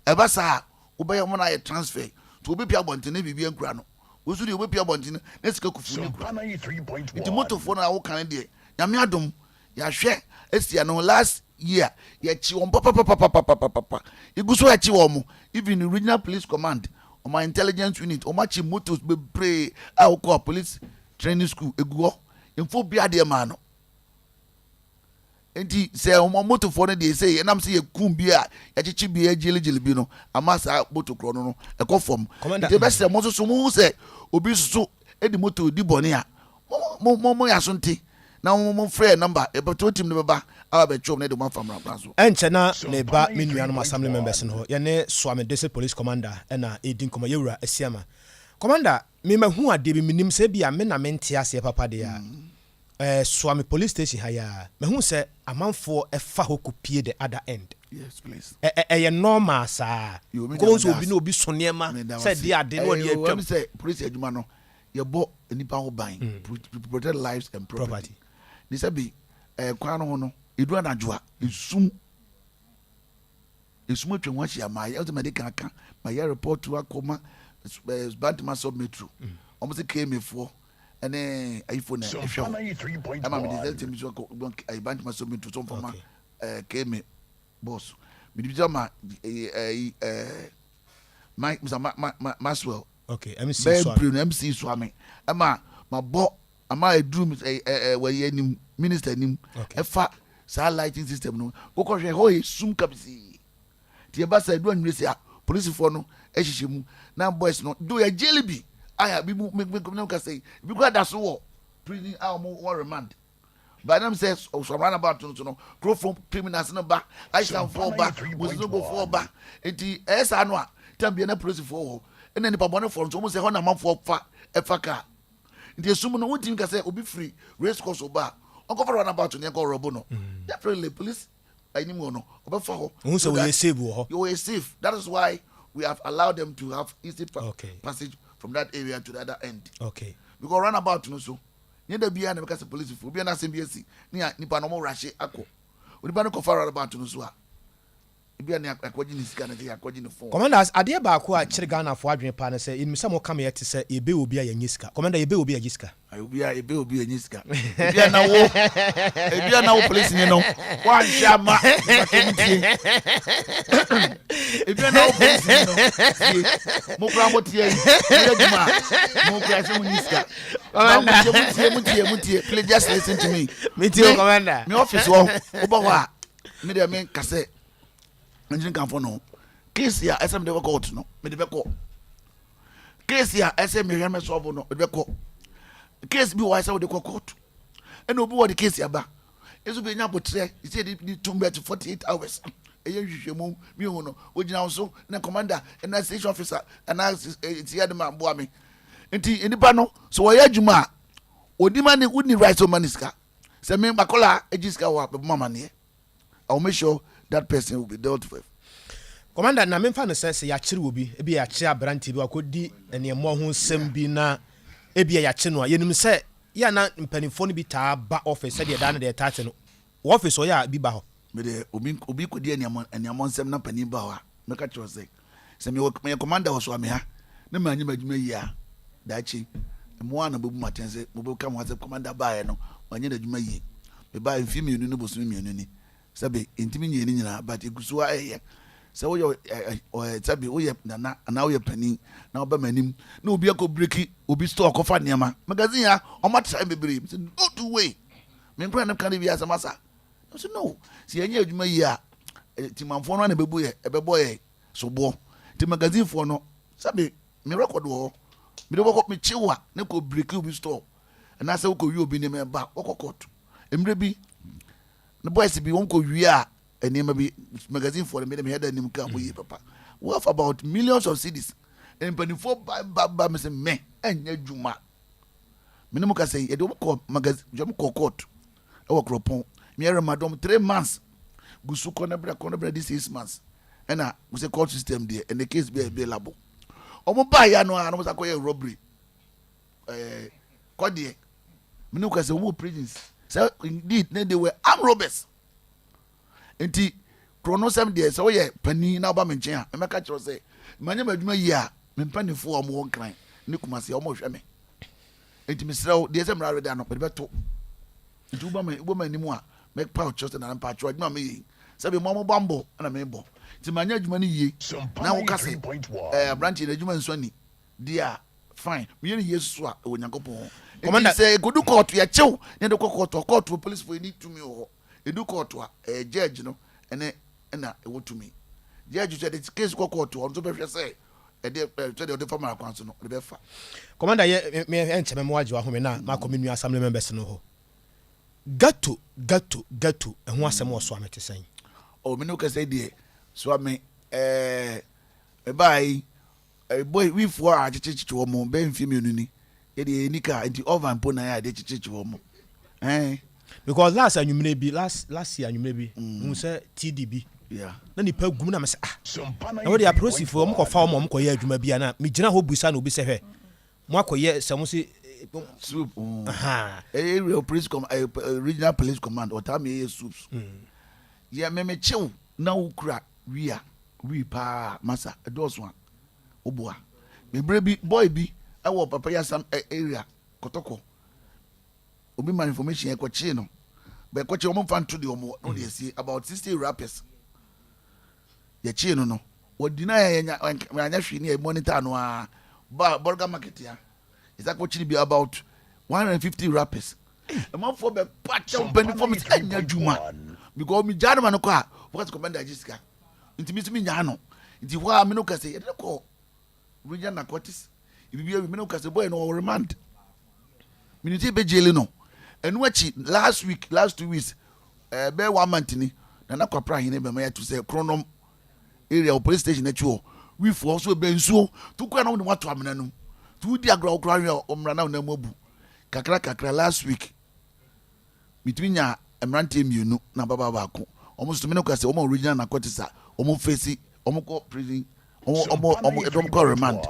Speaker 5: Ɛba saa a wobɛyɛ wɔn ayɛ transfer nti wobɛpia abɔnten na biribi ankura no. Wo nso deɛ wobɛpia abɔnten na sika kufu ne kura. Nti motofoɔ no a woka no deɛ Nyame adom Yɛahwɛ asi ano last year yɛkye wɔn papapapapapapa yɛgu so ɛkye wɔn even regional police command. Wɔn intelligence unit wɔn akye motos bebree a wokɔ a police training school egu hɔ. Mfa obi adeɛ maa no. Nti sɛ wɔn motofoɔ no deɛ sɛ ɛnam sɛ yɛkum bi a yɛakyekye bi agyeligyeli bi no ama saa moto korɔ no no ɛkɔ fam. Nti ɛbɛsrɛ mo nso so mo hu sɛ obi nso so de moto di bɔne a mo mo mo yɛ aso nte na mo mo frɛ nɔmba yɛbɛto tim no bɛba aba bɛtwe wɔn na yɛde wɔn afa mmara kwan so.
Speaker 1: Ɛnkyɛ na meba me nuanom assembly members no hɔ, yɛne Suame District Police Commander na ɛredi nkɔmmɔ, Yɛwura Asiamah. Commander, me mahu adeɛ bi, menim sɛ ebia me na mente aseɛ papa deɛ a, eh, Suame Police Station ha yi ara, mahu sɛ amanfoɔ fa hɔ kɔpie the other end.
Speaker 5: Yes, please.
Speaker 1: Ɛ, ɛ, ɛyɛ normal saa?
Speaker 5: Yo, me
Speaker 1: Wobɛhu
Speaker 5: deɛ
Speaker 1: sɛ
Speaker 5: meda
Speaker 1: obi
Speaker 5: ase.
Speaker 1: ne obi so nneɛma
Speaker 5: Meda wo
Speaker 1: sɛ
Speaker 5: ase.
Speaker 1: deɛ ade na ɔde
Speaker 5: Ɛyɛ,
Speaker 1: atwam.
Speaker 5: ɛm sɛ polisi adwuma no, yɛbɔ nnipa ho ban, protect lives and property. Ne sɛ bi eh, kwan no ho no, ɛdu anadwo a, esum, esum atwa ho ahyia ma yɛ, mɛde kan aka, ma yɛ report akɔ ma eh, Bantama sub metro, wɔn sɛ KMA foɔ ɛne ayifo na ɛhwɛ hɔ, ɛma mede sɛ tɛm so akɔ Bantama sub metro so mfama eh, KMA boss, mede bi sɛ ma eh, eh, Mr. Ma, Ma, Maxwell.
Speaker 1: Okay, MC
Speaker 5: Bɛyɛ
Speaker 1: Suame.
Speaker 5: mprenu MC Suame ɛma mabɔ ama ɛduru ɛ ɛ wɔyɛ anim minister anim
Speaker 1: Okay.
Speaker 5: ɛfa saa lighting system no wokɔhwɛ hɔ yɛ sum kabisii nti ɛba sɛ ɛdu anwummerɛ si a polisifoɔ no ɛhyehyɛ mu na boys no do yɛ jail bi a yɛ bi mu me me me kasa yi ebi kura da so wɔ prison a wɔn wɔ remand. But nam sɛ ɔsɔm runabout no so no kurofo criminals no ba Aishamfoɔ ba Mosongofoɔ ba nti ɛyɛ saa no a tam bia na polisifoɔ wɔ hɔ ɛna nipa bɔnefoɔ nso wɔn sɛ hɔ na amanfoɔ fa ɛfa kaa nti esum no wontumi ka sɛ obi firi race course ba a ɔnkɔfa runabout no yɛnkɔ rɔbo no mm. Definitely police anim hɔ no ɔbɛfa hɔ.
Speaker 1: Ohun sɛ wɔyɛ safe wɔ hɔ.
Speaker 5: Wɔyɛ safe, that is why we have allowed them to have easy pa
Speaker 1: okay.
Speaker 5: passage from that area to the other end.
Speaker 1: Okay.
Speaker 5: Because runabout no so Nyɛ da biara na ɛbɛka sɛ polisifo, obi a n'asɛm bi asi ne a nipa no wɔrahye akɔ. Onipa no kɔfa runabout no so a, ebi a ne akɔgye ne sika na kyɛ akɔgye ne phone.
Speaker 1: Commanders, adeɛ baako a ɛkyere Ghanafoɔ adwene paa ne sɛ, yɛnim sɛ moka ma yɛte sɛ yɛbɛ obi a yɛnyɛ sika. Commander, yɛbɛ obi a yɛgye sika.
Speaker 5: Ayi obi a yɛbɛ obi a yɛnyɛ sika. Ebi a na wo, ebi a na wo polisini no, woanhwɛ ama nipa kɛm tie. Ebi a na wo polisini no, tie. Mo kura mo teɛ yi, mo yɛ adwuma a, mo kura sɛ mo nyi sika. Commander. Mutie, mutie, mutie. Please just listen to me.
Speaker 1: Me too, Commander.
Speaker 5: Me office wɔ, wobɔ hɔ a, me deɛ me nka sɛ, nkyene kanfo no. Case a ɛsɛ me de bɛkɔ court no, me de bɛkɔ. Case a ɛsɛ me hwɛ me solve no, me de bɛkɔ. Case bi wɔ ɛsɛ wo de kɔ court. Ɛna obi wɔ de case aba. Nso bi nya abotrɛ, sɛ de de tum bɛte 48 hours. Ɛyɛ nhwehwɛmu, mi hu no, ogyina wo so, na commander, ɛna station officer, ɛna tia de ma boa me. Nti nipa no sɛ wɔyɛ adwuma a odi ma ne wonni right sɛ ɔma ne sika. Sɛ me makɔla egye sika wɔ a bɛbɔ amaneɛ. I will make sure that person will be dealt with.
Speaker 1: Commander, na memfa no sɛ sɛ yɛakyere obi, ebia yɛakyere aberanteɛ bi wakɔdi nneɛmoa ho nsɛm bi na ebia yɛakye no a, yɛnim sɛ yɛ a na mpanimfoɔ no bi taa ba office sɛdeɛ daa no deɛ ɛtaa te no. Wɔ office hɔ yɛ a bi ba hɔ?
Speaker 5: Me deɛ obi obi kɔdi aniamɔ aniamɔ nsɛm na panin ba hɔ a, mɛka kyerɛ wo sɛ Sɛ mewɔ meyɛ commander wɔ Soame ha na manyɛ m'adwuma yie a, daakye mo ara na mobɛbu me atɛn sɛ mobɛka mo ho asɛm commander baeɛ no wanyɛ n'adwuma yie. Mebaeɛ mfeɛ mmienu ne bosome mmienu ni. Sɛbe yɛntumi nyɛɛ ne nyinaa but ɛgu so ara ɛyɛ. Sɛ woyɛ ɛ ɛ sɛbe woyɛ nana anaa woyɛ panin na woba m'anim na obi akɔ breki obi store kɔfa nneɛma magazine ha wɔn atra bebree. Mesɛ no to way. Me nkora ne ka ne bi asɛm asa. Mesɛ no sɛ yɛnyɛ adwuma yie a timanfoɔ no ara na ɛbɛbu yɛ ɛbɛbɔ yɛ soboɔ nti magazine foɔ no sɛbi me record wɔ hɔ mede wɔkɔ mekye wo a ne kɔ break obi store anaasɛ wokɔ wie obi nneɛma ɛba wɔkɔ court mmerɛ bi ne boys bi wɔn kɔ wie a nneɛma bi magazine foɔ no mede mehɛ da anim ka mo yie papa we have about millions of cedis mpanimfoɔ ba ba ba me sɛ mɛ ɛnyɛ adwuma me ne mo kasa yi yɛde wɔn kɔ magazine wɔn kɔ court ɛwɔ kuropɔn meyɛ remadɔm 3 months gu so kɔ ne brɛ kɔ ne brɛ di 6 months ɛna wosɛ court system deɛ ɛnɛ case bi a available ɔmo baa ya no a na ɔmo sa kɔyɛ robbery kɔdeɛ mene wo kasa ɔmo wɔ prisons sɛ indeed ne they were armed robbers. Nti kuro no sɛm deɛ sɛ woyɛ panin na woba me nkyɛn a mɛka kyerɛ sɛ manyɛ m'adwuma yie a me mpanimfoɔ a wɔwɔ Nkran ne Kumasi a wɔhwɛ me. Nti mesrɛ wo deɛ sɛ mmara reda no mede bɛto. Nti woba me woba m'anim a mɛpa wo kyerɛ sɛ nana mpakyɛw adwuma a meyɛ yi sɛbi mo a mo bambɔ na mebɔ. Nti manyɛ adwuma no yie na woka sɛ ɛɛ aberanteɛ no adwuma nsɔ ani deɛ a, fine. Meyɛ no yie nso a, ɛwɔ Nyankopɔn hɔ. Nti sɛ ɛkɔdu kɔɔto, yɛkyew na yɛde kɔ kɔɔto a, kɔɔto polisifoɔ yɛnni tumi wɔ hɔ. Ɛdu kɔɔto a, ɛyɛ judge no ne na ɛwɔ tumi. Judge nso yɛde case kɔ kɔɔto a, ɔno nso bɛhwɛ sɛ ɛde sɛdeɛ ɔde fa mmara kwan so no, ɔde bɛfa.
Speaker 1: Commander yɛ me ɛnkyɛ mɛma wagye wahome na makɔ me nua assembly members no hɔ. Ghetto ghetto ghetto ɛho asɛm wɔ Soame te sɛn?
Speaker 5: Oh me ne wo kasa yi deɛ Soame ɛɛ mebaa yi boy wifoɔ a akyekyekyekye wɔn bɛyɛ mfeɛ mmienu ni yɛdeɛ yɛnni kaa nti oven mpo na yɛ a yɛde kyekyekye wɔn ɛɛ.
Speaker 1: Because last anwummerɛ bi last last year anwummerɛ bi mm. sɛ TD bi yeah. na nipa gum na mesɛ ah na wɔde apolisifoɔ wɔn kɔfa wɔn a wɔn kɔyɛ adwuma bi a na megyina hɔ busa na obi sɛ hwɛ mo akɔyɛ sɛ mo se.
Speaker 5: Swoop. Mm. Ɛyɛ area police com eh, regional police command ɔtaa mi ɛyɛ swoops. Mm. Yɛ mɛmɛ kyew na wokura wia wi paa masa ɛdɔɔso a woboa. Bebree bi boy bi ɛwɔ papa yasam area kɔtɔkɔ obi ma information ɛkɔ kyee no bɛkɔ kyee wɔn nfa nto deɛ wɔn wɔ na wɔde asie about 60 rappers yɛkyee no no wɔdi na yɛnya yɛanyɛ hwee ne yɛ monitor no ara ba Bolga market ya yɛsa kɔ kyere bi about 150 rappers ɛmanfoɔ bɛ pa kyɛw mpanyinfoɔ mi sɛ ɛnyɛ adwuma because mi gyaa no ma no kɔ a wɔka sɛ commander agye sika nti mi nso mi nyaa no nti hɔ a mi no kɛse yɛde no kɔ region narcotics bibi awi mi no kɛse boy no ɔwɔ remand mi ni ti bɛ jail no ɛnu akyi last week last 2 weeks ɛbɛ one month ni nana kwapra ahene bɛma yɛto sɛ kronom area wɔ police station akyi hɔ wifoɔ so ɛbɛ nsuo to kura na wɔde wato amena no mu to wodi agorɔ wokora ahwɛ ɔmmra na ɔnam mu abu kakra kakra. Last week metumi nya mmeranteɛ mmienu na ababaawa baako. Wɔn nso tumi no kasa wɔn original narcotics a wɔn face wɔn kɔ prison, wɔn ɛdɔm kɔ remand.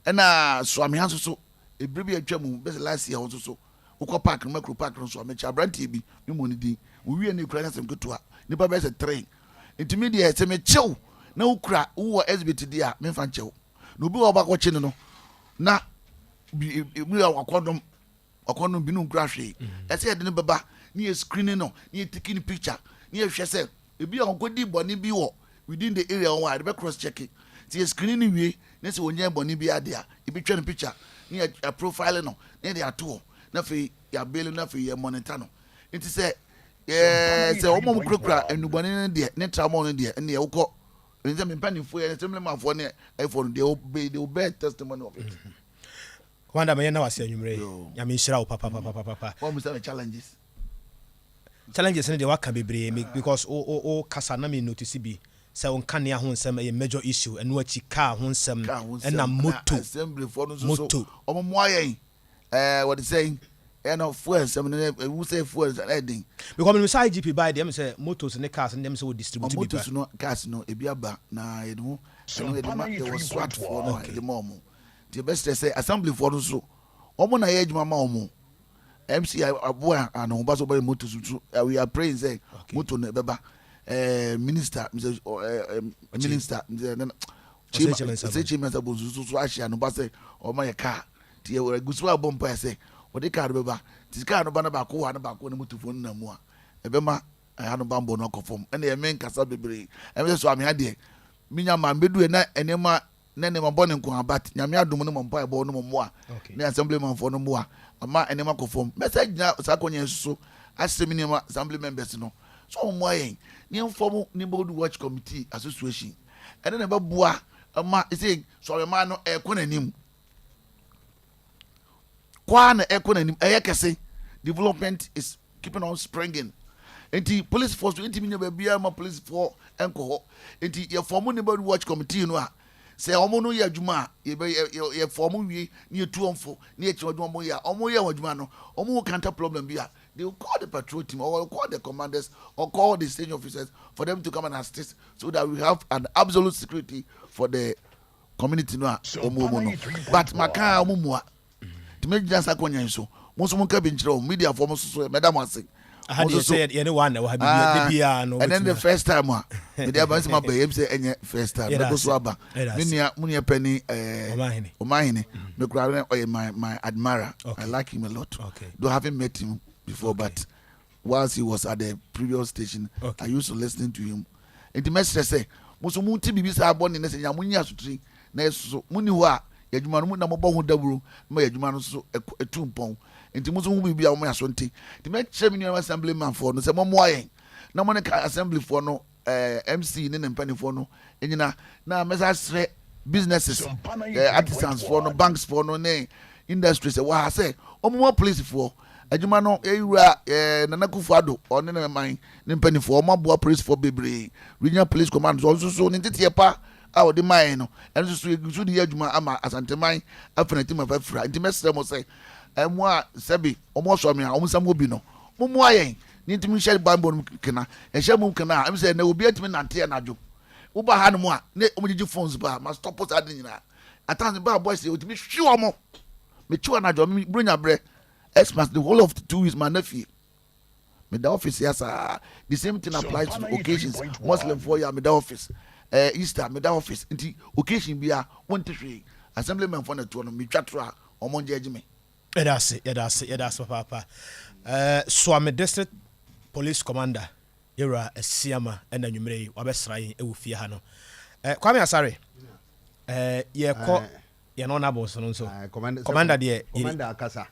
Speaker 5: Ɛna Soamea nso so ebire bi atwa mu bɛsɛ last year wɔn nso so wokɔ park no mɛkuro park no so amekyɛ aberanteɛ bi ne mu ne din wowie ne kura nyasɛm ketewa nipa bɛyɛ sɛ three. Ntumi deɛ sɛ mekyew na wokura wowɔ exhibit deɛ a memfa nkyɛw na obi wɔ ɔba kɔkye no na bi bi a wakɔdɔm wakɔdɔm bi no nkura hwee. Ɛsɛ yɛde no bɛba ne yɛ screening no ne yɛ taking picture ne yɛhwɛ sɛ ebi a ɔnkɔdi bɔne bi wɔ within the area hɔ a yɛde bɛ cross check. Nti yɛ screening no wie ne sɛ wɔnyɛ bɔne bi ade a yɛbɛtwa no picture ne yɛ profile no ne yɛde ato hɔ na afei yɛabele no, afei yɛ monitor no. Nti sɛ yɛ sɛ wɔn a wɔkurakura nnubɔne no deɛ ne tramol no deɛ ɛne wokɔ ɛne sɛ mpanimfoɔ yɛ assemblymanfoɔ ne ɛfoɔ no deɛ they will bear testimony of it.
Speaker 1: Commander, mɛyɛ na wase anwummerɛ yi. Nyame nhyira wo papapapapa.
Speaker 5: Wɔn bisa me challenges.
Speaker 1: Challenges no deɛ waka bebree me because wo kasa na me notice bi sɛ wo nkanea ho nsɛm ɛyɛ major issue, ɛno akyi car ho nsɛm
Speaker 5: car ho
Speaker 1: ɛna
Speaker 5: nsɛm
Speaker 1: moto
Speaker 5: assemblyfoɔ no nso so
Speaker 1: moto.
Speaker 5: Wɔn mmoa yɛn wɔde sɛn ɛna fuel nsɛm no ewu sɛ fuel nsɛm ɛden.
Speaker 1: Because menim sɛ IGP baa deɛ sɛ motos ne cars no deɛ sɛ wɔ distribute bi
Speaker 5: motos no, cars no ebi aba na yɛde ho ɛno yɛde ma yɛwɔ SWAT foɔ no a yɛde ma wɔn. Nti yɛbɛsrɛ sɛ assemblyfoɔ no nso wɔn na yɛ adwuma ma wɔn. MC aboa anohoba so ɔbɛyɛ motos nso, we are praying sɛ moto no ɛbɛba. Minister Mr minister Mr Nana Osei Kyei Mensah Bonsu nso so ahyɛ anoba sɛ ɔma yɛ car, nti yɛ gu so abɔ mpaeɛ sɛ wɔde car no bɛba. Nti car no ba na baako wɔ ha na baako wɔ ne motofoɔ no nam mu a ɛbɛma ɛha no bambɔ no akɔ fam. Ɛna ɛmɛ nkasa bebree ɛmɛ sɛ so amea deɛ menya maa mbɛdu ɛ na nneɛma bɔ ne nko a, but Nyame adom no mɔ mpaebɔ no mɔ mmoa ne assemblymanfoɔ no mmoa ama nneɛma kɔ fam. Mɛsɛ gyina saa akɔnya yi so asɛ me nneɛma assembly members no so wɔn mmoa yɛn ne yɛmfa neighborhood watch committee association ɛne na ɛbɛboa ama ɛsɛ sɔrɔmaa no ɛkɔ n'anim kwaa na ɛkɔ n'anim ɛyɛ kɛse. Development is keeping on springing, nti police force ntumi nya baabiara ma police foɔ nkɔ hɔ. Nti yɛ form neighborhood watch committee no a sɛ wɔn no yɛ adwuma a yɛbɛ yɛ yɛ form wie ne yɛtu wɔn fo ne yɛkyerɛ adwuma wɔn yɛ a wɔn yɛ wɔn adwuma no, wɔn wɔ counter problem bi a they will call the patrol team or call the commanders or call the station officers for them to come and assist so that we have an absolute security for the community no a wɔn wɔ mu no. But maka a wɔn mua nti mɛ gyina saa akɔnya yi so, mo nso mo nka bi nkyerɛ wɔn mediafoɔ mo nso so mɛda mo ase.
Speaker 1: Aha deɛ sɛ yɛne wa na wɔ ha bi biara no.
Speaker 5: Ɛnɛ the first time a mede aba sɛ maba yɛm sɛ ɛnyɛ first time, mɛkɔ so aba. Me nua mo nua pani Ɔmahene me kora ne ɔyɛ my admirer. I like him a lot though I haven't met him before, but whilst he was at the previous station I used to listen to him. Nti mɛsrɛ sɛ Mo nso monte biribi saa bɔne na sɛ nya monyi asotire na yɛsoso monni hɔ a yɛn adwuma no mu na mobɔ ho dawuro ma yɛn adwuma no nso ɛtu mpɔn. Nti mo nso ho biribi a wɔn aso nte. Nti mɛkyerɛ me nuanom assemblyman foɔ no sɛ mommoa yɛn na mo ne assembly foɔ no eh, MC ne ne mpanimfoɔ no nyina na mɛsa asrɛ businesses, eh, artisans foɔ no, banks foɔ no ne industries ɛwɔ ha sɛ wɔmmoa police foɔ adwuma no. Yɛwura eh, Nana Akufo Addo ɔne ne man ne mpanimfoɔ wɔn aboa police foɔ bebree. Regional Police Command so ɔno nso so ne nteteɛ pa a ɔde maa yɛn no ɛno nso so yɛgu so de yɛ adwuma ama Asanteman afena tim afa fira. Nti mɛsrɛ mo sɛ ɛmo a sɛbi wɔn asɔ me a wɔn nsa mu bi no mommoa yɛn ne ntumi nhyɛ banbɔ no mu kena. Ɛhyɛ mu kena a ɛm sɛ ɛnɛ obi atumi nante anadwo woba ha nom a ne wɔn gyegye phones ba ma stop saa de nyinaa. At times ba boys yɛ otumi hwe wɔn mekyi anadwo me buronya brɛ Xmas the whole of 2 weeks ma na fie meda office ya saa. The same thing applies to occasions. Muslim foɔ yɛ a meda office, Easter meda office. Nti occasion bia wonte hwee assemblyman foɔ na ɛtoɔ no metwa toro a wɔn ngye agye me.
Speaker 1: Yɛda ase, yɛda ase, yɛda ase papaapa. Suame District Police Commander, Yɛwura Asiama ɛna anwummerɛ yi wabɛsra yɛn ɛwɔ fie ha no. Kwame Asare, yɛkɔ yɛn honourables no nso. Commander deɛ.
Speaker 2: Commander akasa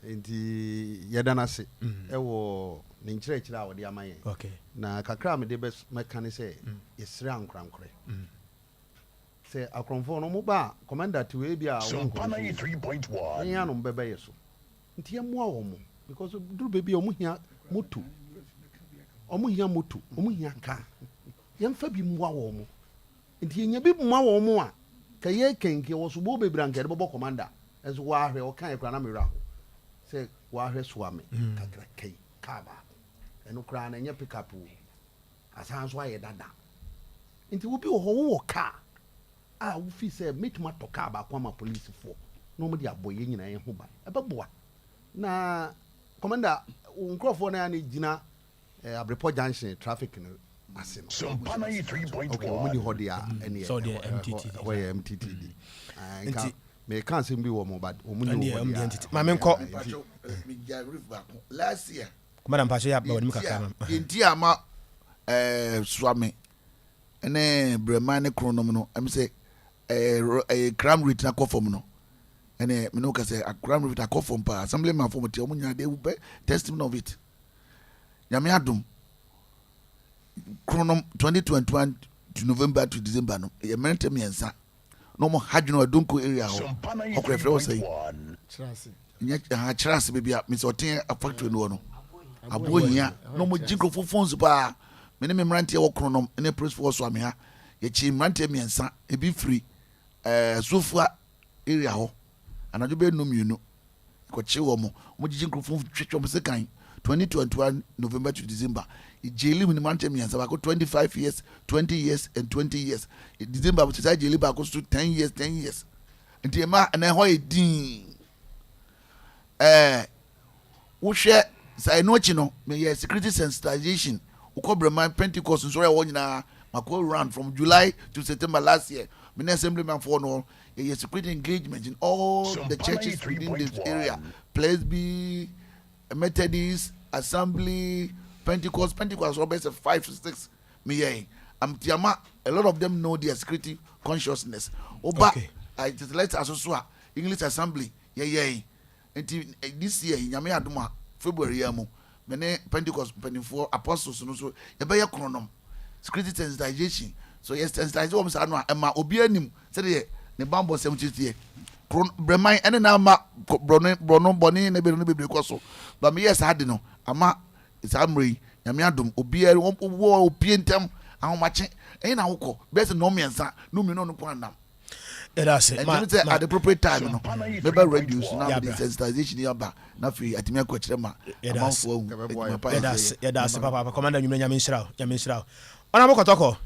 Speaker 2: nti yɛda no ase ɛwɔ ne nkyerɛkyerɛ a ɔde ama yɛn. Na kakra a mede bɛka ne sɛ yɛsrɛ ankorankorɛ sɛ akorɔmfoɔ no ɔmo ba a, commander te wei bi a ɔmo nkɔ yɛn anom bɛbɛ yɛ so nti yɛmmoa wɔn mo because duru baabi a ɔmo hia moto, ɔmo hia moto, ɔmo hia kaa, yɛmfa bi mmoa wɔn mo. Nti yɛnya bi mmoa wɔn mo a ka yɛ kɛnke wɔ sobo bebree anka yɛde bɛbɔ commander nso wɔahwɛ ɔka yɛ koraa na mewura ho sɛ wɔahwɛ soa me kakraka yi kaa baako ɛno koraa na ɛnyɛ pick up o asan nso ayɛ dada. Nti obi wɔ hɔ wowɔ kaa a wofi sɛ mɛtumi atɔ kaa baako ama polisifoɔ na wɔn de abɔ yɛn nyinaa yɛn ho ban ɛbɛboa. Na commander wo nkurɔfoɔ no a na gyina Abrepɔ junction traffic no ase no. Okay, wɔn ni hɔ deɛ a ɛneɛ ɛhɔ yɛ MTTD. Nka meka asɛm bi wɔ mo but wɔn ni hɔ deɛ a.
Speaker 1: Maame nkɔ.
Speaker 5: Last year.
Speaker 1: Commander mpakyɛ yɛ aba w'anim kakra ma.
Speaker 5: Nti ama Suame ne Brɛman ne Kronom no ɛm sɛ ɛyɛ crime rate na kɔ fam no ɛne mene wo ka sɛ crime rate akɔ fam paa. Assemblyman fam te ɔmo nyinaa they will bear testimony of it. Nyame adom Kronom 2021 to November to December no yɛ mmerante mmiɛnsa na ɔmo ha dwene Adonko area hɔ hɔ kora ɛfrɛ wɔ sɛ nyɛ ha kyerɛ ase baabi a mesɛ ɔte factory no wɔ no aboɔ hia na ɔmo gye nkurɔfoɔ phones paa. Me ne me mmeranteɛ wɔ Kronom ne polisifoɔ so ame ha yɛkyi mmeranteɛ mmiɛnsa ebi firi Sofua area hɔ anadwo bɛyɛ 2:30 kɔkye wɔn. Wɔn gyegye nkurɔfoɔ twitwa wɔn sekan. 2021 November to December jaili mu ne mmeranteɛ mmiɛnsa baako 25 years, 20 years and 20 years. December sɛ jaili baako so 10 years, 10 years. Nti ɛma ɛna ɛhɔ yɛ din. Wohwɛ saa ɛno akyi no meyɛ security sensitization wokɔ Breman Pentecost nsɔre a ɛwɔ nyinaa makɔ round from July to September last year. Me ne assemblyman foɔ no yɛyɛ security engagement in all the churches within this area, Presby, Methodist, Assembly, Pentecost. Pentecost asɔre bɛyɛ sɛ five six meyɛ nti ama a lot of them know their security consciousness. Woba let asoso a English Assembly yɛyɛ. Nti this year Nyame adom a February yi mu me ne Pentecost mpanimfoɔ apostles no so yɛbɛyɛ Kronom security sensitization. So yɛ sensitize wɔn saa no a ɛma obiara nim sɛdeɛ ne bambɔ sɛm teteɛ. Kron Brɛman ɛne na ama borɔno borɔno bɔne ne bebree no bebree kɔ so ba meyɛ saa de no ama saa mmerɛ yi Nyame adom obiara wɔ opie ntɛm ahomakye ɛyɛ na wokɔ bɛyɛ sɛ 3:30 2:00 no kɔ anam.
Speaker 1: Yɛda ase.
Speaker 5: Ɛnti mi sɛ at the appropriate time no mɛba radio so na mede sensitization yi aba na afei atumi akɔ akyerɛ ma amanfoɔ ahu adwuma pa
Speaker 1: yɛda ase, yɛda ase papaapa. Commander nwumere Nyame nhyira wo, Nyame nhyira wo. Ɔnabo Kɔtɔkɔ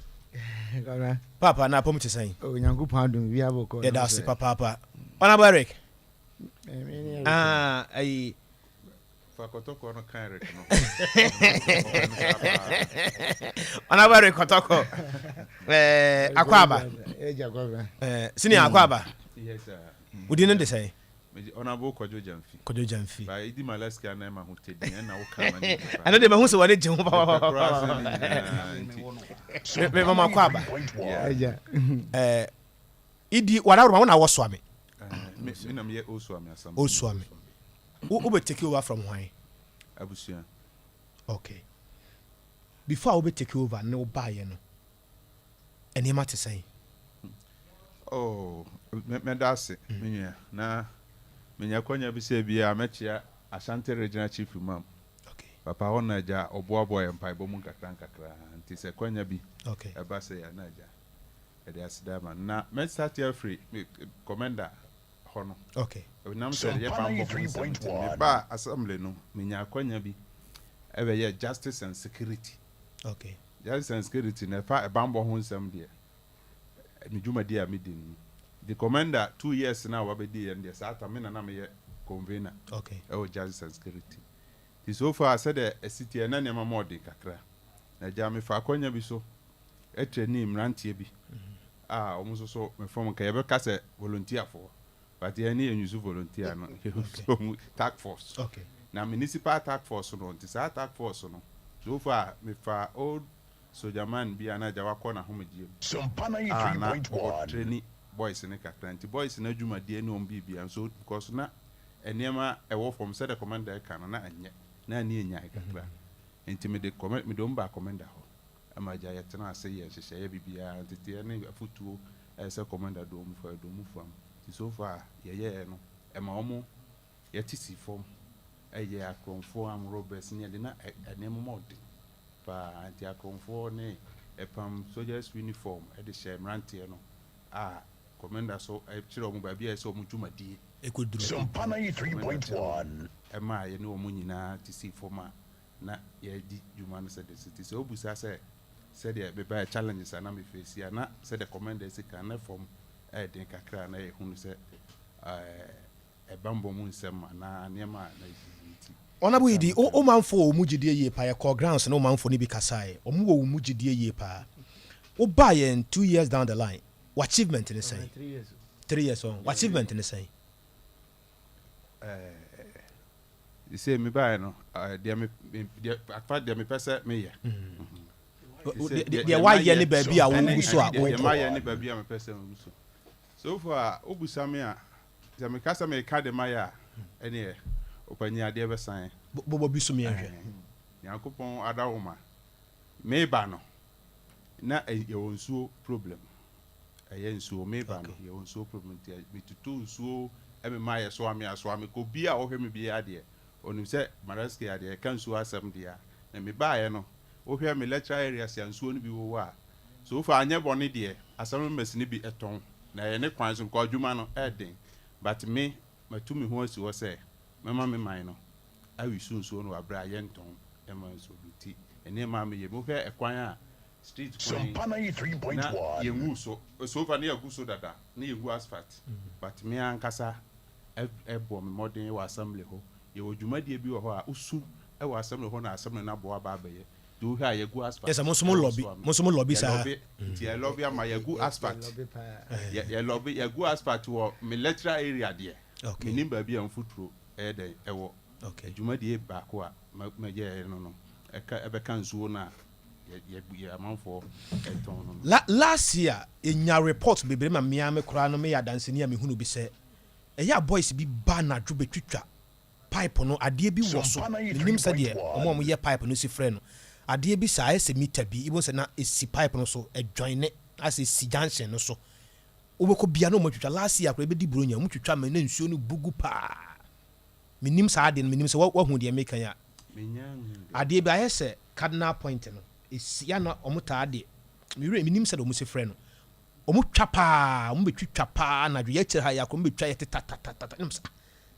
Speaker 1: paapa na apɔmu te sɛn?
Speaker 9: Onyankopɔn adom bi abɔkɔ.
Speaker 1: Yɛda ase papaapa. Ɔnabo Eric. Ah, ayi.
Speaker 10: Fa Kɔtɔkɔ no ka Eric no.
Speaker 1: Ɔnabo Eric Kɔtɔkɔ. Akɔ aba. Senior akɔ aba.
Speaker 10: Yes sir.
Speaker 1: Wodi no de sɛn?
Speaker 10: Megye Honourable Kwadwo Gyamfi.
Speaker 1: Kwadwo Gyamfi.
Speaker 10: Ba Idi Malaski a na ɛma ho tɛ din ɛna wo ka ma ne gye paa.
Speaker 1: Ɛno deɛ mahu sɛ w'ani gye ho
Speaker 10: Mepɛ koraa sɛ ne nyinaa nti.
Speaker 1: Me mama kɔ aba.
Speaker 10: Yeah.
Speaker 1: Eh, Idi w'adaworoma wo na wɔ Suame.
Speaker 10: Eh, me, me na meyɛ Old Suame Assembly.
Speaker 1: Old Suame. Wo wo bɛ take over from hwan?
Speaker 10: Abusua.
Speaker 1: Okay. Before a wo bɛ take over ne wo baayɛ no, nneɛma te sɛn?
Speaker 10: Oh, mɛda ase, me nua. Na menya akwanya bi sɛ bi a mɛkyea Ashanti Regional Chief Imam.
Speaker 1: Okay.
Speaker 10: Papa hɔ na agya ɔboaboa yɛn mpaebɔ mu nkakra nkakra. Nti sɛ kwanya bi
Speaker 1: okay.
Speaker 10: ɛba sɛ yɛ na agya ɛde aseda ama no. Na mɛsate afiri commander hɔ no.
Speaker 1: Okay.
Speaker 10: Ɛnam sɛ yɛ bammɔ ho nsɛm nti, mebaa assembly no, menya akwanya bi ɛbɛyɛ justice and security.
Speaker 1: Okay.
Speaker 10: Justice and security no ɛfa ɛbanbɔ ho nsɛm deɛ, me dwumadie a medi no. The commander 2 years no a wabɛdi yɛ no deɛ, saa time me na na meyɛ convener ɛwɔ justice and security. Nti so far sɛdeɛ ɛsi teɛ na nneɛma ma ɔden kakra. Na agya mefa akwanya bi so ɛtraining mmeranteɛ bi a wɔn nso so mefam nka yɛbɛka sɛ volunteerfoɔ, but yɛn ne yɛn use volunteer no, yɛ task force. Na municipal task force no, nti saa task force no, so far mefa old sojaman bi a na agya wakɔ n'ahomegyeɛ mu a na ɔtraining boys ne kakra, nti boys no adwumadeɛ ne wɔn biribia nso, because na nneɛma ɛwɔ fam sɛdeɛ commander ɛka no na ɛnyɛ na ani enyae kakra, nti mede wɔn ba commander hɔ ama agya yɛtena ase yɛ nhyehyɛeɛ biribiara, nteteɛ ne afotuo ɛyɛ sɛ commander de wɔn fa de wɔn fam. Nti so far yɛyɛɛ no ɛma wɔn yɛte si fam, ɛyɛ akorɔmfoɔ, armed robbers ne ɛde na nneɛma ma ɔde paa, nti akorɔmfoɔ ne ɛpam soldiers uniform ɛde hyɛ mmeranteɛ no a commander so ɛkyerɛ wɔn baabi a ɛsɛ wɔn dwumadie.
Speaker 1: Ɛkɔduru.
Speaker 10: Ɛma yɛne wɔn nyinaa te si fam a na yɛdi dwuma no sɛdeɛ si ti sɛ obusa sɛ sɛdeɛ mebaɛ challenges a na mefɛsi a na sɛdeɛ commander si kan na fam ɛyɛ kakra na yɛhunu sɛ ɛbambɔ mu nsɛm anaa nneɛma a na ɛsisi nti.
Speaker 1: Honourable Idi, wo manfo wɔ wo mu gyidie yie paa. Yɛkɔɔ grounds na wo manfo no bi kasaeɛ. Ɔmo wɔ wo mu gyidie yie paa. Wobaa yɛn 2 years down the line, w'achievement ne sɛn? 3 years ɔn, w'achievement ne sɛn?
Speaker 10: Sɛ mebaeɛ no, deɛ me deɛ afa deɛ mepɛ sɛ meyɛ.
Speaker 1: Deɛ wayɛ ne baabi a wogu so a
Speaker 10: deɛ mayɛ ne baabi a mepɛ sɛ megu so. So far wobusa me a, sɛ meka sɛ meka de mayɛ a, ɛneɛ ɔpanyin adeɛ bɛsan.
Speaker 1: Bobɔ bi so miɛnhwɛ.
Speaker 10: Nyankopɔn adawoma, meba no na yɛwɔ nsuo problem, ɛyɛ nsuo. Meba no yɛwɔ nsuo problem, nti metutu nsuo ɛmema yɛ so ame aso ame kɔ bi a ɔhwɛ me biara deɛ onim sɛ Maraski adeɛ ɛka nsuo asɛm deɛ a na mebaeɛ no, wohwɛ me electoral area si a nsuo no bi wɔ hɔ a so far anyɛ bɔne deɛ asɛm no mɛsi no bi ɛtɔn na ɛyɛ ne kwan so because adwuma no ɛɛden, but me matu me ho asi hɔ sɛ mɛma me man no awi so nsuo no wɔ abere a yɛntɔn ɛma nsuo bi, nti nneɛma a meyɛ, mohwɛ ɛkwan a street kwan na yɛngu so, so far ne yɛgu so dada ne yɛngu asphalt, but me ankasa ɛbɔ me mmɔden wɔ assembly hɔ, yɛwɔ dwumadie bi wɔ hɔ a wosu ɛwɔ assembly hɔ na assembly no aboa aba abɛyɛ, nti wohwɛ a yɛgu asphalt.
Speaker 1: Yɛ sɛ mo nso mo lobby, mo nso mo lobby saa.
Speaker 10: Nti yɛ lobby ama yɛgu asphalt, yɛ lobby yɛgu asphalt wɔ me electoral area deɛ menim baabi a mfuturo ɛyɛ dɛn ɛwɔ. Dwumadie baako a mɛyɛɛ no ɛka ɛbɛka nsuo no a yɛ amanfoɔ ɛtɔn no.
Speaker 1: Last year yɛnya report bebree ma mmea me koraa no, meyɛ adanseni a mehunu bi sɛ ɛyɛ a boys bi ba anadwo bɛtwitwa pipe no, adeɛ bi wɔ so, menim sɛdeɛ ɔmo a ɔmoyɛ pipe no si frɛ no, adeɛ bi saa ayɛ sɛ meter bi, ibo sɛ na ɛsi pipe no so ɛjoin ne asɛ ɛsi junction no so, wobɛkɔ bia na ɔmo atwitwa. Last year koraa ɛbɛdi buronya, ɔmo twitwa ma na nsuo no bugu paa. Menim saa adeɛ no, menim sɛ wahu deɛ meka yi a, adeɛ bi ayɛ sɛ cardinal point no ɛsi ya na ɔmo taa deɛ mewura, menim sɛ deɛ ɔmo si frɛ no, ɔmo twa paa, ɔmo bɛtwitwa paa anadwo, yɛkyerɛ ha yɛakɔ, ɔmo bɛtwa yɛ tetatatata ne sɛ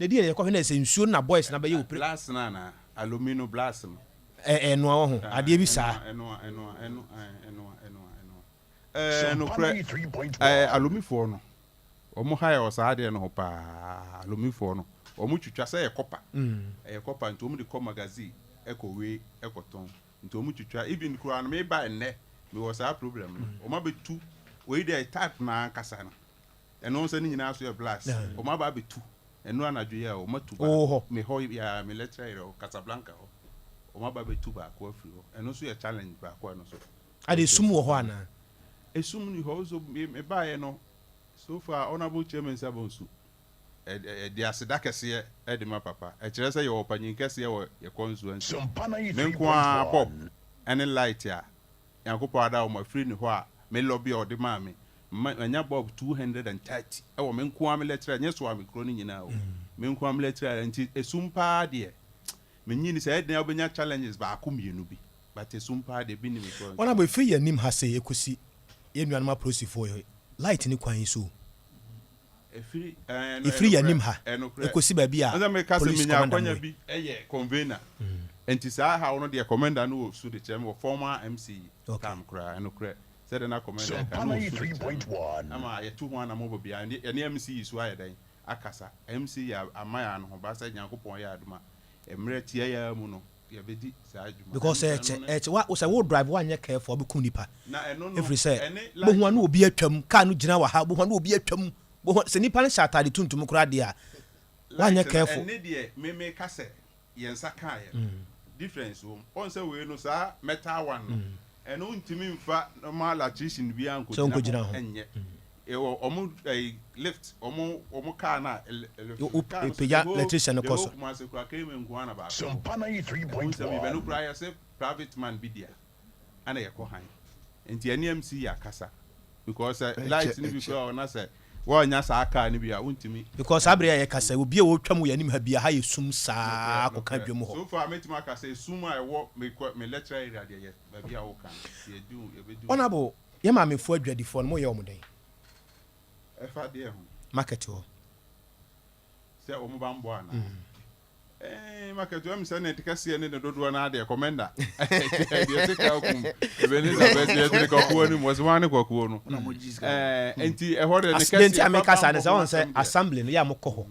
Speaker 1: na ɛdi yɛn yɛkɔhwɛ na ɛsɛ nsuo no na boys na bɛyɛ opere.
Speaker 10: Glass na ana alumino glass no.
Speaker 1: Ɛnoa wɔ ho adeɛ bi saa.
Speaker 10: Ɛnoa, ɛnoa, ɛno, ɛnoa, ɛnoa, ɛnoa, ɛɛ nokorɛ, alumifoɔ no wɔn ha yɛ wɔ saa adeɛ no ho paa. Alumifoɔ no wɔn twitwa sɛ ɛyɛ copper, ɛyɛ copper, nti wɔn de kɔ magazine ɛkɔ wei ɛkɔtɔn, nti wɔn twitwa. Even koraa no meba ɛnnɛ mewɔ saa problem no, wɔn abɛtu wei deɛ type na ankasa no, ɛno nso ne nyinaa so yɛ glass, wɔn aba abɛtu. Ɛno anadwo yi a wɔn atu
Speaker 1: Wowɔ
Speaker 10: baako.
Speaker 1: hɔ?
Speaker 10: Me hɔ yi ara, me lecturer yerɛ hɔ, Casablanca hɔ. Wɔn aba abɛtu baako afiri hɔ. Ɛno nso yɛ challenge baako a ɛno nso
Speaker 1: Ade,
Speaker 10: yɛ
Speaker 1: esum
Speaker 10: face.
Speaker 1: wɔ hɔ anaa?
Speaker 10: Esum nni hɔ. Nso me mebaeɛ no, so far Honourable Chairman Sabonsu, ɛ ɛ de aseda kɛseɛ de ma papa. Ɛkyerɛ sɛ yɛwɔ ɔpanyin kɛseɛ wɔ yɛ constituency. Me nko ara bulb ne light a Nyankopɔn ada wɔn afiri ne hɔ a me lobby a ɔde maa me, ma manya bulb 230 wɔ me nko ara me lecturer, nyɛ Soame kuro no nyinaa o, me nko ara me lecturer nti esum paa deɛ menyi ni sɛ ɛyɛ den a wobɛnya challenges baako mmienu bi but esum paa deɛ bi nni me kuro
Speaker 1: Wɔn abɔ efiri yɛn anim ha sei ekosi yɛn nuanom apolisifoɔ yi light ne kwan yi so o.
Speaker 10: Ɛfiri, ɛɛ,
Speaker 1: Ɛfiri yɛn
Speaker 10: ɛnokorɛ,
Speaker 1: anim ha
Speaker 10: ɛnokorɛ.
Speaker 1: ɛkɔsi baabi a
Speaker 10: Ɛsɛ meka sɛ
Speaker 1: police
Speaker 10: menya
Speaker 1: commander
Speaker 10: akwanya
Speaker 1: no wɔ
Speaker 10: bi yɛ convener. Nti saa haw no deɛ commander no wɔ su de kyerɛ me wɔ former MC
Speaker 1: Okay.
Speaker 10: time koraa. Ɛnokorɛ, sɛdeɛ na commander ɛka no wɔ su de kyerɛ me. Ama yɛtu ho anamɔ baabi a, ɛne yɛne MC yi so ayɛ dɛn akasa. MC yi ama yɛn anohoba sɛ Nyankopɔn yɛ adom a, mmerɛ tiayaa mu no, yɛbɛdi saa dwuma.
Speaker 1: Because
Speaker 10: Ɛno
Speaker 1: ɛkyɛ
Speaker 10: sɛ ɛno ne.
Speaker 1: ɛkyɛ wa sɛ wo drive wanyɛ careful a wobɛkum nipa.
Speaker 10: Na ɛno no,
Speaker 1: Ɛfiri sɛ
Speaker 10: ɛne light
Speaker 1: bohu a na
Speaker 10: no.
Speaker 1: obi atwam, car no gyina wɔ ha, bohu a na obi atwam, bohu a sɛ nipa no hyɛ ataade tuntum koraa deɛ a wanyɛ
Speaker 10: Light no,
Speaker 1: careful.
Speaker 10: ɛne deɛ me meka sɛ yɛn nsa kaeɛ no, difference wɔ mu. Woahu sɛ wei no, saa metal one no, ɛno wontumi mfa normal electrician biara
Speaker 1: Sɛ
Speaker 10: nkɔgyina
Speaker 1: ɔnkɔgyina
Speaker 10: ho
Speaker 1: ho.
Speaker 10: nyɛ. Yɛwɔ wɔn ɛyi lift, wɔn wɔn car no a ele
Speaker 1: Wo wo
Speaker 10: electric car no so, the
Speaker 1: pagya
Speaker 10: whole
Speaker 1: electrician no
Speaker 10: the
Speaker 1: kɔ
Speaker 10: whole
Speaker 1: so.
Speaker 10: Kumasi koraa, Kame nko ara na baako wɔ hɔ. Ɛho nsɛm yi, bɛno koraa yɛse private man bi dea. Ɛna yɛkɔ han nti ɛne MC yɛ akasa because sɛ light no bi koraa ɔna sɛ wɔnya saa car no bi a wontumi.
Speaker 1: Because saa bere a yɛkasa yi obi a ɔretwa mu wɔ yɛn anim ha biara ha yɛ sum saa
Speaker 10: Nokorɛ
Speaker 1: kɔka
Speaker 10: nokorɛ
Speaker 1: dwam hɔ.
Speaker 10: so far mɛtumi aka sɛ esum a ɛwɔ me kɔ me lecturer area deɛ yɛ baabi a woka no yɛdi yɛbɛdi.
Speaker 1: Honourable yɛn maamefoɔ adwadifoɔ no moyɛ wɔn dɛn?
Speaker 10: Ɛfa deɛ ho?
Speaker 1: Market hɔ.
Speaker 10: Sɛ wɔn banbɔ anaa? Eeii market wɔ sɛ ne kɛseɛ ne ne dodoɔ no adeɛ kɔmɛnda deɛ te ka kum Ebenezer bɛsi ɛtene kɔkoɔ no mu wɔsi wɔn ne kɔkoɔ no ɛɛ nti ɛhɔ deɛ ne
Speaker 1: kɛseɛ nti a meka saa ne sɛ wɔn sɛ assembly no yɛ a mokɔ hɔ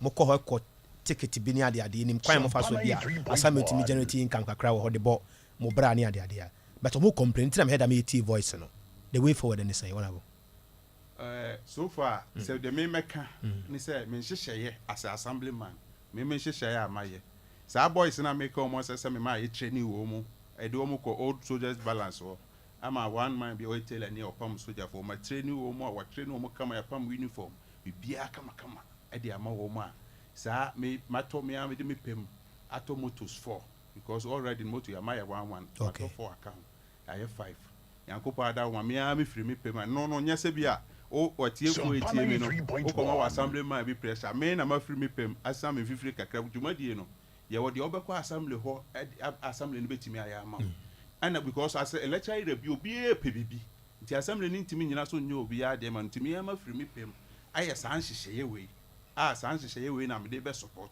Speaker 1: mokɔ hɔ kɔ ticket bi ne ade adeɛ nim kwan a mofa so bi a assembly tumi generate income kakra wɔ hɔ de bɔ mo bra ne ade adeɛ a but ɔmo complain nti na mehɛ da meyɛ tie voice no the way forward ne sɛn wɔn abo.
Speaker 10: Eh, so far, sɛ deɛ me mɛka ne sɛ me nhyehyɛeɛ as a assembly man, me me nhyehyɛeɛ a mayɛ, saa boys no a meka wɔn asɛ sɛ mema yɛ training wɔ wɔn, ɛde wɔn kɔ old soldiers balance hɔ, ama one man bi a ɔyɛ tailor ni a ɔpam sogyafoɔ, ma training wɔn a wa training wɔn kama, yɛapam uniform, biribiara kamakama de ama wɔn a, saa me matɔ me ara mede me pɛ mu atɔ motos four, because already no moto yɛama yɛ one one, matɔ four aka ho. Ayɛ five. Nyankopɔn adawoma, me ara me firi me pɛ mu a, no no, nyɛ sɛ bi a wo w'atiefoɔ retie me no, wo kɔma w'assembly man bi pressure, me na mafiri me pɛ mu asesa me mfifire kakra, dwumadie no, yɛwɔ deɛ wobɛkɔ assembly hɔ de assembly no bɛtumi ayɛ ama wo, ɛna because as a electoral area bi obiara pɛ biribi, nti assembly no ntumi nnyina so nyɛ obiara deɛ ma no, nti me ara mafiri me pɛ mu ayɛ saa nhyehyɛeɛ wei, a saa nhyehyɛeɛ wei na mede bɛ support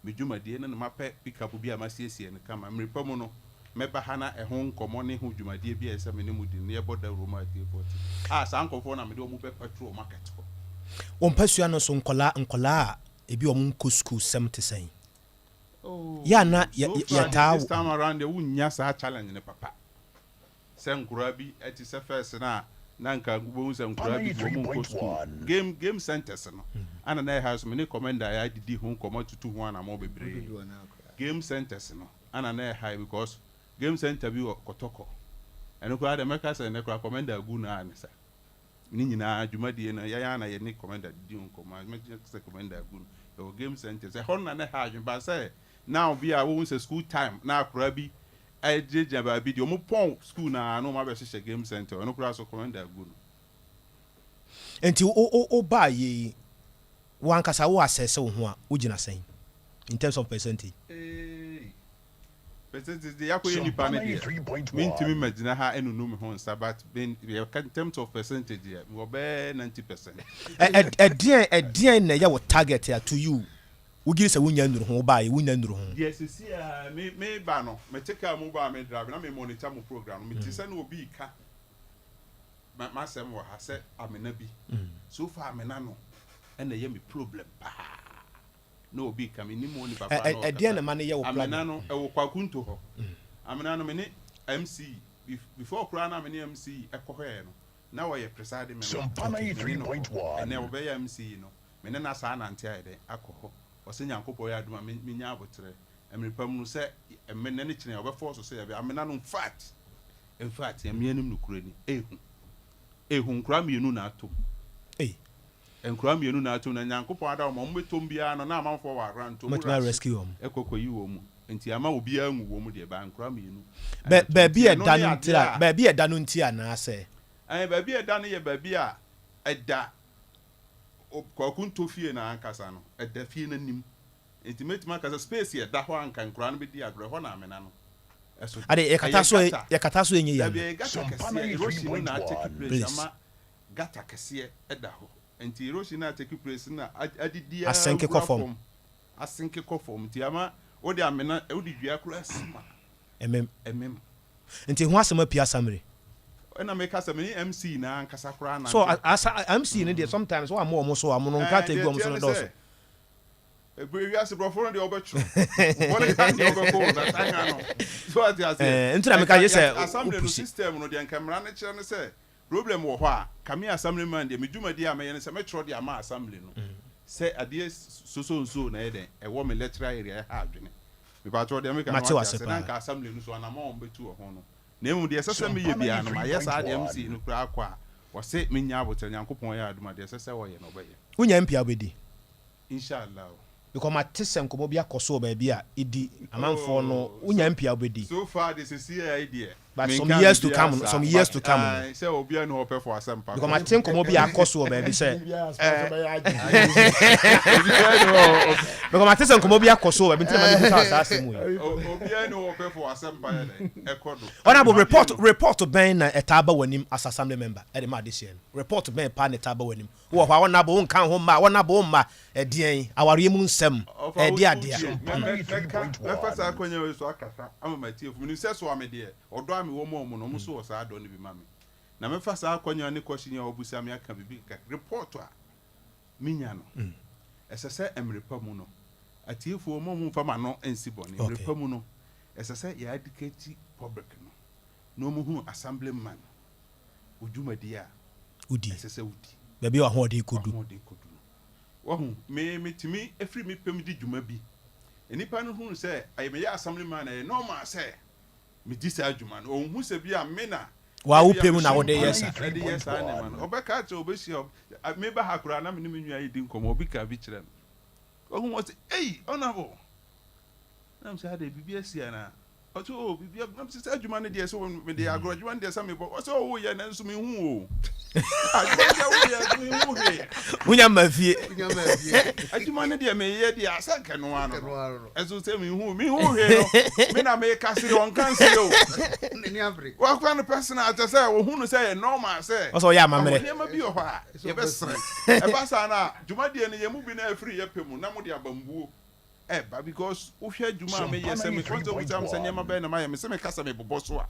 Speaker 10: Me dwumadie no na mapɛ pickup bi a masiesie no kama. Mmere pa mu no, mɛba ha na ɛho nkɔmmɔ ne ho dwumadie bi a ɛsɛ sɛ me ne mo di no, na yɛbɔ dawuro ma atiefoɔ te. A saa nkorɔfoɔ na mede wɔn bɛ patrol market hɔ.
Speaker 1: Wo mpasua no so nkwadaa nkwadaa a ebi wɔn nkɔ sukuu sɛm te sɛn?
Speaker 10: Oh,
Speaker 1: Yɛ a na
Speaker 10: so far deɛ
Speaker 1: yɛtaa
Speaker 10: this time around deɛ wonnya saa challenge no papa. Sɛ nkoraa bi te sɛ first no a na nka wobɛhu sɛ nkoraa bi de wɔn nkɔ school. Game game centers no ana na ɛha so me ne commander yɛ adidi ho nkɔmmɔ atutu ho anamɔ bebree. Game centers no ana na ɛha because game center bi wɔ Kɔtɔkɔ. Ɛno koraa deɛ mɛka sɛ ɛnɛ koraa commander agu no a ne sa. Ne nyinaa dwumadie no yɛn ara na yɛne commander didi ho nkɔmmɔ a mɛgye sɛ commander agu no. Ɛwɔ game centers ɛhɔ no na na ɛha adwene but sɛ now bi a wohu sɛ school time na akoraa bi Ɛgyinagyina baabi deɛ ɔmo pɔn school no ara na ɔmo abɛhyehyɛ game center ɛno koraa so commander agu no.
Speaker 1: Nti wo wo wo baa yɛ yi wo ankasa wo assess wo ho a wo gyina sɛn in terms of percentage?
Speaker 10: Eeii percentage deɛ yakɔ yɛ nipa no deɛ me ntumi mɛ gyina ha ɛnunu me ho nsa but me yɛ ka in terms of percentage deɛ me wɔ bɛyɛ 90%.
Speaker 1: Ɛ ɛ ɛdeɛn ɛdeɛn na ɛyɛ wo target a to you Wogye di sɛ wonnya nnuru ho? Wobaeɛ, wonnya nnuru ho.
Speaker 10: Deɛ sɛsi a me me ba no, me te car mu ba a me drive na me monitor mo program no, me te sɛ na obi reka ma m'asɛm wɔ ha sɛ amena bi, so far amena no ɛna ɛyɛ me problem paa, na obi reka, me nim onipa koraa na
Speaker 1: Ɛdeɛn na
Speaker 10: ɔrekasa,
Speaker 1: ɛma no yɛ wo
Speaker 10: amena
Speaker 1: problem?
Speaker 10: no ɛwɔ Kwakunto hɔ, amena no me ne MC, before koraa na me ne MC ɛkɔ hɔɛ no, na ɔyɛ presiding member, me ne no kɔ, ɛnɛ ɔbɛyɛ MC no. Me ne no asan anante ayɛ dɛn akɔ hɔ. Ɔse Nyankopɔn yɛ adom a me menya aboterɛ. Mmere pa mu no sɛ me ne no kyene a ɔbɛfɔɔso sɛ yɛbɛ amena no infact infact Nyame anim nokorɛ ni ehu ehu nkoraa mienu na atom
Speaker 1: Ei.
Speaker 10: Nkoraa mienu na atom na Nyankopɔn ada wɔn a wɔn bɛtom biara no na amanfoɔ wɔ around nti wɔn
Speaker 1: Wɔatumi
Speaker 10: rush
Speaker 1: arescue wɔn.
Speaker 10: kɔ kɔyi wɔn mu nti ama obiara anwu wɔn mu deɛ but nkoraa mienu na
Speaker 1: Bɛ
Speaker 10: atom
Speaker 1: baabi
Speaker 10: nti
Speaker 1: a
Speaker 10: ɛno
Speaker 1: ɛda
Speaker 10: ne
Speaker 1: no
Speaker 10: adeɛ
Speaker 1: ntira
Speaker 10: a
Speaker 1: baabi a ɛda no nti anaasɛ?
Speaker 10: Ɛɛ baabi a ɛda no yɛ baabi a ɛda Kwaku Nto fie no ankasa no, ɛda fie no anim. Nti mɛtumi aka sɛ space a ɛda hɔ a anka nkwadaa no bɛdi agorɔ, ɛhɔ na amena no so da.
Speaker 1: Ade, yɛkata
Speaker 10: Ɛyɛ
Speaker 1: so
Speaker 10: gutter.
Speaker 1: yɛkata so ɛnyɛ yie
Speaker 10: Dabi,
Speaker 1: anaa?
Speaker 10: ɛyɛ gutter kɛseɛ. Erosion no na atake place
Speaker 1: Place.
Speaker 10: ama gutter kɛseɛ da hɔ. Nti erosion no a atake place no na adidi ara
Speaker 1: Asenke kɔ
Speaker 10: wura
Speaker 1: fam.
Speaker 10: fam. Asenke kɔ fam. Nti ama wode amena, wode dua koraa si mu a,
Speaker 1: Ɛmem.
Speaker 10: ɛmem.
Speaker 1: Nti ho asɛm apue asamire.
Speaker 10: Ɛna meka sɛ me ne MC no ankasa koraa nante
Speaker 1: So
Speaker 10: akɔ.
Speaker 1: asa MC no deɛ sometimes woammɔ wɔn so a wɔn no
Speaker 10: Ɛɛ
Speaker 1: nkrataa
Speaker 10: deɛ
Speaker 1: egu wɔn
Speaker 10: ɛteɛ
Speaker 1: so no
Speaker 10: ne
Speaker 1: dɔɔso.
Speaker 10: sɛ ɛbere wiase borɔfo no deɛ wɔbɛtwerɛ wɔne ka deɛ wɔbɛkɔ o na tanga no so ate aseɛ.
Speaker 1: Ɛɛ nti na meka
Speaker 10: Ɛnka
Speaker 1: gye sɛ
Speaker 10: yɛ assembly no
Speaker 1: wopusi.
Speaker 10: system no deɛ nka mmara no kyerɛ ne sɛ Problem wɔ hɔ a, ka me assembly man deɛ, me dwumadie a mɛyɛ ne sɛ mɛtwerɛ de ama assembly no sɛ adeɛ soso nso na ɛyɛ dɛn, ɛwɔ me lecturer area ɛha adwene. Mepakyɛw deɛ meka no
Speaker 1: Mate
Speaker 10: wate
Speaker 1: wase
Speaker 10: aseɛ, na
Speaker 1: paa.
Speaker 10: nka assembly no so anamɔn a wɔbɛtu wɔ ho no. Na mmom deɛ ɛsɛ sɛ meyɛ biara no mayɛ saa deɛ MC no koraa kɔ a, wɔse menya aboterɛ, Nyankopɔn yɛ adom a deɛ ɛsɛ sɛ ɔyɛ no ɔbɛyɛ.
Speaker 1: Wonya MP a wobɛdi?
Speaker 10: Inshallah.
Speaker 1: Because mate sɛ nkɔmmɔ bi akɔ so wɔ baabi a edi amanfoɔ no
Speaker 10: Oh,
Speaker 1: wonya
Speaker 10: so
Speaker 1: MP a wobɛdi.
Speaker 10: so far de sisi a yi deɛ
Speaker 1: But some
Speaker 10: menka
Speaker 1: years to
Speaker 10: biribiara
Speaker 1: come no
Speaker 10: saa
Speaker 1: some years
Speaker 10: but
Speaker 1: to come no.
Speaker 10: ae sɛ obiara ni hɔ ɔpɛ fo asɛmpa
Speaker 1: Because
Speaker 10: kɔ.
Speaker 1: mate nkɔmmɔ bi a akɔ so wɔ baabi sɛ.
Speaker 10: Obiara ni hɔ ɔpɛ.
Speaker 1: Because mate sɛ nkɔmmɔ bi akɔ so wɔ baabi nti na ma mebisa wo saa asɛm wei.
Speaker 10: Obiara ni hɔ ɔpɛ fo asɛmpa yɛ dɛ ɛkɔ do.
Speaker 1: Honourable
Speaker 10: Adwuma
Speaker 1: report
Speaker 10: deɛ no.
Speaker 1: report bɛn na ɛtaa ba w'anim as assembly member ɛde ma adehyeɛ no report bɛn paa na ɛtaa ba w'anim Wowɔ hɔ a, wɔnna bo nka wo ho mma, wɔnna bo mma ɛdeɛn, awareɛ mu nsɛm,
Speaker 10: Ɔfa
Speaker 1: ɛde
Speaker 10: wo
Speaker 1: adeɛ.
Speaker 10: tie me mɛ mɛka mɛfa saa akwanya wei so akasa ama m'atiefo menim sɛ soa me deɛ ɔdɔ a mewɔ ma wɔn no wɔn nso wɔ saa dɔ no bi ma me na mɛfa saa akwanya ne question yi a wɔbusa me aka biribi kakra report a menya no ɛsɛ sɛ mmere pa mu no atiefoɔ mo mo mfa m'ano nsi bɔne mmere
Speaker 1: Okay.
Speaker 10: pa mu no ɛsɛ sɛ yɛ advocate public no na wɔn hunu assemblyman wo dwumadi a
Speaker 1: Wodi.
Speaker 10: ɛsɛ sɛ wodi.
Speaker 1: Baabi a w'ahoɔden kodu.
Speaker 10: W'ahoɔden kodu no. Wahu, me, metumi firi me pɛ mu di dwuma bi. Nnipa no hunu sɛ ɛyɛ meyɛ assemblyman a, ɛyɛ normal sɛ medi saa dwuma no. Ɔnhu sɛ bi a me na
Speaker 1: Wa wo
Speaker 10: ebia
Speaker 1: pɛ mu na
Speaker 10: mehyɛ
Speaker 1: wode yɛ
Speaker 10: nkuran
Speaker 1: saa.
Speaker 10: de yɛ saa nneɛma no. Ɔbɛka akyerɛ wo, ɔbɛhyia wo. Meba ha koraa na me ne me nua redi nkɔmmɔ, obi kaa bi kyerɛɛ me. Wahu, ɔse, Ei, honourable! Na mesɛ, adɛn, biribi asi anaa? Ɔse oh biribi a na sɛ adwuma no deɛ sɛ mede agorɔ adwuma no deɛ sɛ mebɔ ɔsɛ oh woyɛ nanso mehu o adwuma deɛ woyɛ nso mehu hwee
Speaker 1: wonya mma fie
Speaker 10: adwuma no deɛ meyɛ deɛ asɛ nkɛ no ano no ɛso sɛ mehu mehu hwee no me na meka sere ɔnka nsere o wakora no pɛsena akyɛ sɛ wɔhu no sɛ yɛ normal sɛ
Speaker 1: ɔsɛ ɔyɛ amammerɛ
Speaker 10: nneɛma bi wɔ hɔ a yɛbɛsere ɛba saa no a dwumadie no yɛn mu bi na afiri yɛpɛ mu na mode abambuo ɛba because wohwɛ adwuma a meyɛ sɛ me wɔn sɛ wobisa me sɛ nneɛma bɛn na mayɛ me sɛ meka sɛ mebobɔ so a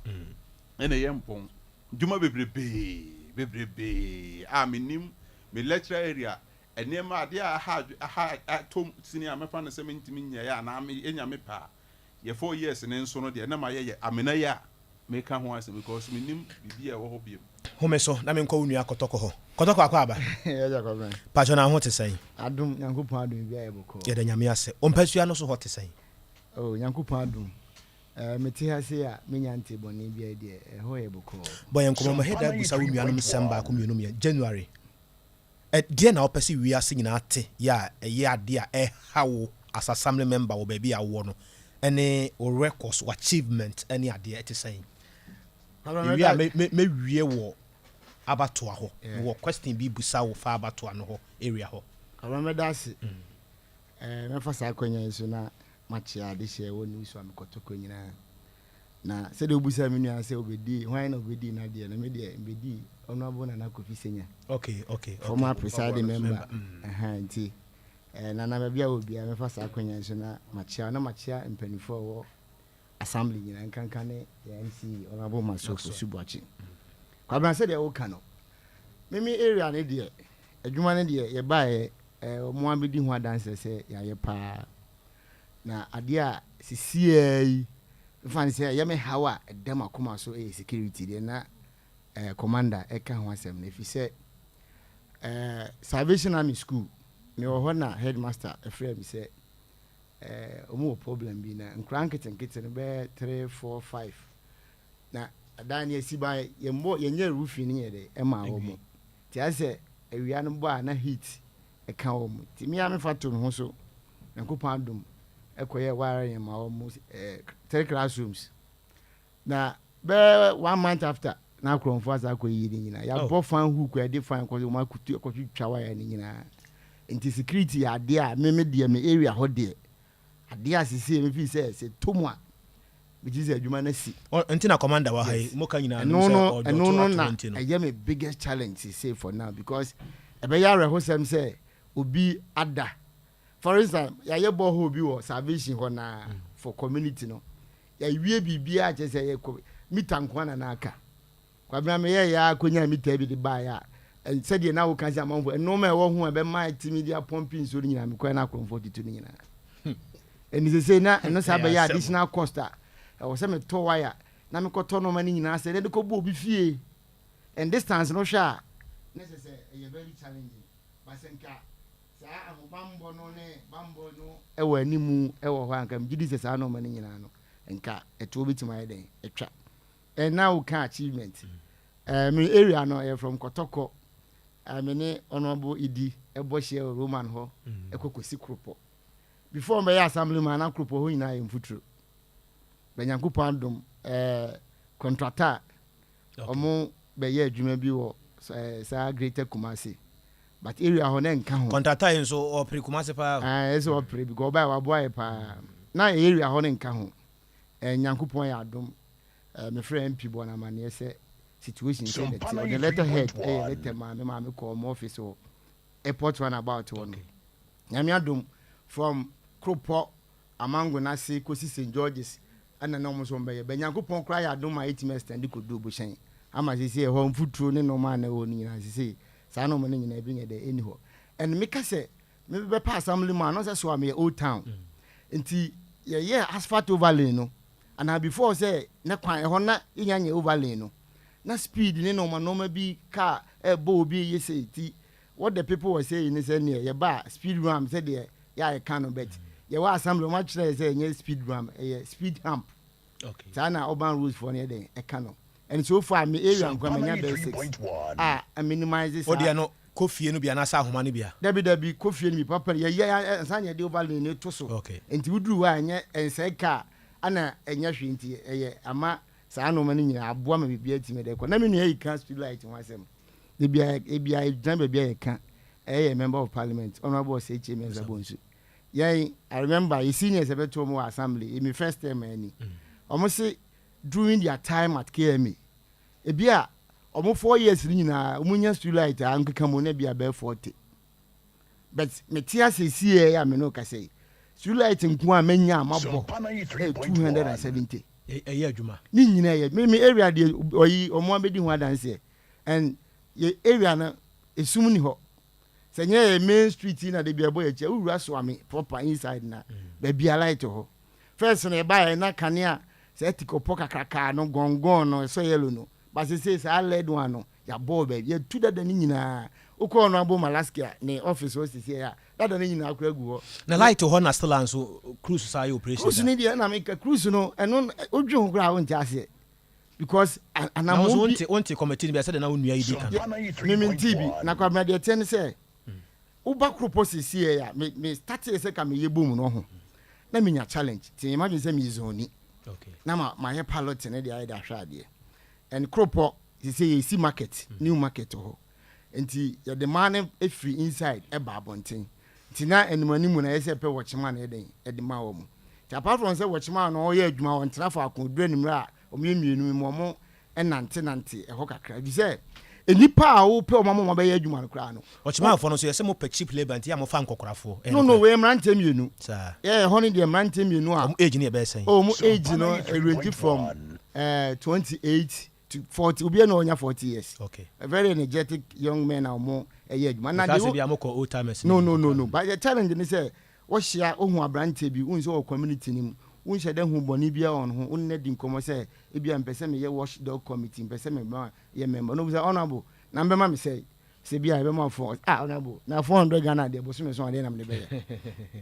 Speaker 10: ɛna ɛyɛ mpɔn dwuma bebrebee bebrebee a menim me lecturer area nneɛma adeɛ a aha aha atom sini a mɛfa no sɛ mentumi nyɛeɛ anaa menya me pɛ a yɛ 4 years ne nso no deɛ na mayɛ yɛ amena yi a meka ho asɛm because menim biribi a ɛwɔ hɔ biom.
Speaker 1: Home so na menkɔ wo nua Kɔtɔkɔ hɔ. Kɔtɔkɔ akɔ aba.
Speaker 9: Agya Kwabena.
Speaker 1: Pakyɛ na ho te sɛn?
Speaker 9: Adom, Nyankopɔn adom biribiara yɛ bɔkɔɔ.
Speaker 1: Yɛda Nyame ase. Wo mpasua no so hɔ te sɛn?
Speaker 9: Oh, Nyankopɔn adom. Eh, mete ha sei a, menya ntee bɔne biara deɛ, ɛhɔ yɛ bɔkɔɔ.
Speaker 1: Bɔ yɛn nkɔmmɔ. Maheda abusa wo nuanom nsɛm baako mmienu mmiɛ. January. Ɛdeɛn na wopɛ sɛ wiase nyinaa te yɛ a ɛyɛ adeɛ a ɛha wo as assembly member wɔ baabi a wowɔ no ne wo records, w'achievement ne adeɛ ɛte sɛn? Mewie a mɛwie wɔ abatoa hɔ. Mewɔ question bi busa wo fa abatoa no hɔ area hɔ.
Speaker 9: Kwabena mɛda ase. Mɛfa saa akwanya yi so na makyea adehyeɛ wɔ New Suame Kɔtɔkɔ nyinaa. Na sɛdeɛ wobisaa me nua sɛ obɛdii, hwan na obɛdii n'adeɛ no, me deɛ mbɛdii Honourable Nana Kofi Senya. Former presiding member. Ɛhɛn, nti eh, Nana baabi a wɔ biara mɛfa saa akwanya yi so na makyea wo, na makyea mpanimfoɔ a wɔwɔ assembly nyinaa, nkanka ne yɛn MC Honourable Maxwell Fosu Boakye. Kwabena sɛdeɛ woka no, me me area no deɛ, adwuma no deɛ yɛbaeɛ, eh, wɔn abɛdi ho adanseɛ sɛ yɛayɛ paa. Na adeɛ a sisiaa yi mfa no sɛ ɛyɛ me haw a ɛda m'akoma so yɛ security deɛ na eh, commander ɛka ho asɛm no ɛfiri sɛ eh, Salvation Army school. Mewɔ hɔ na headmaster frɛɛ me sɛ eh, wɔn wɔ problem bi na nkwadaa nketenkete no bɛyɛ 3, 4, 5 na ɛdan no yɛsi ba yɛmmɔ yɛnyɛ roofing no yɛ dɛ ɛma wɔn. Nti ayɛ sɛ awia no bɔ a na heat ɛka wɔn. Nti me ara mefa to me ho so Nyankopɔn adom ɛkɔyɛɛ wiring ma wɔn eh, three classrooms. Na bɛyɛ one month after na akorɔmfo asa akɔyiyi ne nyinaa. Yɛabɔ oh. fan hook a yɛde fan kɔ so wɔn akutu akɔtwitwa wire ne nyinaa. Nti security yɛ adeɛ a me me deɛ me area hɔ deɛ adeɛ a sisi me fi sɛ sɛ to mu a megye sɛ adwuma no asi.
Speaker 1: Nti na commander wɔ ha yi mo ka nyinaa no sɛ ɔdɔ to ato
Speaker 9: nti no. Ɛno no na ɛyɛ me biggest challenge sisi for now because ɛbɛyɛ awerɛhosɛm sɛ obi ada for instance yɛayɛ borehole bi wɔ salvation hɔ naa for community no. Yɛawie biribiara kyerɛ sɛ yɛkɔ mita nko ara na na aka. Kwabena meyɛɛ yɛ ara kɔnyaa mita bi de baeɛ a, sɛdeɛ na woka sɛ amanfoɔ, nnoɔma a ɛwɔ ho a ɛbɛma atumi de apɔmpe nsuo no nyinaa, mekɔɛ na akorɔmfoɔ tutu no nyinaa. Ɛnti sesei na ɛno saa bɛyɛ additional cost a ɛwɔ sɛ metɔ wire na mekɔtɔ nnoɔma no nyinaa sɛ na de kɔbɔ obi fie. And distance no hwɛ a, na ɛsɛ sɛ ɛyɛ very challenging. But sɛ nka Saa ahobammɔ no ne bammɔ no wɔ anim wɔ hɔ a, anka megye di sɛ saa nneɛma no nyinaa no, nka ɛtoɔ bɛtumi ayɛ dɛn atwa. And na woka achievement. Eh, me area no, ɛyɛ from Kɔtɔkɔ. Eh, me ne Honorable Idi ɛbɔ hyia wɔ Roman hɔ, ɛkɔ kɔsi Koropɔ. Before mbɛyɛ assemblyman, na Koropɔ hɔ nyinaa yɛ mfuturo. But Nyankopɔn adom, eh, contractor Ɔmo bɛyɛ adwuma bi wɔ saa greater Kumasi but area hɔ na ɛnka ho.
Speaker 1: Kɔntrata yi nso ɔpere Kumasi paa o.
Speaker 9: Ae ɛsɛ ɔpere because ɔbaɛ waboa yɛ paa na area hɔ no nka ho eh Nyankopɔn yɛ adom eh me frɛ MP bɔɔ no amaneɛ sɛ situation sɛ na ɛteɛ ɔde letter head ɛyɛ letter maa me maa me kɔɔ ɔmo office wɔ airport run about hɔ no Nyame adom from Kropɔ Amango no ase kɔsi St. George's ɛna na wɔn nso wɔbɛyɛ but Nyankopɔn koraa yɛ adom ma yɛtumi extend kɔduru Bohyɛn ama seesei ɛhɔ mfuturo ne nnoɔma a na ɛwɔ hɔ no nyinaa seesei saa nnoɔma no nyinaa ebi nyɛ dɛ ɛnni hɔ and meka sɛ mebɛpɛ assembly man no sɛ so a meyɛ old town nti yɛyɛɛ asphalt overlay no anaa before sɛ ne kwan ɛhɔ na yɛnya nyɛ overlay no na speed ne nnoɔma nnoɔma bi car ɛbɔ obi yɛ sei ti What the people were saying ne sɛ neɛ yɛba a speed ram sɛdeɛ yɛ a yɛka no but yɛwɔ assembly wɔn akyerɛ yɛ sɛ ɛnyɛ speed ram ɛyɛ speed hump saa na urban roads foɔ no yɛ dɛn ɛka no and so far me area nkoa manya bɛyɛ 6 a minimize saa.
Speaker 1: Wodeɛ no kɔ fie no bi anaasɛ ahoma no bi a?
Speaker 9: Dabi dabi kɔ fie no bi papa yɛyɛ ansa na yɛde overlay no to so nti woduru hɔ a ɛnyɛ ɛnsɛe car ana ɛnyɛ hwee nti ɛyɛ ama saa nnoɔma no nyinaa aboa ma biribiara atumi de kɔ na me nua yi ka street light ho asɛm. Ebia ebia egyina baabi a yɛka ɛyɛ yɛ member of parliament honourable Osei Kyei Mensah Bonsu. Yɛn I remember yɛ seniors ɛbɛto wɔn wɔ assembly emi first term ani. Wɔn se during their time at KMA ebia wɔn 4 years no nyinaa wɔn nya street light a nkeka mu na ebia bɛyɛ 40. But mete ase siɛ a me ne wo kasa yi street light nko a manya a mabɔ ɛyɛ 270.
Speaker 1: Ɛyɛ adwuma.
Speaker 9: Ne nyinaa yɛ me me area deɛ ɔyi wɔn abɛdi ho adanseɛ. And yɛ area no esum ni hɔ. Sɛ nyɛ yɛ main street yi na de bi ɛbɔ yɛ akyi a wowura Suame proper inside na baabi a light wɔ hɔ. First no yɛbaeɛ na kanea saa tikɔpɔ kakrakaa no gɔngɔn no ɛsɔ yellow no but sesei saa led one no yɛabɔ wɔ baabi yɛatu dada no nyinaa. Wokɔ Honourable Malaskia ne office hɔ sesei a dada no nyinaa koraa gu hɔ.
Speaker 1: Na light wɔ hɔ na still a nso cruise saa yɛ operation
Speaker 9: Cruise
Speaker 1: da.
Speaker 9: no deɛ na meka cruise no ɛno wodwen ho koraa a wonte aseɛ. Because
Speaker 1: Na wo nso anammɔn bi. wonte wonte committee no bi a sɛdeɛ na wo nua yi di kan.
Speaker 9: Me mentee bi. Na Kwabena deɛ ɛteɛ ne sɛ woba Kuropɔ seesei a me me startee sɛ ka meyɛ bom no ho na menya challenge nti meyɛ m'adwene sɛ meyɛ zone na ma mayɛ pilot no de ayɛ de ahwɛ adeɛ and Kuropɔ seesei yɛsi market new market wɔ hɔ nti yɛde mmaa no firi inside ɛba abɔnten nti na anim anim na ɛyɛ sɛ pɛ watchman yɛ dɛn ɛde ma wɔn nti apart from sɛ watchman no ɔyɛ adwuma ɔntena faako duru anwummerɛ a wɔn yɛ mmienu mu wɔn nante nante ɛhɔ kakra efisɛ nnipa a wopɛ wɔn ama wɔn abɛyɛ adwuma no koraa no.
Speaker 1: Watchmanfoɔ no nso yɛsɛ mo pɛ cheap labour nti yɛ a mo fa nkɔkorafoɔ ɛyɛ
Speaker 9: No no wei mmeranteɛ mmienu. Saa. Yɛ ɛhɔ no deɛ mmeranteɛ mmienu a.
Speaker 1: Wɔn age no yɛ bɛyɛ sɛn?
Speaker 9: Oh wɔn age no range from eh, 28 to 40 obiara na ɔnya 40 years.
Speaker 1: Okay.
Speaker 9: A very energetic young men a wɔn ɛyɛ adwuma.
Speaker 1: Na de bi a mo kɔ old timers.
Speaker 9: No no no no but the challenge ne sɛ Wohyia, wohu aberanteɛ bi, wohu sɛ ɔwɔ community no mu, wonhyɛ da hu bɔne biara wɔ ne ho, wo ne no adi nkɔmmɔ sɛ ebia mepɛ sɛ meyɛ watch dog committee, mepɛ sɛ mema yɛ member, na ɔbisa honourable, na mobɛma me sɛn? Sɛ bi a yɛbɛma fo ah honorable na 400 Ghana deɛ bosome so adeɛ na mede bɛyɛ.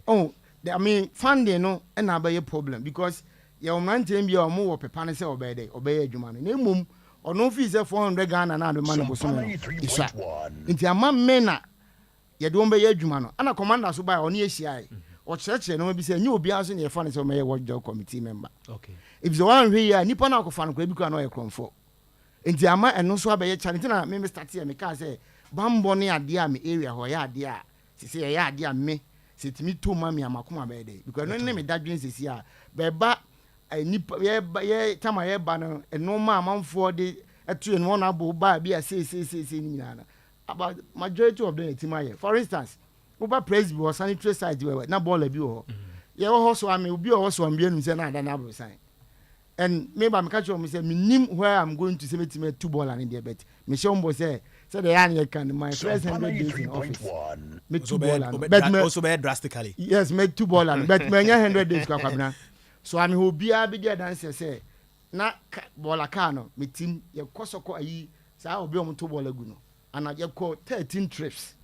Speaker 9: Oh, the, I mean funding no ɛna abɛyɛ problem because yɛwɔ mmeranteɛ bi a wɔn wɔ pepa no sɛ ɔbɛyɛ dɛ ɔbɛyɛ adwuma no na mmom ɔno fii sɛ 400 Ghana na abɛma no bosome no esua nti ama me na yɛde wɔn bɛyɛ adwuma no ɛna commander so bae ɔne yɛhyiae ɔkyerɛkyerɛ nneɛma bi sɛ ɛnyɛ obiara nso na yɛfa no sɛ ɔmɛyɛ watchdog committee member efisɛ wɔanhwɛ yie a nipa no akɔfa no koraa bi koraa na ɔyɛ korɔmfoɔ. Nti ama ɛno nso abɛyɛ challenge nti na me me starteɛ me kaa sɛ banbɔ ne adeɛ a me area hɔ ɛyɛ adeɛ a sese ɛyɛ adeɛ a me sɛ ɛtumi to ma me a makoma bɛyɛ dɛ because ɛno ne me dadwen sese a bɛba nipa yɛba yɛ tam a yɛba no nnoɔma a amanfoɔ de ɛto yɛn wɔn abo ba bi a sei sei sei sei ne nyinaa no about majority of them ɛtumi ayɛ. For instance, woba presby hɔ sanitary site wɔ na bɔɔla bi wɔ hɔ yɛwɔ hɔ so ame obi a ɔwɔ so ambianum sɛ na ada no aborosan. And me ba meka kyerɛ wɔn sɛ menim where I'm going to sɛ mɛtumi atu bɔɔla no deɛ but mehyɛ wɔn bɔ sɛ sɛdeɛ ɛyɛ a na yɛka no my first 100 days in office mɛtu bɔɔla no but mɛ
Speaker 1: also bɛyɛ drastically.
Speaker 9: Yes, mɛtu bɔɔla no but manya 100 days kɔ akwabena so ame hɔ obiara bɛdi adanseɛ sɛ na bɔɔla kaa no metim yɛkɔ sɔkɔ ayi saa obi a wɔto bɔɔla gu no ana yɛkɔ 13 trips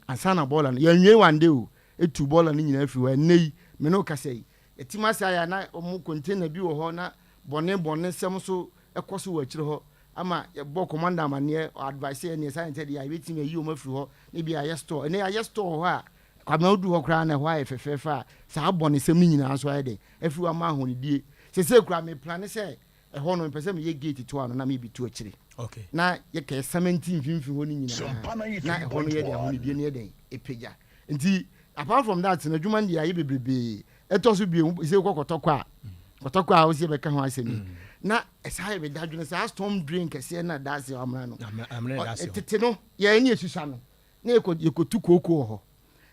Speaker 9: ansa na bɔɔla no yɛnwie one day o etu bɔɔla no nyinaa firi hɔ. Ɛnnɛ yi me ne wo kasa yi Yɛtim ase ayɛ a na wɔn container bi wɔ hɔ na bɔne bɔne sɛm nso kɔ so wɔ akyire hɔ ama yɛbɔ commander amaneɛ ɔ advice yɛn neɛ saa nkyɛ deɛ a yɛbɛtumi ayi wɔn afiri hɔ na ebi ayɛ store. Ɛnɛ yɛayɛ store wɔ hɔ a Kwabena woduru hɔ koraa na ɛhɔ ayɛ fɛfɛɛfɛ a saa bɔne sɛm no nyinaa nso ayɛ dɛn afiri hɔ ama ahonidie. Sesei koraa me plane sɛ Ɛhɔ no mepɛ sɛ meyɛ gate to ano na meyɛ bi to akyire na yɛka yɛ cement mfimfini hɔ no nyinaa na ɛhɔ no yɛ dɛn ahonidie no yɛ dɛn ɛpagya. Nti apart from that no adwuma no deɛ ayɛ bebrebee. Ɛtɔ so bio sɛ wokɔ kɔtɔkɔ a kɔtɔkɔ a wosɛ yɛbɛka ho asɛm yi na ɛsaa yɛ meda adwene saa storm drain kɛseɛ no a da ase amena no tete no yɛn ne yɛsusua no na yɛkɔ yɛkɔtu kooko wɔ hɔ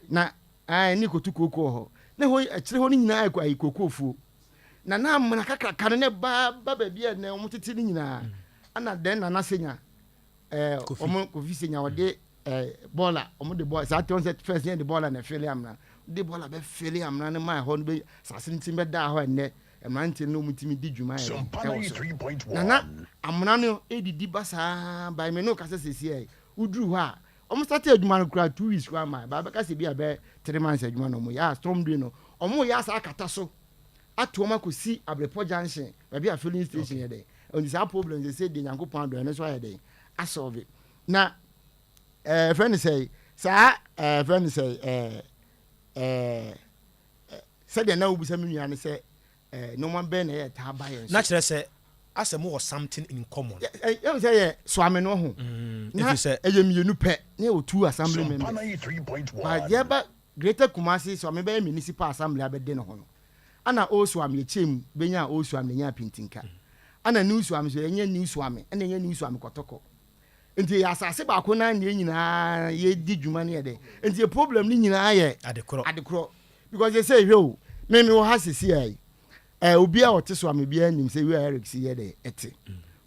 Speaker 9: na ɛɛ ne yɛkɔtu kooko wɔ hɔ na hɔ akyire hɔ no nyinaa yɛ ayi kookoofuo. Na na amena kakraka no na ɛba ba baabi a na wɔn tete no nyinaa. Ɛna dɛn Nana Senya ɛɛ wɔn Kofi Senya ɔde ɛɛ bɔɔla wɔn de bɔɔla saa tɛn sɛ first yɛn de bɔɔla na ɛfele amena de bɔɔla bɛ fele amena no ma ɛhɔ no bɛ saase no ti bɛ da hɔ ɛnɛ mmeranteɛ no wɔn tumi di dwuma yɛ ɛwɔ so. Na na amena no edidi ba saa ba ɛmɛ no kasa sisi ɛ woduru hɔ a wɔn start adwuma no koraa 2 weeks koraa ma ba bɛka sɛ bi a bɛ 3 months adwuma na wɔn yɛ a storm drain no wɔn yɛ asa akata so ato wɔn akɔsi Abrepɔ junction baabi a filling station yɛ dɛn. Nti saa problem sɛ sɛ deɛ Nyankopɔn adɔ ɛno nso ayɛ dɛn asolve na ɛɛ fɛn no sɛ saa ɛɛ fɛn no sɛ ɛɛ ɛɛ sɛdeɛ na wobisa me nua no sɛ ɛɛ nneɛma bɛn na ɛyɛ taa ba yɛn so.
Speaker 1: Na kyerɛ sɛ asɛ mo wɔ something in common.
Speaker 9: Ɛ ɛ sɛ yɛ Suame no ho na ɛyɛ mmienu pɛ na yɛ wɔ two assembly members but yɛba Greater Kumasi Suame bɛyɛ municipal assembly abɛde ne ho no Ana Old Suame yɛkyɛɛ mu bɛnyaa Old Suame na yɛnyaa Pintinka. Ana New Suame nso yɛnyɛ New Suame ɛna yɛnyɛ New Suame Kɔtɔkɔ. Nti yɛ asase baako no ara na yɛn nyinaa yɛdi dwuma no yɛ dɛ. Nti yɛ problem no nyinaa yɛ
Speaker 1: Adekorɔ.
Speaker 9: adekorɔ. Because yɛsɛ hwɛ o, me mewɔ ha sisi a yi, eh, obi a ɔte Suame biara nim sɛ wia Eric si yɛ dɛ ɛte.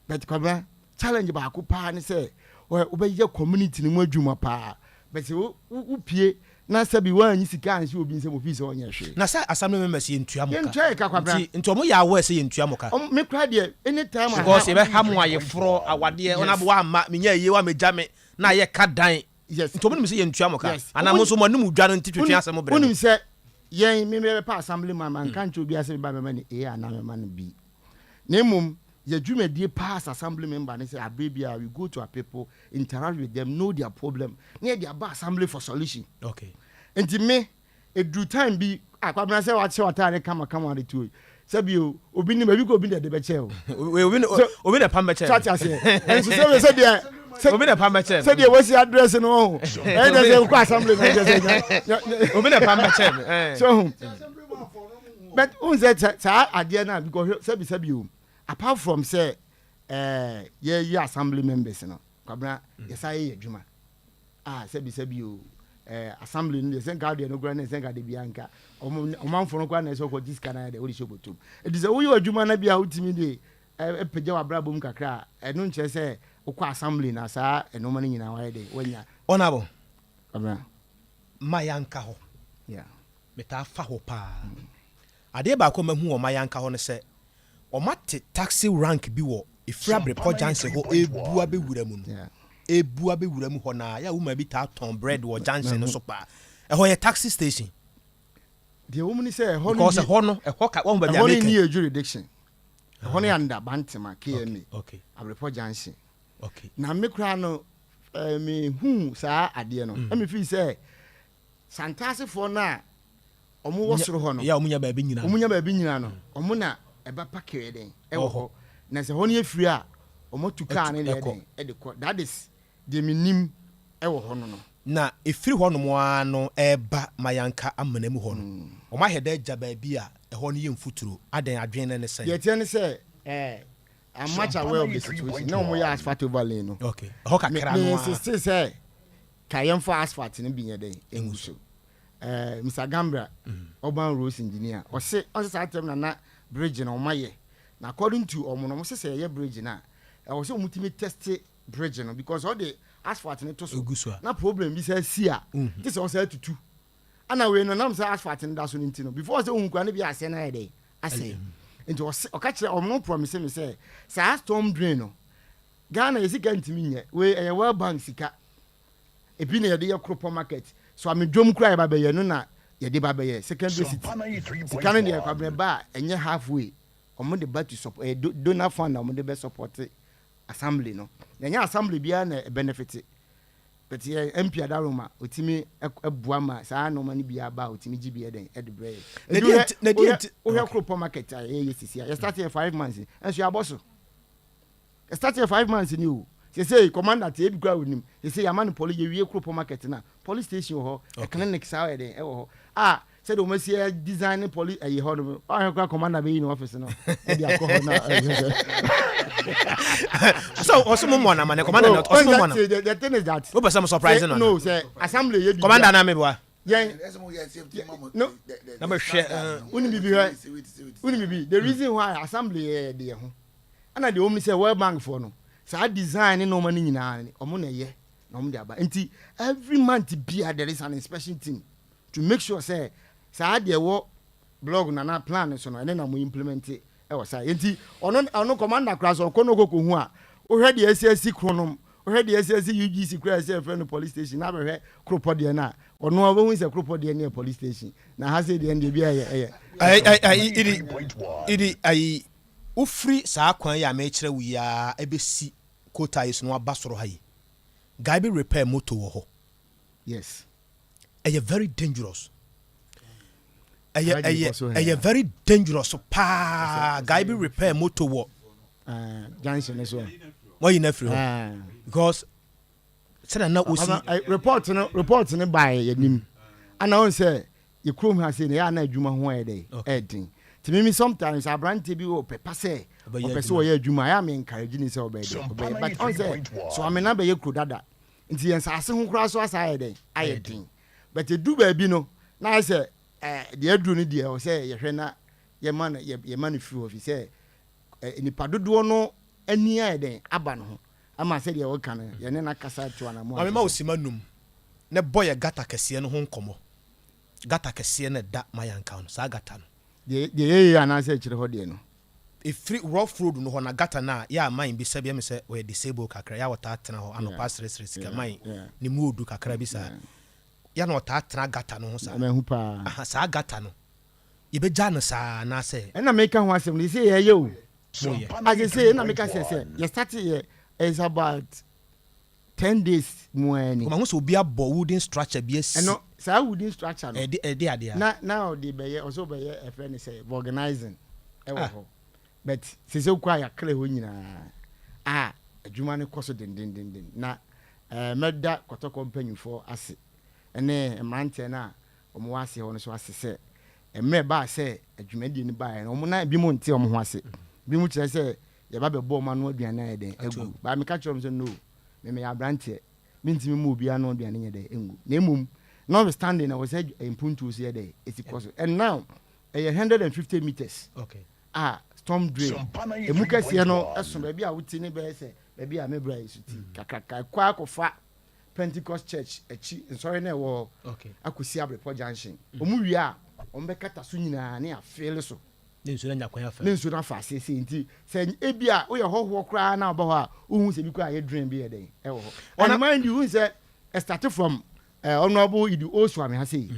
Speaker 9: But Kwabena, challenge baako paa ne sɛ wobɛyɛ community no mu adwuma paa but sɛ wopie na sɛbi woanyi sika anhyɛ obi nsam ofii sɛ ɔnyɛ hwee.
Speaker 1: Na sɛ assembly members yɛntua mo ka.
Speaker 9: Yɛntua yɛ ka Kwabena.
Speaker 1: Nti nti ɔmo yɛ aware sɛ yɛntua mo ka.
Speaker 9: Ɔmo me koraa deɛ anytime I
Speaker 1: Because yɛbɛha mo ayeforɔ, awadeɛ, wɔn abo wamma, menya ayie woammɛgya me na ayɛ ka dan.
Speaker 9: Yes.
Speaker 1: Nti ɔmo nim sɛ yɛntua mo ka.
Speaker 9: Yes.
Speaker 1: Anaa mo nso mo anom dwa no nti twetwe asɛm brɛ mo.
Speaker 9: Wonim sɛ yɛn me mebɛpɛ assembly man manka nkyerɛ obiara sɛ meba mɛma no A anaa mɛma no B. Na mmom yɛ dwumadie paa as assembly member ne sɛ aberɛ biara we go to our people, interact with them, know their problem na yɛde aba assembly for solution.
Speaker 1: Okay.
Speaker 9: Nti me, ɛduru time bi, ah Kwabena sɛ wahyɛ w'ataade kama kama de tuo yi, sɛ bi o, obi nim, ebi kɔ obi na ɛde bɛkyɛ o.
Speaker 1: Obi na obi na pam bɛkyɛ.
Speaker 9: So ate aseɛ. Nso sɛ sɛ deɛ sɛ
Speaker 1: obi na pam bɛkyɛ.
Speaker 9: Sɛ deɛ wasi address no ɔho. Ɛyɛ deɛ sɛ nkɔ assembly na ɛkyɛ
Speaker 1: sɛ. Obi na pam bɛkyɛ me.
Speaker 9: So ho. But wohu sɛ saa adeɛ no a because sɛbi sɛbi o apart from sɛ ɛɛ yɛyɛ assembly members no Kwabena yɛsa yɛ yɛ adwuma a sɛbi sɛbi o ɛɛ assembly no deɛ sɛ nka adeɛ no koraa ne sɛ nka de bia nka ɔmo ɔmanfo no koraa na ɛsɛ ɔkɔ gye sika na ayɛ dɛ wode hyɛ bɔtɔm eti sɛ woyɛ adwuma no bi a wotumi de ɛpagya w'abrabɔ mu kakra a ɛno nkyerɛ sɛ wokɔ assembly na saa ɛnoma no nyinaa wayɛ dɛ wanya.
Speaker 1: Honourable.
Speaker 9: Kwabena.
Speaker 1: Ma yɛnka hɔ.
Speaker 9: Yeah.
Speaker 1: Metaa fa hɔ paa. Adeɛ baako a mahu wɔ Mayanka hɔ ne sɛ, wɔate taxi rank bi wɔ Efiri Abrepɔ junction hɔ rebu abɛwura mu no. Ebu abɛwura mu hɔ naa, yɛ a woman bi taa tɔn bread wɔ junction no so paa. Ɛhɔ yɛ taxi station.
Speaker 9: Deɛ wɔn ni sɛ ɛhɔ no
Speaker 1: Because ɛhɔ no, ɛhɔ ka, wɔn baabi a
Speaker 9: ɛhɔ no
Speaker 1: meka
Speaker 9: ni
Speaker 1: yi.
Speaker 9: yɛ jurisdiction. Ɛhɔ no yɛ under Bantama KMA. Abrepɔ junction. Na me koraa no, me hu saa adeɛ no. Ɛmi fi sɛ Santaasefoɔ no a wɔn wɔ soro hɔ no.
Speaker 1: Yeah, wɔn nya baabi nyina.
Speaker 9: Wɔn nya baabi nyina no, wɔn na ɛba paki yɛ dɛn ɛwɔ hɔ. Na sɛ hɔ no yɛ firi a, wɔn atu kaa no deɛ dɛn ɛde kɔ. That is deɛ me nim ɛwɔ hɔ no no.
Speaker 1: Na ɛfiri hɔ nom ara no ɛreba Mayanka amena mu hɔ no, wɔn ahɛ da agya baabi a ɛhɔ no yɛ mfuturo. Adɛn adwene no ne sɛn?
Speaker 9: Deɛ ɛteɛ ne sɛ, eh, I'm much aware of the situation. Na wɔn yɛ asphalt overlay no.
Speaker 1: Okay. Ɛhɔ kakra no ara.
Speaker 9: Me insiste sɛ ka yɛmfa asphalt no bi nyɛ dɛn ngu so. Eh, Mister Gambra, urban roads engineer, ɔse ɔse saa tɛm na na bridge no wɔn ayɛ. Na according to wɔn no, wɔn se sɛ yɛyɛ bridge no a, ɛwɔ sɛ wɔn tumi test bridge no because ɔde asphalt no to so na problem bi saa si a, gye sɛ ɔsaa tutu. Ɛna wei no nam sɛ asphalt no da so no nti no, before sɛ ohun koraa no bi asɛe no ayɛ dɛn asɛe. Nti ɔse ɔka kyerɛ wɔn no promise me sɛ saa storm drain no Ghana yɛ sika ntumi nyɛ wei, ɛyɛ World Bank sika. Ebi na yɛde yɛ Kropɔn market. So ame dwom koraa yɛba bɛyɛ no na yɛde ba bɛyɛ secondary city. Sika no deɛ kwabrɛ ba a ɛnyɛ half way. Wɔn de ba to support, ɛyɛ donor fund na wɔn de bɛ support assembly no. Na ɛnyɛ assembly biara na ɛbenefit. But yɛ MP Adaroma otumi boa ma saa nneɛma no bi aba a otumi gye bi ɛdɛn ɛde brɛ yɛ. Ebi wohwɛ wohwɛ Kropɔn market a yɛyɛ sisi a yɛ start yɛ 5 months nso yɛabɔ so. Start yɛ 5 months ni o. Sesei commander te ebi koraa onim. Sesei yɛama no police, yɛwie Kuropɔn market no a, police station wɔ hɔ, clinic saa ɔyɛ dɛn ɛwɔ hɔ a sɛdeɛ wɔn asi ɛ design ne police ɛyi hɔ no, ɔhwɛ koraa commander bɛyi ne office no ɛde akɔ hɔ na ɛyɛ sɛ.
Speaker 1: So ɔsɛ mo mɔ na ma ne commander na ɔsɛ mo mɔ na.
Speaker 9: The thing is that.
Speaker 1: O pɛ sɛ mo surprise no.
Speaker 9: No sɛ assembly yɛ bi.
Speaker 1: Commander na mi bua.
Speaker 9: Yɛn no
Speaker 1: na bɛ hwɛ.
Speaker 9: Wuni bibi hwɛ wuni bibi the reason why assembly yɛ deɛ ho. Ɛna deɛ wɔm ne sɛ World Bank foɔ no saa design ne nnoɔma no nyinaa wɔn na ɛyɛ na wɔn de aba nti every month bia there is an inspection team to make sure sɛ saa deɛ ɛwɔ blog no anaa plan no so no ɛne na wɔn implement ɛwɔ saa nti ɔno ɔno commander koraa sɛ ɔkɔ no ɔkɔ hu a wohwɛ deɛ ɛsi asi kronom, wohwɛ deɛ ɛsi asi UGC koraa ɛsɛ ɛfrɛ no police station na abɛhwɛ koropɔ deɛ no a ɔno a wobɛhu sɛ koropɔ deɛ no yɛ police station na ha sɛ deɛ no deɛ bi ɛyɛ ɛyɛ.
Speaker 1: Ayi ayi idi idi ayi Wofiri saa kwan yi a merekyerɛ wo yi ara bɛsi kootaa yi so na waba soro ha yi, guy bi repair motor wɔ hɔ.
Speaker 9: Yes.
Speaker 1: Ɛyɛ very dangerous. Ɛyɛ ɛyɛ ɛyɛ very dangerous paa. Guy bi repair motor wɔ.
Speaker 9: Junction no so.
Speaker 1: Wɔyi no afiri hɔ because sɛdeɛ na osi.
Speaker 9: Report no report no baeɛ yɛ nim. Ana wɔn sɛ yɛ kurom ha sei no ɛyɛ a na adwuma ho ayɛ dɛ ɛɛden nti mimi sometimes aberanteɛ bi wɔ pɛpa sɛ ɔpɛ sɛ ɔyɛ adwuma ɛyɛ a me encourage ne sɛ ɔbɛyɛ dɛ ɔbɛyɛ but ɔn sɛ so amena bɛyɛ kuro dada nti yɛn nsaase ho koraa so asa ayɛ dɛ ayɛ den but edu baabi no na ayɛ sɛ ɛɛ deɛ aduro no deɛ ɔsɛ yɛhwɛ na yɛma no yɛma no firi hɔ fi sɛ ɛɛ nipa dodoɔ no ani ayɛ dɛn aba no ho ama sɛdeɛ wɔka no yɛne no akasa to anamɔ.
Speaker 1: Maame ma wo sima num na bɔ yɛ gata kɛseɛ no ho nkɔmmɔ. Gata kɛseɛ no a ɛda Mayanka no, saa gata no.
Speaker 9: Deɛ deɛ ɛyɛ yie anaasɛ akyire hɔ deɛ no.
Speaker 1: Ɛfiri rough road no hɔ na gata no a, yɛ a man bi sɛbi ɛmi sɛ ɔyɛ disabled kakra, yɛ a ɔtaa tena hɔ anɔpa srɛsrɛ sika, man ne mu ɔdu kakra bi saa, yɛ a na ɔtaa tena gata no ho saa.
Speaker 9: Mahu paa.
Speaker 1: Aha, saa gata no, yɛbɛgyaa no saa anaasɛ.
Speaker 9: Ɛna meka ho asɛm no, sɛ yɛyɛ o.
Speaker 1: Moyɛ.
Speaker 9: Ase sɛ ɛna meka sɛ sɛ yɛ start yɛ it's about 10 days mu ara ni.
Speaker 1: Mahu sɛ obi abɔ wooden structure bi asi.
Speaker 9: Ɛno saa wooden structure no.
Speaker 1: Ɛde ɛde adeɛ a.
Speaker 9: Na ɔde bɛyɛ ɔsɛ ɔbɛyɛ ɛfrɛ no sɛ vulcanizing ɛwɔ hɔ but sese kɔ a yɛakra hɔ nyinaa a adwuma no kɔ so dendendenden na ɛɛ mɛda Kɔtɔkɔ mpanyinfoɔ ase ɛne mmeranteɛ no a wɔn wɔ ase hɔ no so ase sɛ mmerɛ baa sɛ adwumadie no baeɛ no wɔn na ebi mo nte wɔn ho ase, ebi mo kyerɛ sɛ yɛba bɛbɔ wɔn ano aduane ayɛ dɛn agu baa meka kyerɛ wɔn sɛ no, me meyɛ aberanteɛ, mentumi mu obiara ano aduane nyɛ dɛn ngu, na mmom notwithstanding na wɔ sɛ mpuntuo so yɛ dɛn ɛsi kɔ so and now ɛyɛ 150 meters a storm drain emu kɛseɛ no ɛso baabi a wote ne bɛyɛ sɛ baabi a me bra yi so ti kakraka ɛkɔ akɔfa Pentecost Church akyi nsɔre no ɛwɔ hɔ akɔsi Abrepɔ junction. Wɔn wie a, wɔn bɛkata so nyinaa ne afeele so.
Speaker 1: Ne nsuo no anya kwan afa
Speaker 9: mu. Ne nsuo no afa aseɛ sei nti sɛ ebi a woyɛ hɔhoɔ koraa na woba hɔ a wohu sɛ bi koraa yɛ drain bi yɛ dɛn ɛwɔ hɔ. And mind you wohu sɛ ɛstarte from eh, Honourable Idi Osuame ha sei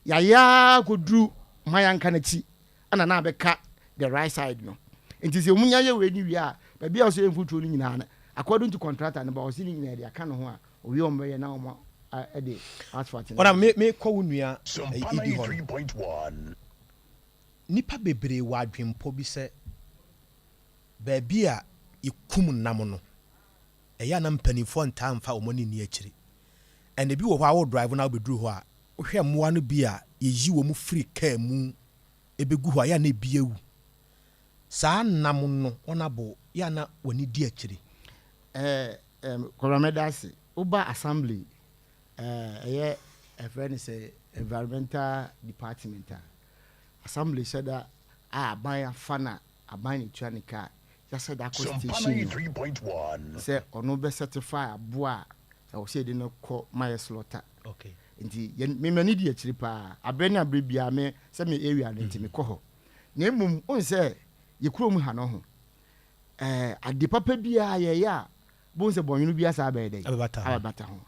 Speaker 9: yɛayɛ ara kɔduru Mayanka no akyi ɛna na abɛka the right side no nti sɛ wɔn nya yɛ wei no wie a baabi a ɔsɛ yɛ mfuturo no nyinaa no according to contractor no ba ɔsɛ ne nyinaa yɛde aka ne ho a owie wɔn bɛyɛ na wɔn ɛde asphalt no.
Speaker 1: Ɔna me me kɔ wo nua Idi hɔ no. Nnipa bebree wɔ adwempɔ bi sɛ baabi a yɛkum nam no, ɛyɛ a na mpanimfoɔ ntaa mfa wɔn ani nni akyiri. And ebi wɔ hɔ a wo drive na wobɛduru hɔ a, wohwɛ mmoa no bi a yɛyi wɔn firi kaa mu bɛgu hɔ a, ɛyɛ a na ebi awu. Saa nam no, wɔn abo, yɛ a na w'ani di akyiri.
Speaker 9: Eh, eh, Kwabena mɛda ase. Woba assembly, eh, ɛyɛ, ɛfrɛ no sɛ environmental department a, assembly hyɛ da a aban afa na aban na etua ne ka a, yɛahyɛ da akɔ station no sɛ ɔno bɛ certify aboa a ɛwɔ sɛ yɛde no kɔ ma yɛ slaughter.
Speaker 1: Okay.
Speaker 9: Nti yɛn, me m'ani di akyiri paa. Aberɛ ne aberɛ biara me, sɛ me area no nti mekɔ hɔ. Na mmom, wohu sɛ yɛ kurom ha no ho, eh, ade papa biara yɛyɛ a, wobɛhu sɛ bɔnwono biara saa bɛyɛ dɛn?
Speaker 1: Abɛbata ho.
Speaker 9: Abɛbata ho.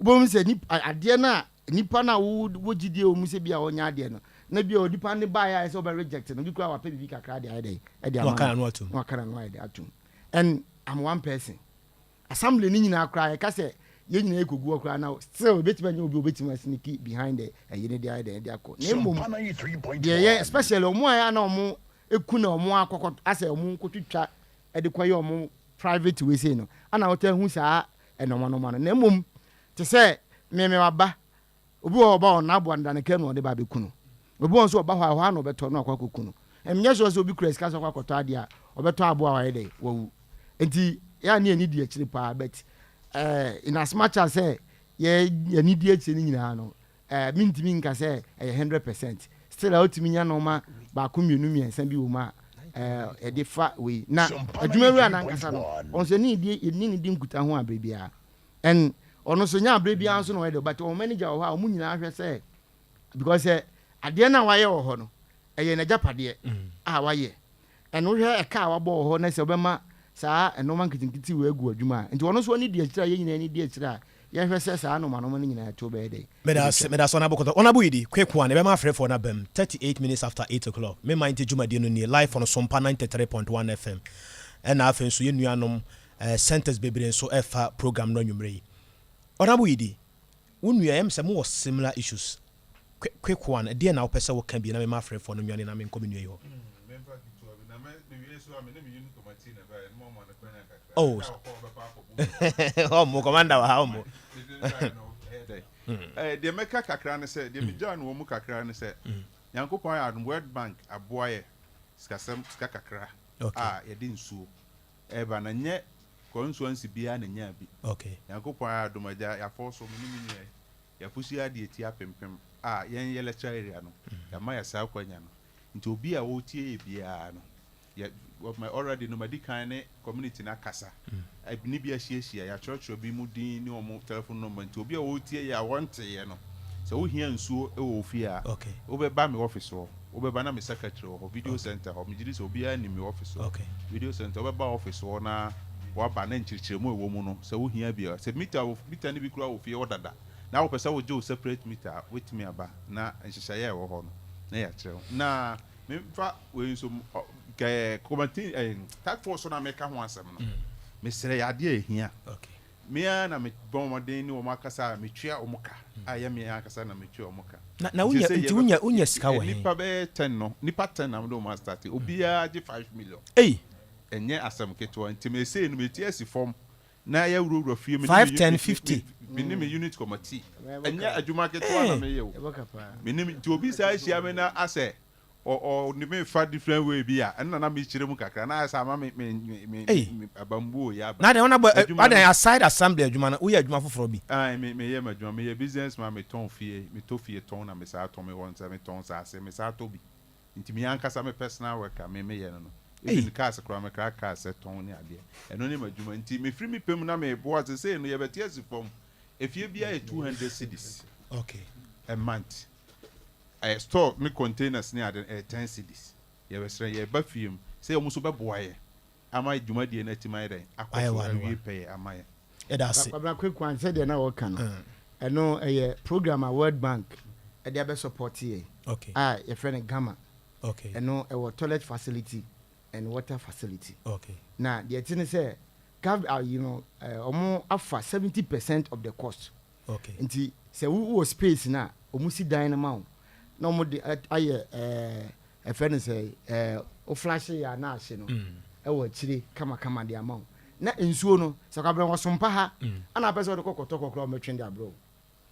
Speaker 9: Wobɛhu sɛ nip, adeɛ no a nipa no a wo wɔ gyidie wɔ mu sɛ bi a ɔnyɛ adeɛ no, na bi a onipa no baeɛ a ɛsɛ sɛ wobɛ reject no, bi koraa wapɛ biribi kakra de ayɛ dɛn? Ɛde
Speaker 1: Na
Speaker 9: ama
Speaker 1: waka
Speaker 9: no.
Speaker 1: n'ano atom.
Speaker 9: Na waka n'ano ayɛ dɛn? Atom. And I'm one person. Assembly no nyinaa koraa yɛka sɛ yɛn nyinaa yɛkɔgu hɔ koraa na still ebɛtumi anya obi a obɛtumi asneaki behind the ɛyi no de ayɛ dɛn de akɔ na mmom deɛ ɛyɛ especially ɔmo a ɛyɛ a na ɔmo eku na ɔmo akɔkɔ asɛ ɔmo nkɔtwitwa ɛde kɔyɛ ɔmo private wei sei no ana wotaa hu saa ɛnɔma nɔma no na mmom te sɛ me me waba Obi wɔ hɔ a ɔba hɔ no, n'aboa no da ne kaa mu na ɔde ba abɛku no. Obi wɔ hɔ nso ɔba hɔ a, ɛhɔ ara na ɔbɛtɔ na wakɔ akɔku no. Ɛnyɛ sure sɛ obi kura sika sɛ ɔkɔ akɔtɔ adeɛ a, ɔbɛtɔ aboa a wayɛ dɛn? Wawu. Nti yɛ a ne yɛn ani di akyire paa but eh, in as much as sɛ yɛ yɛn ani di akyire no nyinaa no, eh, mentumi nka sɛ ɛyɛ 100%. Still a wotumi nya nnoɔma baako mmienu mmiɛnsa bi wɔ mu a eh, yɛde fa wei. Na adwumawura no ankasa no, ɔno nso yɛne no di nkutaho aberɛ biara. And ɔno nso nyɛ aberɛ biara nso na ɔyɛ dɛ but wɔn manager wɔ hɔ a wɔn nyinaa hwɛ sɛ because sɛ adeɛ no a wayɛ wɔ hɔ no ɛyɛ n'agyapadeɛ a wayɛ and wohwɛ ɛka a wabɔ wɔ hɔ na sɛ wobɛma saa nnoɔma nketenkete wei agu adwuma a nti ɔno nso ani di akyire a yɛn nyinaa ani di akyire a yɛhwɛ sɛ saa nnoɔma nnoɔma no nyinaa ɛto bɛyɛ dɛ
Speaker 1: Meda ase, meda ase Honourable Kɔtɔ. Honourable Yidi, quick one, yɛbɛma afrɛfoɔ no aba mu, 38 minutes after 8 o'clock. Me man nti dwumadie no nie, live on Sompa 93.1 FM. Ɛna afei nso yɛn nuanom Eh centers bebree nso ɛfa program no anwummerɛ yi. Honourable Yidi, wo nua ɛyɛ me sɛ mowɔ similar issues. Quick quick one, ɛdeɛn na wopɛ sɛ woka bi na mema afrɛfoɔ no nwane na menkɔ me nua yi hɔ. Oh, ɔmmo, commander wɔ ha, ɔmmo.
Speaker 10: Deɛ mɛka kakra ne sɛ, deɛ megyaa no wɔ mu kakra ne sɛ, Nyankopɔn ayɛ adom, World Bank aboa yɛ sikasɛm, sika kakra a yɛde nsuo Ɛba na nyɛ kɔnsuansi biara na nyaa bi.
Speaker 1: Okay.
Speaker 10: Nyankopɔn ayɛ adom agya yafɔɔ so me ne me nua yi yafusua adeɛ ti apempem a yɛn yɛ lecture area no yama yɛ saa akwanya no nti obi a ɔretie yɛ biara no yɛ wɔ already no madi kan ne community no akasa ne bi ahyiahyia yɛatwerɛtwerɛ bi mu din ne wɔn telephone number nti obi a ɔretie yɛ a wɔnteeɛ no sɛ wohia nsuo wɔ wo fie a wobɛba me office hɔ Wobɛba na me secretary wɔ hɔ, video center hɔ. Megye di sɛ obiara nim me office hɔ. Video center, wobɛba office hɔ na woaba na nkyerɛkyerɛmu a ɛwɔ mu no, sɛ wohia bi a, sɛ meter wɔ, meter no bi koraa wɔ fie hɔ dada na wopɛ sɛ wogye wo separate meter a, wobɛtumi aba na nhyehyɛeɛ a ɛwɔ hɔ no na yɛakyerɛ wo. Na memfa wei nso, ɔ, kɛ, kɔmati, ɛɛ, task force no a meka ho asɛm no, mesrɛ, yɛ adeɛ a ɛhia. Me ara na mebɔ mmɔden ne wɔn akasa a metua wɔn ka a ɛyɛ me ankasa na metua wɔn ka.
Speaker 1: Na na
Speaker 10: Nti
Speaker 1: wonya
Speaker 10: sɛ
Speaker 1: nti
Speaker 10: yɛbɛ
Speaker 1: wonya wonya sika wɔ he?
Speaker 10: nnipa bɛyɛ ten no, nnipa ten na mede wɔn astate. Obiara gye 5 million.
Speaker 1: Ei!
Speaker 10: Ɛnyɛ asɛm ketewa. Nti mesei no meti asi fam na yɛawurawura fie me ne
Speaker 1: Five
Speaker 10: me
Speaker 1: ten
Speaker 10: me
Speaker 1: 50.
Speaker 10: me ne me unit committee. Ɛnyɛ adwuma ketewa na
Speaker 1: Eh!
Speaker 10: meyɛ o. Me ne me nti obi saa hyia me na asɛ ɔ ɔde me fa different way bi a, ɛno na na mekyerɛ mu kakra na ayɛ sɛ ama me me me me
Speaker 1: Ei!
Speaker 10: me abambuo yɛ aba.
Speaker 1: Na adɛn wona bɔ ɛ
Speaker 10: Adwuma
Speaker 1: adɛn
Speaker 10: no.
Speaker 1: aside assembly adwuma no woyɛ adwuma foforɔ bi?
Speaker 10: Ae me meyɛ m'adwuma meyɛ business man metɔn fie metɔ fie tɔn na mesaa tɔn mewɔ nsa metɔn nsaase mesaa tɔ bi nti me ankasa me personal work a me meyɛ no no even
Speaker 1: Ei!
Speaker 10: cars koraa mekra cars tɔn ne adeɛ ɛno ne m'adwuma nti mefiri me pɛ mu na meboa sesei no yɛbɛte asi fam efie biara yɛ 200 cedis
Speaker 1: Okay.
Speaker 10: a month. Ɛyɛ store ne containers ne ade no ɛyɛ 10 cedis. Yɛbɛsrɛ, yɛreba fie mu, sɛ wɔn nso bɛboa yɛ ama dwumadie no atumi ayɛ dɛn? Akɔ
Speaker 1: Ayɛ
Speaker 10: so
Speaker 1: one
Speaker 10: awie
Speaker 1: one.
Speaker 10: pɛyɛ ama yɛn.
Speaker 1: Yɛda ase.
Speaker 9: Kwabena quick one sɛdeɛ na wɔka no ɛno ɛyɛ program a World Bank ɛde abɛ support yɛ
Speaker 1: Okay.
Speaker 9: a yɛfrɛ no GAMA
Speaker 1: Okay.
Speaker 9: ɛno ɛwɔ toilet facility and water facility
Speaker 1: Okay.
Speaker 9: na deɛ ɛte ne sɛ gov ayi no ɛɛ wɔn afa 70% of the cost
Speaker 1: Okay.
Speaker 9: nti sɛ wo wɔ space no a wɔn si dan no ma wo na wɔn de ayɛ ɛɛ ɛfɛ no sɛ ɛɛ wo flashe yɛ a na ahye no ɛwɔ akyire kamakama de ama wo na nsuo no sɛ kwabrɛ wɔ sompa ha ɛna apɛ sɛ wɔde kɔ kɔtɔ kɔkora wɔn bɛtwe de abrɛ wo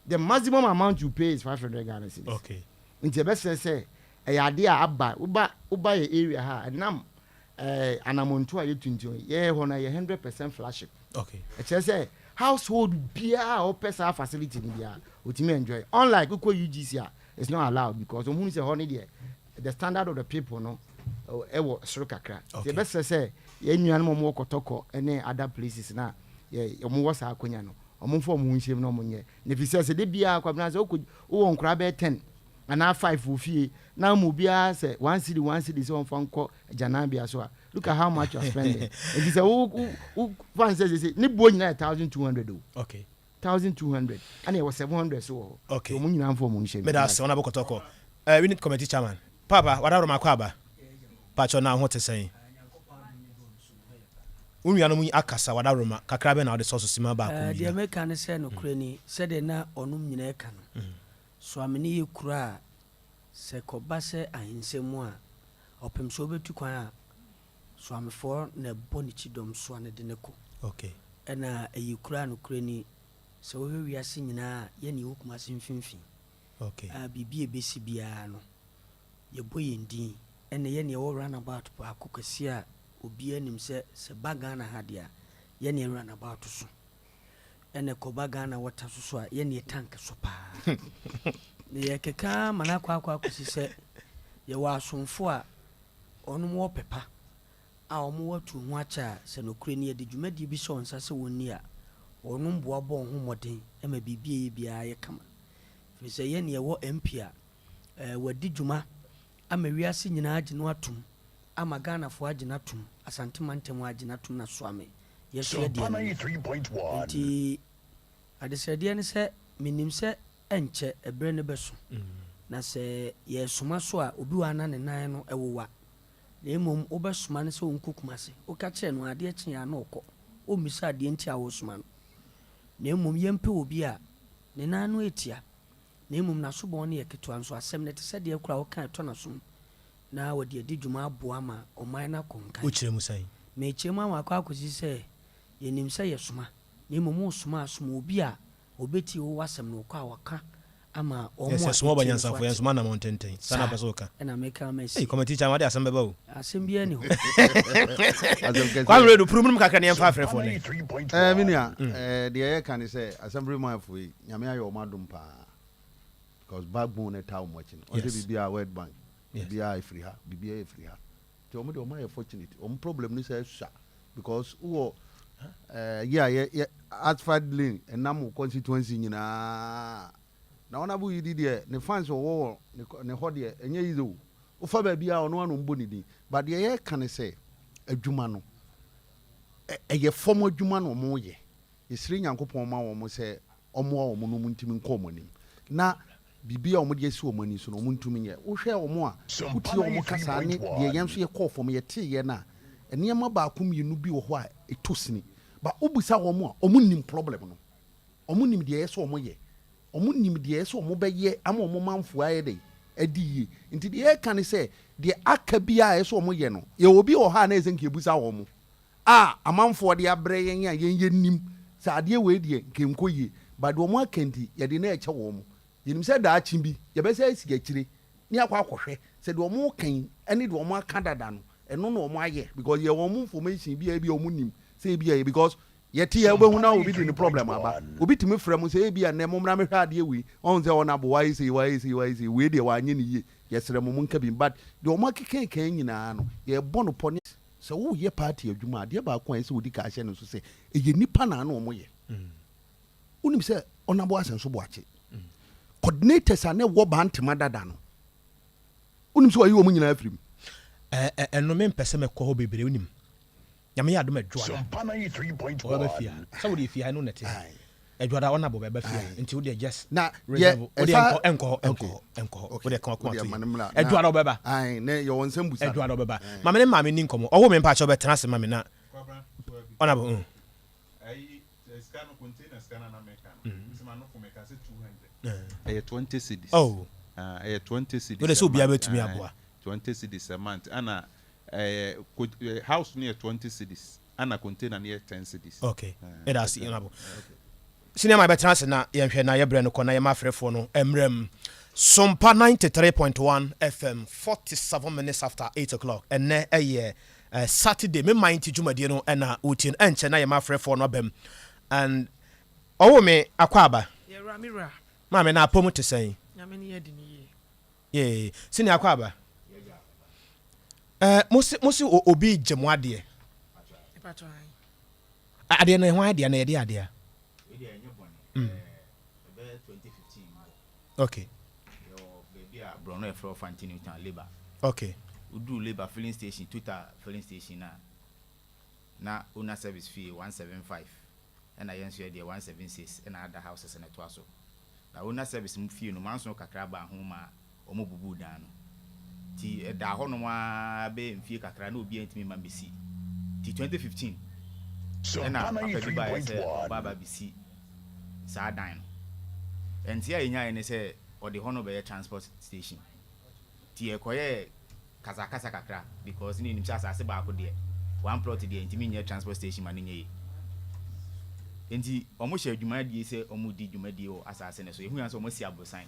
Speaker 9: the maximum amount you pay is 500 Ghana cedis
Speaker 1: Okay.
Speaker 9: nti ɛbɛsrɛ sɛ ɛyɛ adeɛ a aba woba woba yɛ area ha ɛnam ɛɛ anamonto a yɛtu nti yɛyɛ hɔ no yɛ 100% flagship
Speaker 1: Okay.
Speaker 9: ɛkyerɛ sɛ household biara a ɔpɛ saa facility no biara otumi enjoy unlike wokɔ UGC a it's not allowed because ohun sɛ hɔ no deɛ the standard of the people no ɛwɔ soro kakra nti
Speaker 1: Okay.
Speaker 9: ɛbɛsrɛ sɛ yɛn nuanom a wɔwɔ kɔtɔkɔ ne other places na yɛ wɔn wɔ saa akonya no wɔn mfa wɔn ho nhyɛm na wɔn nyɛ na efi sɛ sɛ de biara kwabena sɛ wokɔ wowɔ nkora bɛyɛ 10 anaa 5 wɔ fie na ama obiara sɛ 1 cedi 1 cedi sɛ wɔmfa nkɔ agyananbea so a look at how much you are spending nti sɛ wo wo wo fan sɛ sɛ ne buo nyinaa yɛ 1200 o
Speaker 1: Okay.
Speaker 9: 1200 ɛna yɛwɔ 700 so wɔ hɔ
Speaker 1: Okay.
Speaker 9: wɔn nyinaa mfa wɔn nhyɛm
Speaker 1: Meda ase ɔna bɔkɔtɔkɔ. Eh, unit committee chairman. Papa, wadaworo makɔ aba. Pacho na ho te sɛn. Wo nuanom yi akasa wadaworo ma kakra bɛn na wode sɔ so sima baako
Speaker 11: Eh,
Speaker 1: bi
Speaker 11: deɛ
Speaker 1: na.
Speaker 11: meka ne sɛ nokorɛ ni sɛdeɛ na ɔnom nyinaa ka no Soamene yɛ kuro a sɛ kɔba sɛ ahensɛm mu a ɔpem sɛ wobɛtu kwan a Soamefoɔ na ɛbɔ ne kyidɔm soa no de ne kɔ
Speaker 1: Okay.
Speaker 11: ɛna ɛyɛ kuro a nokorɛ ni sɛ wohwɛ wiase nyinaa a yɛne yɛwɔ Kumase mfimfini
Speaker 1: Okay.
Speaker 11: a biribi a ɛbɛsi biara no yɛbɔ yɛn din ɛna yɛne yɛwɔ runabout baako kɛseɛ a obiara nim sɛ sɛ ba Ghana ha deɛ a yɛne yɛ runabout so ɛna kɔba Ghana wɔta so so a yɛne yɛ tank so paa na yɛkeka ma no akɔ akɔ akɔsi sɛ yɛwɔ asomfo a ɔnom wɔ pɛpa a ɔmo wɔ tu ho akyɛ a sɛ nokorɛ ni yɛde dwumadie bi hyɛ wɔn nsa sɛ wɔnni a ɔnom boa bɔ wɔn ho mmɔden ma biribi a ɛyɛ biara yɛ kama firi sɛ yɛne yɛwɔ MP a eh, wadi dwuma ama wiase nyinaa agye no atom ama Ghanafoɔ agye no atom Asante mantam agye no atom na Soame yɛso yɛdeɛ no no nti adesrɛdeɛ ne sɛ menim sɛ ɛnkyɛ ɛberɛ no bɛso na sɛ yɛsoma so a obi wɔ ana ne nan no ɛwowa na mmom wobɛsoma no sɛ ɔnkɔ Kumase woka kyerɛ no adeɛ kye a na ɔkɔ ɔmmisa adeɛ nti a wosoma no na mmom yɛmpɛ obi a ne nan no ɛtia na mmom n'asobɔn no yɛ ketewa nso asɛm no te sɛ deɛ kora woka ɛtɔ n'asom na wɔde adi dwuma aboa ma ɔman no akɔ nkan
Speaker 1: Wokyerɛ mu sɛn?
Speaker 11: mekyerɛ mu ama akɔ akɔsi sɛ yɛnim sɛ yɛsoma na mmom wosoma asoma obi a obɛtie wo w'asɛm no wokɔ a waka ama ɔmo
Speaker 1: Yɛsɛ
Speaker 11: a
Speaker 1: soma
Speaker 11: ɛtie no so
Speaker 1: ɔbanyansafo
Speaker 11: ate.
Speaker 1: yɛn soma nam ntenten. Saa na pɛ sɛ woka.
Speaker 11: ɛna meka ma
Speaker 1: Hey,
Speaker 11: asi
Speaker 1: committee chairman, wode asɛm bɛba o.
Speaker 11: asɛm biara ni hɔ
Speaker 1: Kwame Redu, puru mu kakra ne yɛmfa afrɛfoɔ ne.
Speaker 2: Eh, me nua, eh, deɛ yɛka ne sɛ assembly manfoɔ yi nyame ayɛ ɔmo adom paa because backbone no ta ɔmo akyi no ɔsɛ
Speaker 1: Yes.
Speaker 2: biribiaa World Bank
Speaker 1: Yes.
Speaker 2: biribiaa ɛfiri ha biribiaa ɛfiri ha nti ɔmo deɛ ɔmo ayɛ fortunate ɔmo problem no sɛ ɛsua because wowɔ eh, yi a yɛ yɛ asphalt lane ɛnam wo constituency nyinaa na ɔnabo yi di deɛ ne fans ɔwɔ wɔ ne kɔ- ne hɔ deɛ ɛnyɛ easy o wofa baabi a ɔno ano mbɔ ne din but deɛ yɛka ne sɛ adwuma no ɛyɛ fam adwuma na ɔmo yɛ yɛsrɛ nyankopɔn ma wɔn sɛ ɔmoa wɔn no ɔmo ntumi nkɔ ɔmo anim na biribi a ɔmo de asi wɔn ani so no ɔmo ntumi nyɛ wohwɛ wɔn a wotie wɔn kasa ne deɛ yɛn nso yɛkɔɔ fam yɛtee yɛn a nneɛma baako mmienu bi wɔ hɔ a ɛtɔ sini ba wobisa wɔn a ɔmo nim problem no ɔmo nim deɛ ɛyɛ sɛ ɔmo yɛ ɔmo nim deɛ ɛyɛ sɛ ɔmo bɛyɛ ama ɔmo manfoɔ ayɛ dɛ adi yie nti deɛ ɛka ne sɛ deɛ aka bi a ɛyɛ sɛ ɔmo yɛ no yɛwɔ bi wɔ hɔ a na ɛsɛ nka ebusa wɔn a amanfoɔ de abrɛ yɛn a yɛn yɛ nim sɛ adeɛ wei deɛ nka nkɔ yie but deɛ ɔmo aka nti yɛde na ɛkyɛ wɔn yɛnim sɛ daakye bi yɛbɛsɛ asi akyire ne akɔ akɔhwɛ sɛ deɛ ɔmo kan ɛne deɛ ɔmo aka dada no ɛno na ɔmo ayɛ because yɛ wɔn information bi a ebi a ɔmo nim sɛ ebi a yɛ because yɛte yɛ wobɛhu na obi de ne problem aba obi tumi frɛ mo sɛ ebi a nnɛ mommra mehwɛ adeɛ wei ɔhu sɛ ɔno abo wayɛ sei wayɛ sei wayɛ sei wei deɛ wanyɛ ne yie yɛsrɛ mo mo nka bi but deɛ ɔmo akekakan nyinaa no yɛbɔ no pɔ ne sɛ woyɛ party adwuma adeɛ baako a ɛsɛ wodi ka ahyɛ no so sɛ ɛyɛ nipa na ano ɔmo yɛ wonim sɛ ɔnabo asɛnso boakye coordinators a na ɛwɔ bantema dada no wonim sɛ wayi wɔn nyinaa afiri mu.
Speaker 1: Ɛno mempɛ sɛ mɛkɔ hɔ bebree wonim. Nyame yɛ adom Adwoada ɔbɛba fie ha. Sɛ wodeɛ fie ha ɛno na ɛte. Adwoada ɔnabo bɛba fie ha nti wodeɛ just reserve wodeɛ nkɔ ɛnkɔ hɔ ɛnkɔ hɔ ɛnkɔ hɔ wodeɛ ka wakoma to yɛ. Adwoada ɔbɛba. Adwoada ɔbɛba. Ma me ne maame ni nkɔmmɔ. Ɔwo me mpakyɛ ɔbɛtena ase ma me na ɔnabo.
Speaker 10: Ayi sika no container sika no na meka no. Nti ma no fo meka sɛ 200. Ɛyɛ 20 cedis.
Speaker 1: Oh.
Speaker 10: Ɛyɛ 20 cedis.
Speaker 1: Wode sɛ obiara bɛtumi aboa.
Speaker 10: 20 cedis a month ɛna ɛyɛ house no yɛ 20 cedis ɛna container no yɛ 10 cedis.
Speaker 1: Okay. Ɛda ase Honorable. Senior man bɛtena ase na yɛnhwɛ na yɛbrɛ no kɔ na yɛma afrɛfoɔ no mmerɛ mu. Sompa 93.1 FM 47 minutes after 8 o'clock ɛnɛ ɛyɛ Saturday me man ti dwumadie no ɛna wotie no ɛnkyɛ na yɛma afrɛfoɔ no abam and ɔwo me akɔ aba.
Speaker 6: Yɛwura me wura.
Speaker 1: Maame na apɔmu te sɛn?
Speaker 6: Nyame ne yɛ di ne yie.
Speaker 1: Yee senior akɔ aba. Ɛɛ mo se mo se obi gye mo adeɛ. Adeɛ no ɛho adeɛ na yɛde adeɛ. Mm. Okay.
Speaker 12: Yɛwɔ baabi a borɔno yɛfrɛ hɔ Fanti New Town Labour.
Speaker 1: Okay.
Speaker 12: Woduru Labour filling station, Total filling station a, na owner service fee 175 ɛna yɛn nso yɛdeɛ 176 ɛna ada houses no ɛtoa so. Na owner service mu fie no manso kakra baa ho ma wɔn bubuu dan no. Nti ɛdaa hɔnom ara bɛyɛ mfie kakra na obiara ntumi mma mmɛsi. Nti 2015 ɛna papa bi baeɛ sɛ ɔba aba abɛsi saa dan no. Nteɛ a yɛnyaeɛ ne sɛ ɔde hɔ no bɛyɛ transport station. Nti yɛkɔyɛɛ kasakasa kakra because na yɛnim sɛ asase baako deɛ, one plot deɛ ntumi nyɛ transport station ma no nyɛ yie. Nti wɔhyɛɛ dwumadie sɛ wɔredi dwumadie wɔ asase no so. Yɛhui ara sɛ wɔasi aborosan.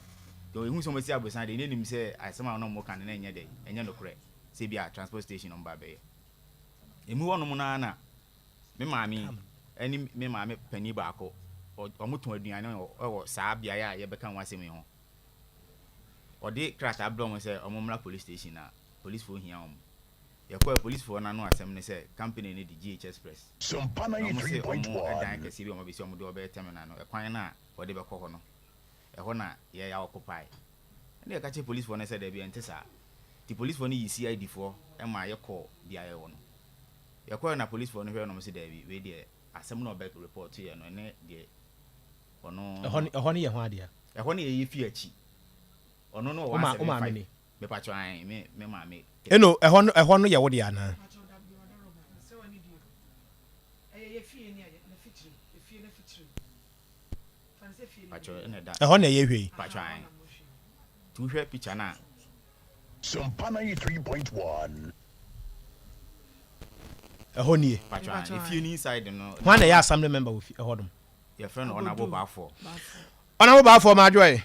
Speaker 12: Deɛ ɔhu sɛ wɔasi aborosan deɛ, na nim sɛ asɛm a na wɔka no na ɛnyɛ dɛn, ɛnyɛ nokorɛ sɛ ebia transport station na wɔba abɛyɛ. Emu hɔnom no ara na me maame ne me maame panin baako, wɔtɔn aduane wɔ saa beaeɛ a yɛbɛka ho asɛm yi ho. Ɔde krataa brɛɛ wɔn sɛ wɔmmra police station na policefoɔ hia wɔn. Yɛkɔɛ, policefoɔ no ano asɛm ne sɛ company no de GH Express na wɔn se wɔn dan kɛseɛ bi a wɔabɛsi a wɔde hɔ bɛyɛ terminal no, ɛkwan no a wɔde bɛkɔ hɔ no, Ɛhɔ na yɛn yaw ko pae. Ɛnna yɛka kyerɛɛ polisfoɔ no sɛ, Dabi, ɛnte saa. Enti polisfoɔ no yii CID foɔ maa yɛkɔɔ beaeɛ hɔ no. Yɛkɔeɛ na polisfoɔ no hwɛɛ no, wɔse, Dabi, wei deɛ, asɛm no a ɔbɛ repɔɔtoeɛ no, ɛne deɛ ɔno.
Speaker 1: Ɛhɔ no, ɛhɔ no yɛ hwan dea?
Speaker 12: Ɛhɔ no yɛ yɛn fie akyi. Ɔno no wɔ
Speaker 1: Wo ma, wo maame
Speaker 12: 175.
Speaker 1: ni?
Speaker 12: Mepakyɛw, ae, me, me maame.
Speaker 1: Eno, ɛhɔ no, ɛhɔ no yɛ wo dea anaa?
Speaker 6: Mepakyɛw, dabi, ɔda rɔba. Sɛ ɔne deɛ o. Ɛyɛ yɛn fie ne ɛyɛ, n'afikyire, efie no afikyire.
Speaker 1: Ɛhɔ na ɛyɛ hwɛ yi. Ɛhɔ nie. Hwan na ɛyɛ assembly member wɔ ɛhɔ nom? Ɔnabo Baafoɔ Madwo ɛ.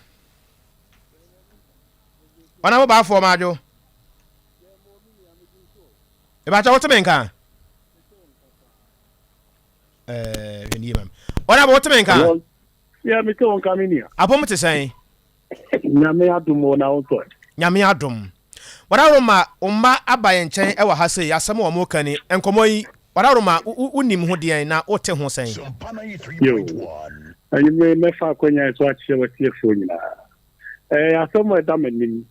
Speaker 1: Ɔnabo Baafoɔ Madwo. Ebakyɛ wote me nka? Ɛɛ hwɛ nie ma me. Ɔnabo wote me nka?
Speaker 13: Hello. Yeah, me te wo nka me nua.
Speaker 1: Apom te sɛn?
Speaker 13: Nyame adom o na wo nso.
Speaker 1: Nyame adom. Wadaworoma wo mma aba yɛn nkyɛn wɔ ha sei asɛm a wɔn ka ni nkɔmmɔ yi Wadaworoma wo nim ho deɛn na wo te ho sɛn?
Speaker 13: Yo, anwummere mɛfa akwanya yi so akyerɛ w'atiefoɔ nyinaa. Ɛyɛ asɛm a ɛda m'anim.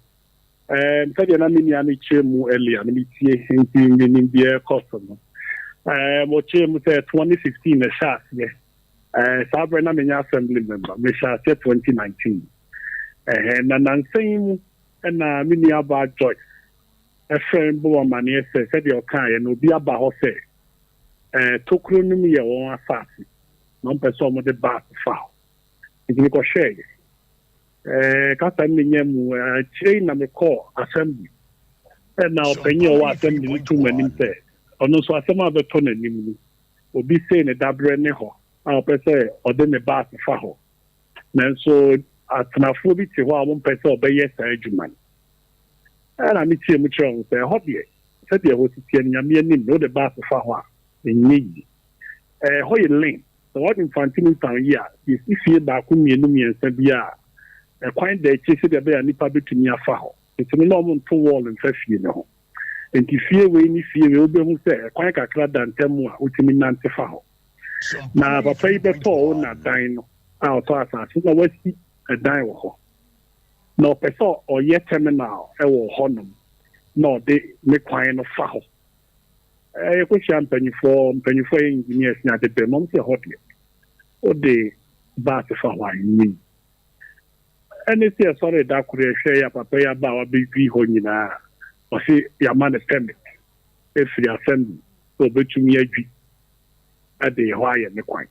Speaker 13: Ɛɛm, sɛdeɛ na me nua no kyerɛ mu earlier no, metie nti menim deɛ ɛrekɔ so no. Ɛɛm, ɔkyerɛ mu sɛ 2015 na ɛhyɛ aseɛ. Ɛɛ, saa berɛ na menyɛ assembly member, mehyɛ aseɛ 2019. Ɛhɛn, na nansa yi mu ɛna me nuabaa Joyce ɛfrɛ me bɔ amaneɛ sɛ sɛdeɛ ɔkaeɛ no, obi aba hɔ sɛ ɛɛ, tokuro no mu yɛ wɔn asase na wɔmpɛ sɛ wɔde bus fa hɔ. Nti mekɔhwɛeɛ. Ɛɛ, kasa no menya mu. Akyire yi na mekɔɔ assembly. Ɛna ɔpanyin a ɔwɔ assembly no too m'anim sɛ ɔno nso asɛm a abɛtɔ n'anim no, obi sei ne daberɛ ne hɔ a ɔpɛ sɛ ɔde ne bus fa hɔ. Nanso atenafoɔ bi te hɔ a wɔmpɛ sɛ ɔbɛyɛ saa adwuma no. Ɛna mekyerɛɛ mu kyerɛɛ wɔn sɛ ɛhɔ deɛ, sɛdeɛ ɛhɔ si teɛ no, Nyame anim no, wode bus fa hɔ a, ɛnyɛ yie. Ɛhɔ yɛ lane. Sɛ wɔde Mfantse Newtown yi a, yesi fie baako, mmienu, mmiɛnsa bi a, kwan da akyire sɛdeɛ ɛbɛyɛ a nnipa bɛtumi afa hɔ. Tete no na wɔnto wall mfa fie no ho. Enti fie wei ne fie wei wobɛhu sɛ kwan kakra da ntam a wotumi nante fa hɔ. Na papa yi bɛtɔɔ wo na dan no a ɔtɔ asase na wasi dan wɔ hɔ. Na ɔpɛ sɛ ɔyɛ terminal wɔ hɔnom. na ɔde ne kwan no fa hɔ. Ɛɛ yɛkɔhyia mpanyinfoɔ, mpanyinfoɔ yɛ engineers ne ade bɛn mu, wɔn sɛ ɛhɔ deɛ wode bus fa hɔ a ɛnyɛ yi. Ɛne sɛ yɛsɔree da koro yɛhwɛ yɛ papa yi aba a wabɛdwi hɔ nyinaa, ɔse yɛama no permit ɛfiri assembly sɛ ɔbɛtumi adwi de hɔ ayɛ ne kwan.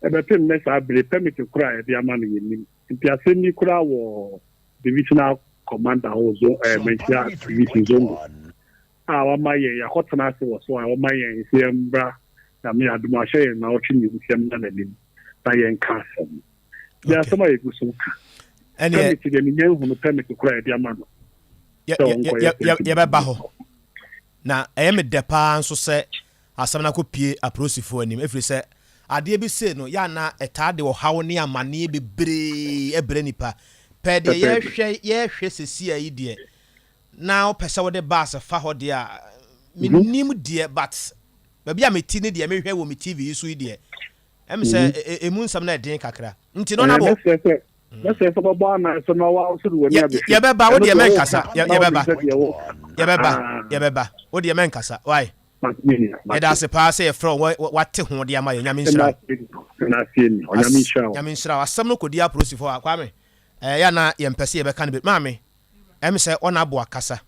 Speaker 13: Ɛbɛpem nnɛ saa bere permit koro a yɛde ama no yɛnnim. Nti asɛm yi koraa wɔ divisional commander hɔ zo ɛɛ Manhyia division Zongo a wama yɛn yɛakɔtena ase wɔ so a wama yɛn sɛ yɛmmra Nyame adom ahyɛ yɛn naawɔtwe mmienu sɛ yɛmmra n'anim na yɛnka asɛm no. Deɛ asɛm a yɛgu so ka. Permit deɛ menya nhunu permit koraa a yɛde ama no sɛ ɔnkɔyɛ
Speaker 1: sɛ Yɛbɛba hɔ. Na ɛyɛ me dɛ paa nso sɛ asɛm no akɔpue apolisifoɔ anim, ɛfiri sɛ adeɛ bi sei no, yɛ a na ɛtaa de ɔhaw ne amaneɛ bebree brɛ nnipa. Pɛ deɛ yɛrehwɛ yɛrehwɛ sesia yi deɛ, na wopɛ sɛ wode bus fa hɔ deɛ a, mennim deɛ but baabi a mete ne deɛ mehwɛ wɔ me TV yi so yi deɛ, Ɛm sɛ emu nsɛm no ɛden kakra. Nti no na bo.
Speaker 13: Mɛsrɛ sɛ mɛsrɛ sɛ bɛbɔ anan so na wa nso de w'ani abɛhwɛ.
Speaker 1: Yɛbɛba wo deɛ mɛnkasa yɛbɛba yɛbɛba yɛbɛba wo deɛ mɛnkasa why. Yɛda ase paa sɛ yɛfrɛ wo wate ho de ama yɛ Nyame nhyira
Speaker 13: wo.
Speaker 1: Nyame nhyira wo. Asɛm no kɔdi apolisifoɔ a Kwame ɛyɛ na yɛmpɛ sɛ yɛbɛka no bi maame ɛm sɛ ɔna aboa kasa.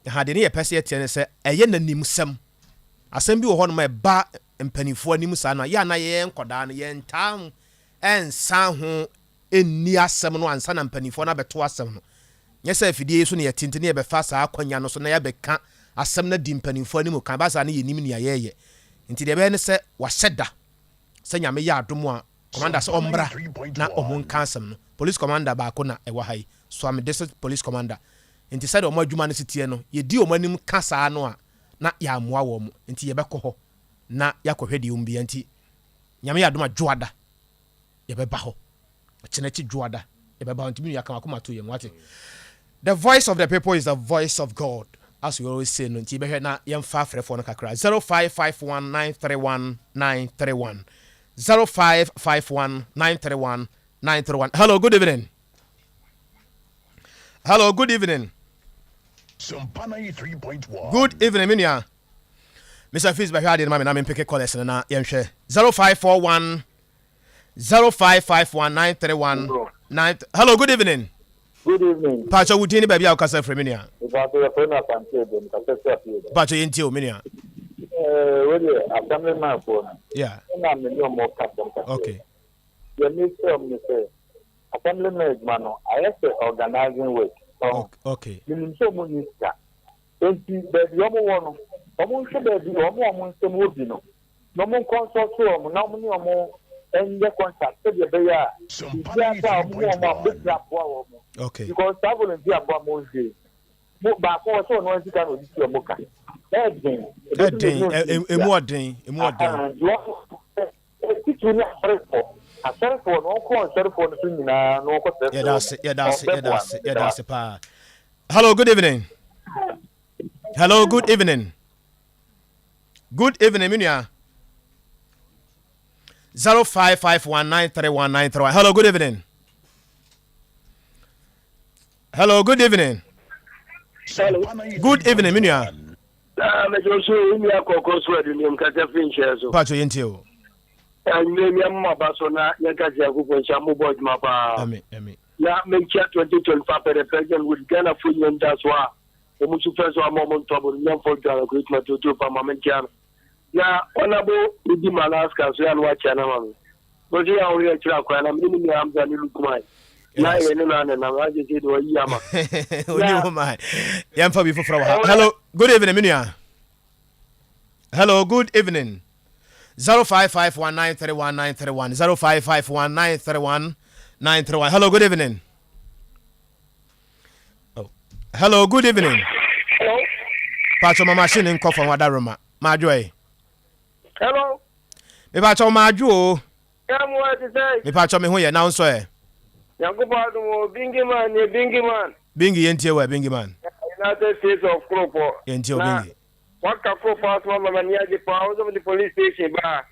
Speaker 1: Ha deɛ ne yɛpɛ sɛ yɛteɛ ne sɛ ɛyɛ n'animsɛm. Asɛm bi wɔ hɔnom a ɛba mpanimfoɔ anim saa no a, yɛ a na yɛn nkwadaa no, yɛntaa nsan ho nni asɛm no ansa na mpanimfoɔ no abɛto asɛm no. Nyɛ sɛ afidie yi so na yɛte nti na yɛbɛfa saa akwanya no so na yɛabɛka asɛm no adi mpanimfoɔ anim kan. Ɛba saa no yɛnnim nea yɛreyɛ. Nti deɛ ɛbɛyɛ ne sɛ wahyɛ da sɛ Nyame yɛ adom a, Commander sɛ ɔmmra na wɔn nka asɛm no. Police Commander baako na ɛwɔ ha yi, Suame District Police Commander. Nti sɛdeɛ wɔn adwuma no si teɛ no, yɛdi wɔn anim ka saa no a, na yɛammoa wɔn. Nti yɛbɛkɔ hɔ na yɛakɔhwɛ deɛ ɛwɔ mu biara. Nti Nyame yɛ adom a Dwoada yɛbɛba hɔ. Ɔkyena akyi Dwoada yɛbɛba hɔ. Nti me nua ka w'akoma to yam, wate? The voice of the people is the voice of God as we always say no. Nti yɛbɛhwɛ na yɛmfa afrɛfoɔ no kakra. 0551 931 931 0551 931 931 Hello, good evening. Hello, good evening. Good evening, me nua. Mr. Fizz bɛhwɛ adeɛ no ma me na mempeke callers no na yɛnhwɛ. 0541 0551 931 9 Hello, good evening.
Speaker 14: Good evening.
Speaker 1: Pacho wo din ne baabi a wokasa firi me nua.
Speaker 14: Pacho yɛfrɛ no Asante Ebe, mekasa firi Afie.
Speaker 1: Pacho yɛntie o me nua.
Speaker 14: Eh, wo deɛ assembly man foɔ no.
Speaker 1: Yeah.
Speaker 14: Ɛna me ne ɔmo kasa nkasa.
Speaker 1: Okay.
Speaker 14: Deɛ mesrɛ ɔmo ne sɛ Assemblyman adwuma no ayɛ sɛ organising work ɔho.
Speaker 1: Okay.
Speaker 14: Menim sɛ ɔmo nni sika. Enti baabi ɔmo wɔ no, ɔmo nhwɛ baabi ɔmo a ɔmo nsam wɔ bi no na ɔmo nkɔnsɔlto ɔmo na ɔmo ne ɔmo nyɛ contact sɛdeɛ ɛbɛyɛ a biribiara ba a ɔmo hu ɔmo a ɔmo bɛtumi aboa wɔn.
Speaker 1: Okay.
Speaker 14: Because saa volunteer foɔ a mo nhwɛ yi, mo baako wɔ sɛ ɔno ara sika na ɔde tua ɔmo ka. Ɛɛden.
Speaker 1: Ɛden, emu ɔden, emu ɔden.
Speaker 14: Aha, nti wɔn Titiriw ne asɔrefoɔ. Asɔrefoɔ no, ɔnkɔ nsɔrefoɔ no so nyinaa na ɔnkɔsrɛsrɛ
Speaker 1: Yɛda
Speaker 14: wɔn.
Speaker 1: ase, yɛda ase, yɛda
Speaker 14: Ɔbɛboa
Speaker 1: ase,
Speaker 14: no.
Speaker 1: yɛda
Speaker 14: Meda
Speaker 1: ase paa. Hello, good evening. Hello, good evening. Good evening, me nua. 0551931931. Hello, good evening. Hello, good evening.
Speaker 15: Hello.
Speaker 1: Good evening, me nua.
Speaker 15: Na mɛsɛ so wo nua kɔkɔ so adunuam kasa firi nhyɛ so.
Speaker 1: Pacho yɛntie o.
Speaker 15: Anwummerɛ mi ama aba so na yɛnka sɛ Nyankopɔn nhyira mo bɔ adwuma paa.
Speaker 1: Amen, amen.
Speaker 15: Na menkyia 2025 pɛ the president with Ghana fo nyɛ nda so a wɔn su fɛ so ama wɔn ntɔbo no nyɛmfo dwara kuro tuma tuotuo pa ma menkyia no. Na ɔnabo medi ma Alaska so yɛ ano wakyia no ama me. Wɔsi yɛ a wɔyɛ akyerɛ akwan na mene me nua Hamza ne Lukman na yɛ ne no anenam agye sɛ de wayi ama.
Speaker 1: Oni wo ma yɛmfa bi foforɔ wɔ ha. Hello, good evening me nua. Hello, good evening. 0551931931 0551931931. Hello, good evening. Oh. Hello, good evening.
Speaker 15: Hello.
Speaker 1: Pacho mama shi ne nkɔfɔ ho adaroma. Madwoe.
Speaker 15: Hello.
Speaker 1: Mepakyɛw madwo o.
Speaker 15: Yɛ mo ɛte sɛn?
Speaker 1: Mepakyɛw me ho yɛ na wo nso ɛ?
Speaker 15: Nyankopɔn adom o, Bingi man nie, Bingi man.
Speaker 1: Bingi yɛntie wo ɛ, Bingi man.
Speaker 15: United States of Kuropɔ.
Speaker 1: Yɛntie wo Bingi.
Speaker 15: Na waka Kuropɔ asɛm ama m'ani agye paa, wo sɛ mede police station ba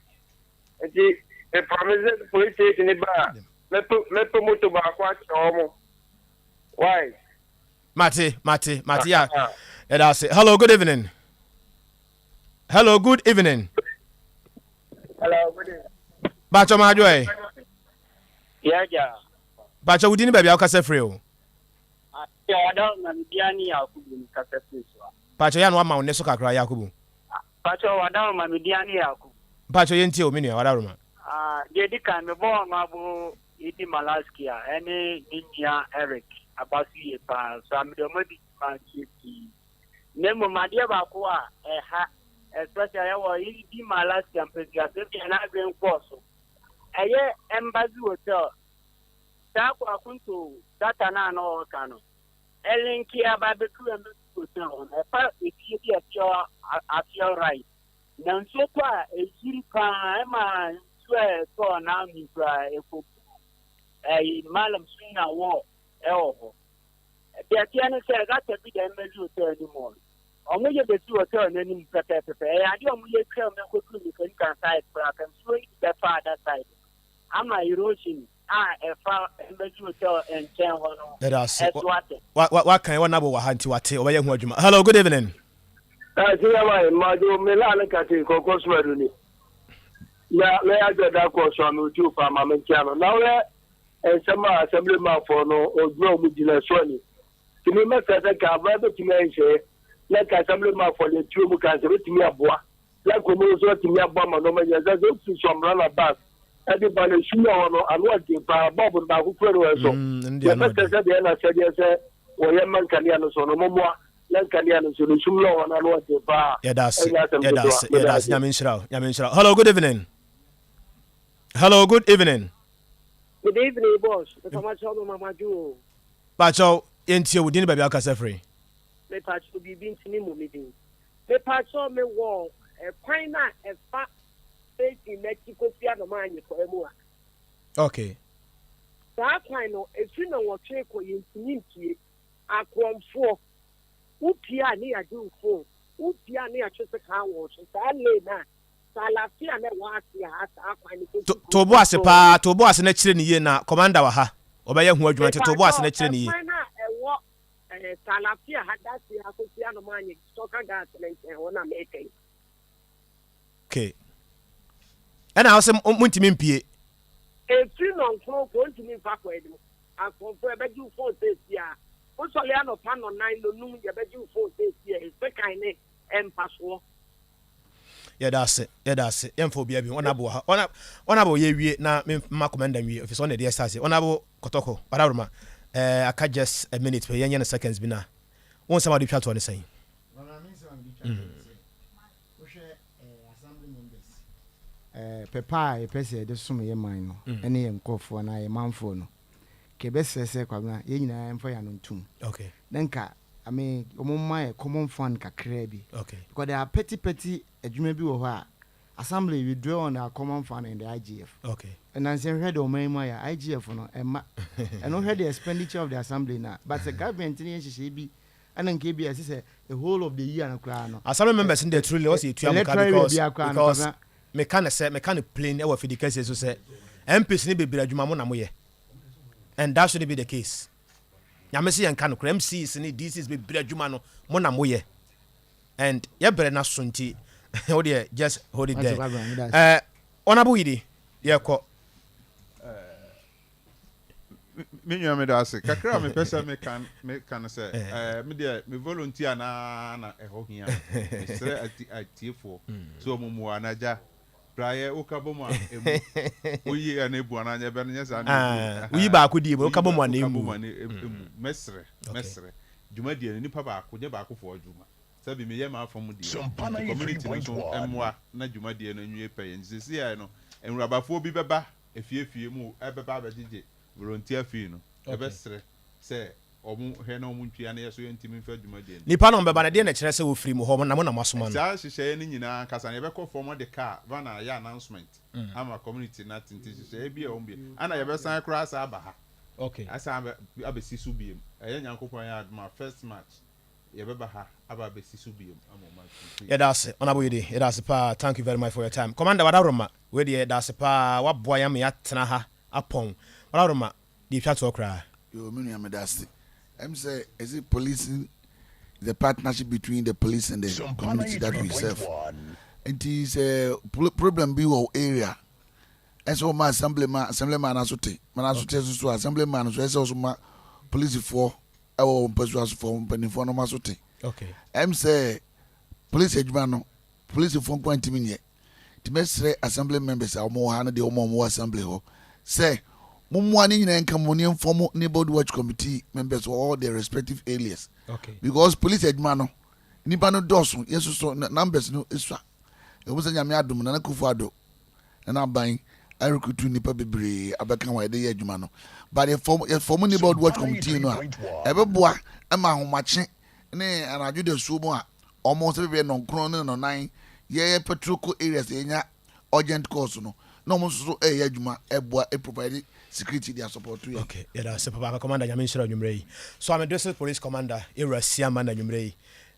Speaker 15: a, nti me promise sɛ police station ne ba a, mɛpɛ mɛpɛ moto baako akyɛ wɔn. Why?
Speaker 1: Mate, mate, mate ya. Yɛda ase. Hello, good evening. Hello, good evening.
Speaker 16: Hello, good evening.
Speaker 1: Bàtchɔ maa adwo ɛ.
Speaker 16: Yɛ agya.
Speaker 1: Bàtchɔ wudi ni baabi a wokasa firi o. Pakyɛ yɛ a na wama wo nne so kakra Yakubu.
Speaker 16: Pakyɛ wadaroma me din ane Yakubu.
Speaker 1: Pakyɛ yɛntie o me nua wadaroma.
Speaker 16: Ah deɛ edi kan me bɔ Honourable Idi Malaski a ɛne ne nua Eric aba so yie paa so a mede ɔmo adi dwuma mfie pii. Na mmom adeɛ baako a ɛha especially ɛwɔ Idi Malaski ampasua so ebia n'adwene nkɔɔ so ɛyɛ Embassy Hotel Saa Kwakunto data no a na ɔreka no, ɛlinki aba abɛduru Embassy Hotel hɔ no, ɛfa efie bi a ɛsi hɔ Afiel Right. Na nsuo tɔ a, ɛyiri paa, ɛma nsuo a ɛtɔɔ n'ano koraa ɛkɔgu ɛyi Malam Sunna wɔ ɛwɔ hɔ. Deɛ ɛteɛ ne sɛ, gata bi da Embassy Hotel anim hɔ no, wɔyɛ bɛsi hotel no anim pɛpɛɛpɛpɛ. Ɛyɛ adeɛ a wɔyɛ twam kɔduru Mekanika side koraa, ka nsuo no bi bɛfa other side no ama erosion a ɛfa Embassy Hotel nkyɛn hɔ no
Speaker 1: Yɛda ase.
Speaker 16: so atɛ.
Speaker 1: Wa wa wakan wɔn abo wɔ ha nti wate ɔbɛyɛ ho adwuma. Hello, good evening.
Speaker 15: Siyama majo mela ne kate kɔkɔ sumadu ni na mɛ adwa da kɔ so ame otu pa ma me ntia no na woyɛ nsɛm a assembly man fo no odwuma ɔmo gyina so ani tumi mɛsɛ sɛ ka aba bɛtumi ayɛ na ka assembly man fo deɛ tuo mu ka sɛ bɛtumi aboa Na kurom no nso atumi abɔ ama nneɛma nyinaa. Sɛ sɛ wofiri Suamena na bus de ba no, esum wɔ hɔ no, ano ɔden paa. Bɔɔbo no baako kura no wɔ so.
Speaker 1: Mm,
Speaker 15: Deɛ ɛbɛsɛ sɛ deɛ na sɛdeɛ sɛ wɔyɛ ma nkanea no so no, mommoa na nkanea no so no, esum no wɔ hɔ no ano ɔden paa.
Speaker 1: Yɛda ase,
Speaker 15: Ɛnyɛ asɛm
Speaker 1: yɛda
Speaker 15: ketewa.
Speaker 1: ase,
Speaker 15: Meda
Speaker 1: yɛda ase.
Speaker 15: ase.
Speaker 1: Nyame nhyira wo, Nyame nhyira wo. Hello, good evening. Hello, good evening.
Speaker 17: Good evening, boss. Mepamakyɛw no mama dwo o.
Speaker 1: Pakyɛw, yɛntie wo din ne baabi a wokasa firi.
Speaker 17: Mepakyɛw biribi nti me mmɔ me din. Mepakyɛw me wɔ kwan no a ɛfa station no akyi kɔsi Anomaa Nyekwaa mu a.
Speaker 1: Okay.
Speaker 17: Saa kwan no, ɛfiri nnɔnwɔtwe rekɔ yɛntumi mpue. Akorɔmfoɔ, wopue a ne yɛagye wo phone, wopue a ne yɛatwe sekan wɔ wo so. Saa lane a, Salafia na ɛwɔ ase ha saa kwan no kɔsi
Speaker 1: To to bo ase paa, to bo ase na kyerɛ no yie na commander wɔ ha, ɔbɛyɛ ho adwuma nti to bo ase na
Speaker 17: Mepakyɛw,
Speaker 1: kyerɛ no yie.
Speaker 17: ɛkwan no a ɛwɔ Ɛɛ Salafia ha dase ha kosi Anomanye soccer gas no nkyɛn hɔ na meka yi.
Speaker 1: Okay. Ɛna ɔsɛ montumi mpie.
Speaker 17: Ɛfiri nɔnkron kɔ ntumi mfa kɔ anim. Asomfo yɛbɛgye wo phone seesie a. Wosɔre anɔpa nɔnan nɔnum yɛbɛgye wo phone seesie a. Sekan ne mpasoɔ.
Speaker 1: Yɛda ase, yɛda ase. Yɛmfa obiara bi. Ɔnabo wɔ ha. Ɔna ɔnabo yɛwie na mma commander nwie. Ɛfiri sɛ ɔna ɛde ɛstart. Ɔnabo Kɔtɔkɔ, Ɔdawuruma, eh, aka just a minute pɛ, yɛnyɛ no seconds bi na. Wo nsɛm a wode twa toɔ ne sɛn?
Speaker 9: Barbara, me nsɛm a mede twa toɔ ne sɛ, wohwɛ eh, assembly members, eh, pɛ pa a yɛpɛ sɛ yɛde som yɛ man no mm. ne yɛn nkurɔfoɔ anaa yɛn manfoɔ no, ka yɛbɛsrɛ sɛ Kwabena, yɛn nyinaa yɛmfa yɛn ano ntom.
Speaker 1: Okay.
Speaker 9: Na nka, I mean, wɔn mma yɛ common fund kakraa bi.
Speaker 1: Okay.
Speaker 9: Because there are petty petty adwuma bi wɔ hɔ a Assembly we draw on our common fund and the IGF.
Speaker 1: Okay.
Speaker 9: Ɛnansa hwɛ deɛ ɔman yi mu ayɛ a IGF no ɛmma. Ɛno hwɛ the expenditure of the assembly no a but sɛ government no yɛ nhyehyɛe bi ɛna nka ebia ɛsɛ sɛ the whole of the year no koraa no.
Speaker 1: Assembly members no deɛ truly ɔsɛ yɛtua mo ka
Speaker 9: Electoral area
Speaker 1: because
Speaker 9: biara koraa no
Speaker 1: because
Speaker 9: Kwabena.
Speaker 1: meka no sɛ meka no plain ɛwɔ afidi kɛseɛ so sɛ MPs no bebree adwuma mo na moyɛ and that shouldn't be the case. Nyame se yɛnka nokorɛ MCs ne DCs bebree adwuma no mo na moyɛ. And yɛ brɛ na so nti wo deɛ just hold it there. Eh, Honorable Yidi, yɛ kɔ.
Speaker 10: Me nua meda ase. Kakra a mepɛ sɛ meka meka no sɛ eh, me deɛ me volunteer na na ɛhɔ hia. Mesrɛ atiefoɔ sɛ wɔn mmoa na agya praeɛ woka bɔ mu a emu woyi a na ebu anaa nyɛ bɛ no nyɛ saa na ebu.
Speaker 1: Woyi baako di emu woka bɔ mu a na emu.
Speaker 10: Woka bɔ mu a na emu. Mɛsrɛ mɛsrɛ dwumadie no nipa baako nyɛ baakofoɔ adwuma. Sɛbi meyɛ m'afa mu deɛ nti community no nso mmoa na dwumadie no nwie pɛyɛ nti seesei no nwurabafoɔ bi bɛba efie fie mu ɛbɛba abɛgyegye volunteer fee no yɛbɛsrɛ sɛ wɔn hwɛ na wɔn ntua na yɛso yɛntumi mfa dwumadie no.
Speaker 1: Nipa no wɔbɛba no ɛdeɛn na ɛkyerɛ sɛ wɔfiri mo hɔ na mo na moasoma no?
Speaker 10: Saa nhyehyɛeɛ no nyinaa ankasa no yɛbɛkɔ fam de car van a ayɛ announcement ama community no ate nti nhyehyɛeɛ bi a ɛwɔ mu biara ɛna yɛbɛsan koraa asan aba ha asan abɛsi so biom ɛyɛ Nyankopɔn yɛ adom a first March Yɛbɛba ha aba abɛsi so biom ama ɔmo ate nti.
Speaker 1: Yɛda ase Honourable Yede, yɛda ase paa, thank you very much for your time. Commander Wadaworoma, wei deɛ yɛda ase paa, woaboa yɛn ama yɛatena ha apɔn. Wadaworoma, deɛ ɛtwa toɔ koraa.
Speaker 5: Yoo me nua meda ase. Ɛm sɛ is it policing? The partnership between the police and the community that we serve. Nti sɛ problem bi wɔ area ɛsɛ wɔma assembly man assembly man aso te man aso te so so assembly man so ɛsɛ ɔso ma polisifoɔ ɛwɔ wɔn mpɛsoa sofoɔ mpanimfoɔ no ma so te. Ɛm sɛ police adwuma no polisifoɔ nko ntumi nyɛ nti mɛsrɛ assembly members a wɔn wɔ ha no deɛ wɔn a wɔn wɔ assembly hɔ sɛ mummoa ne nyinaa nka mo ne nfɔm neighborhood watch committee members wɔ all their respective areas. Because police adwuma no nipa no dɔɔso yɛn soso numbers no esua ɛwɔ sɛ Nyame adom Nana Akufo Addo nana aban arekrutu nipa bebree abɛka ho a yɛde yɛ adwuma no but yɛfɔm yɛfɔm neighborhood watch committee no a ɛbɛboa ɛma ahomakye ne anadwo dasuo mu a wɔn sɛ bɛbɛyɛ nɔnkron ne nɔnan yɛyɛ patrol kɔ areas yɛnya urgent calls no na wɔn nso so ɛyɛ adwuma ɛboa provide security de asupport yɛ.
Speaker 1: Okay, yɛda ase papaapa commander Nyame nhyira anwummerɛ yi. So I'm a district police commander yɛwura Siama na anwummerɛ yi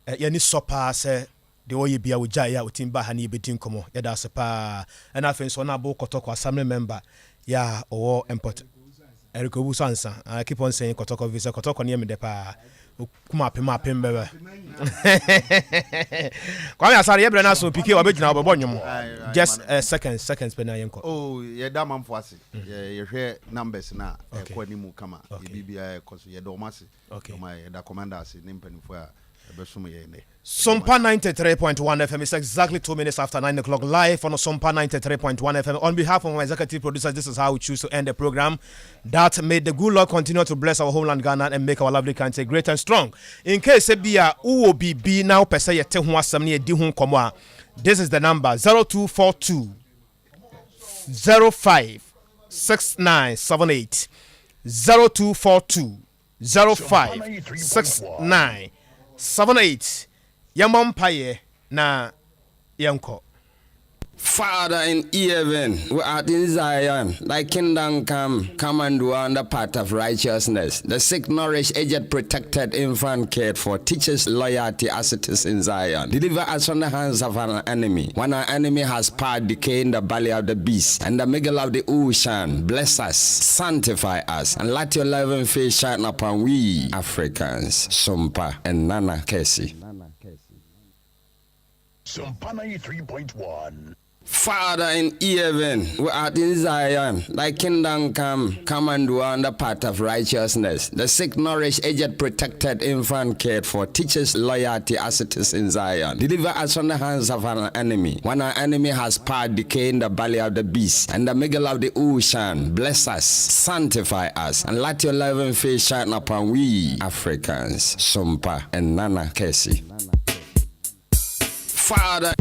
Speaker 1: yɛni sɔ paa sɛ deɛ ɔyɛ bia ɔgyaeɛ a ɔtumi ba ha ne yɛbɛdi nkɔmmɔ yɛda ase paa ɛna afei nso ɔno abo Kɔtɔkɔ assembly member yɛ a ɔwɔ mpɔt Eric Owusu Ansa I keep on saying Kɔtɔkɔ fi sɛ Kɔtɔkɔ ne yɛ me dɛ paa kum apem apem bɛbɛ Kwame Asare yɛ brɛ no aso PK wabɛgyina ɔbɛbɔ nnwom just uh, seconds seconds pɛ na yɛnkɔ.
Speaker 2: Oh yɛda amanfo ase yɛhwɛ numbers na ɛkɔ anim kama biribiara ɛkɔ so yɛda wɔn ase yɛda commander ase ne mpanimfoɔ a ɛbɛsom yɛn nnɛ.
Speaker 1: Sompa 93.1 FM. It's exactly 2 minutes after 9 o'clock live on Sompa 93.1 FM. On behalf of my executive producers, this is how we choose to end the program. That may the good Lord continue to bless our homeland Ghana and make our lovely country great and strong. In case ebia wowɔ biribi na wopɛ sɛ yɛte ho asɛm na yɛdi ho nkɔmmɔ a, this is the number 0242 05 6978 0242 05 6978. Yɛmmɔ mpaeɛ na yɛnkɔ.
Speaker 18: Father in heaven, who art in Zion, thy kingdom come, come and dwell on the path of righteousness. The sick nourished, aged protected, infant cared for, teaches loyalty as it is in Zion. Deliver us from the hands of our enemy. When our enemy has power decay in the belly of the beast and the middle of the ocean, bless us, sanctify us, and let your loving face shine upon we Africans. Sumpa and Nana Kesi.
Speaker 19: Sumpa 93.1.
Speaker 18: Father in heaven, who art in Zion, thy kingdom come, come and dwell on the path of righteousness. The sick nourished, aged protected, infant cared for, teaches loyalty as it is in Zion. Deliver us from the hands of our enemy. When our enemy has power decay in the belly of the beast and the middle of the ocean, bless us, sanctify us, and let your loving face shine upon we Africans. Sumpa and Nana Kesi. Father.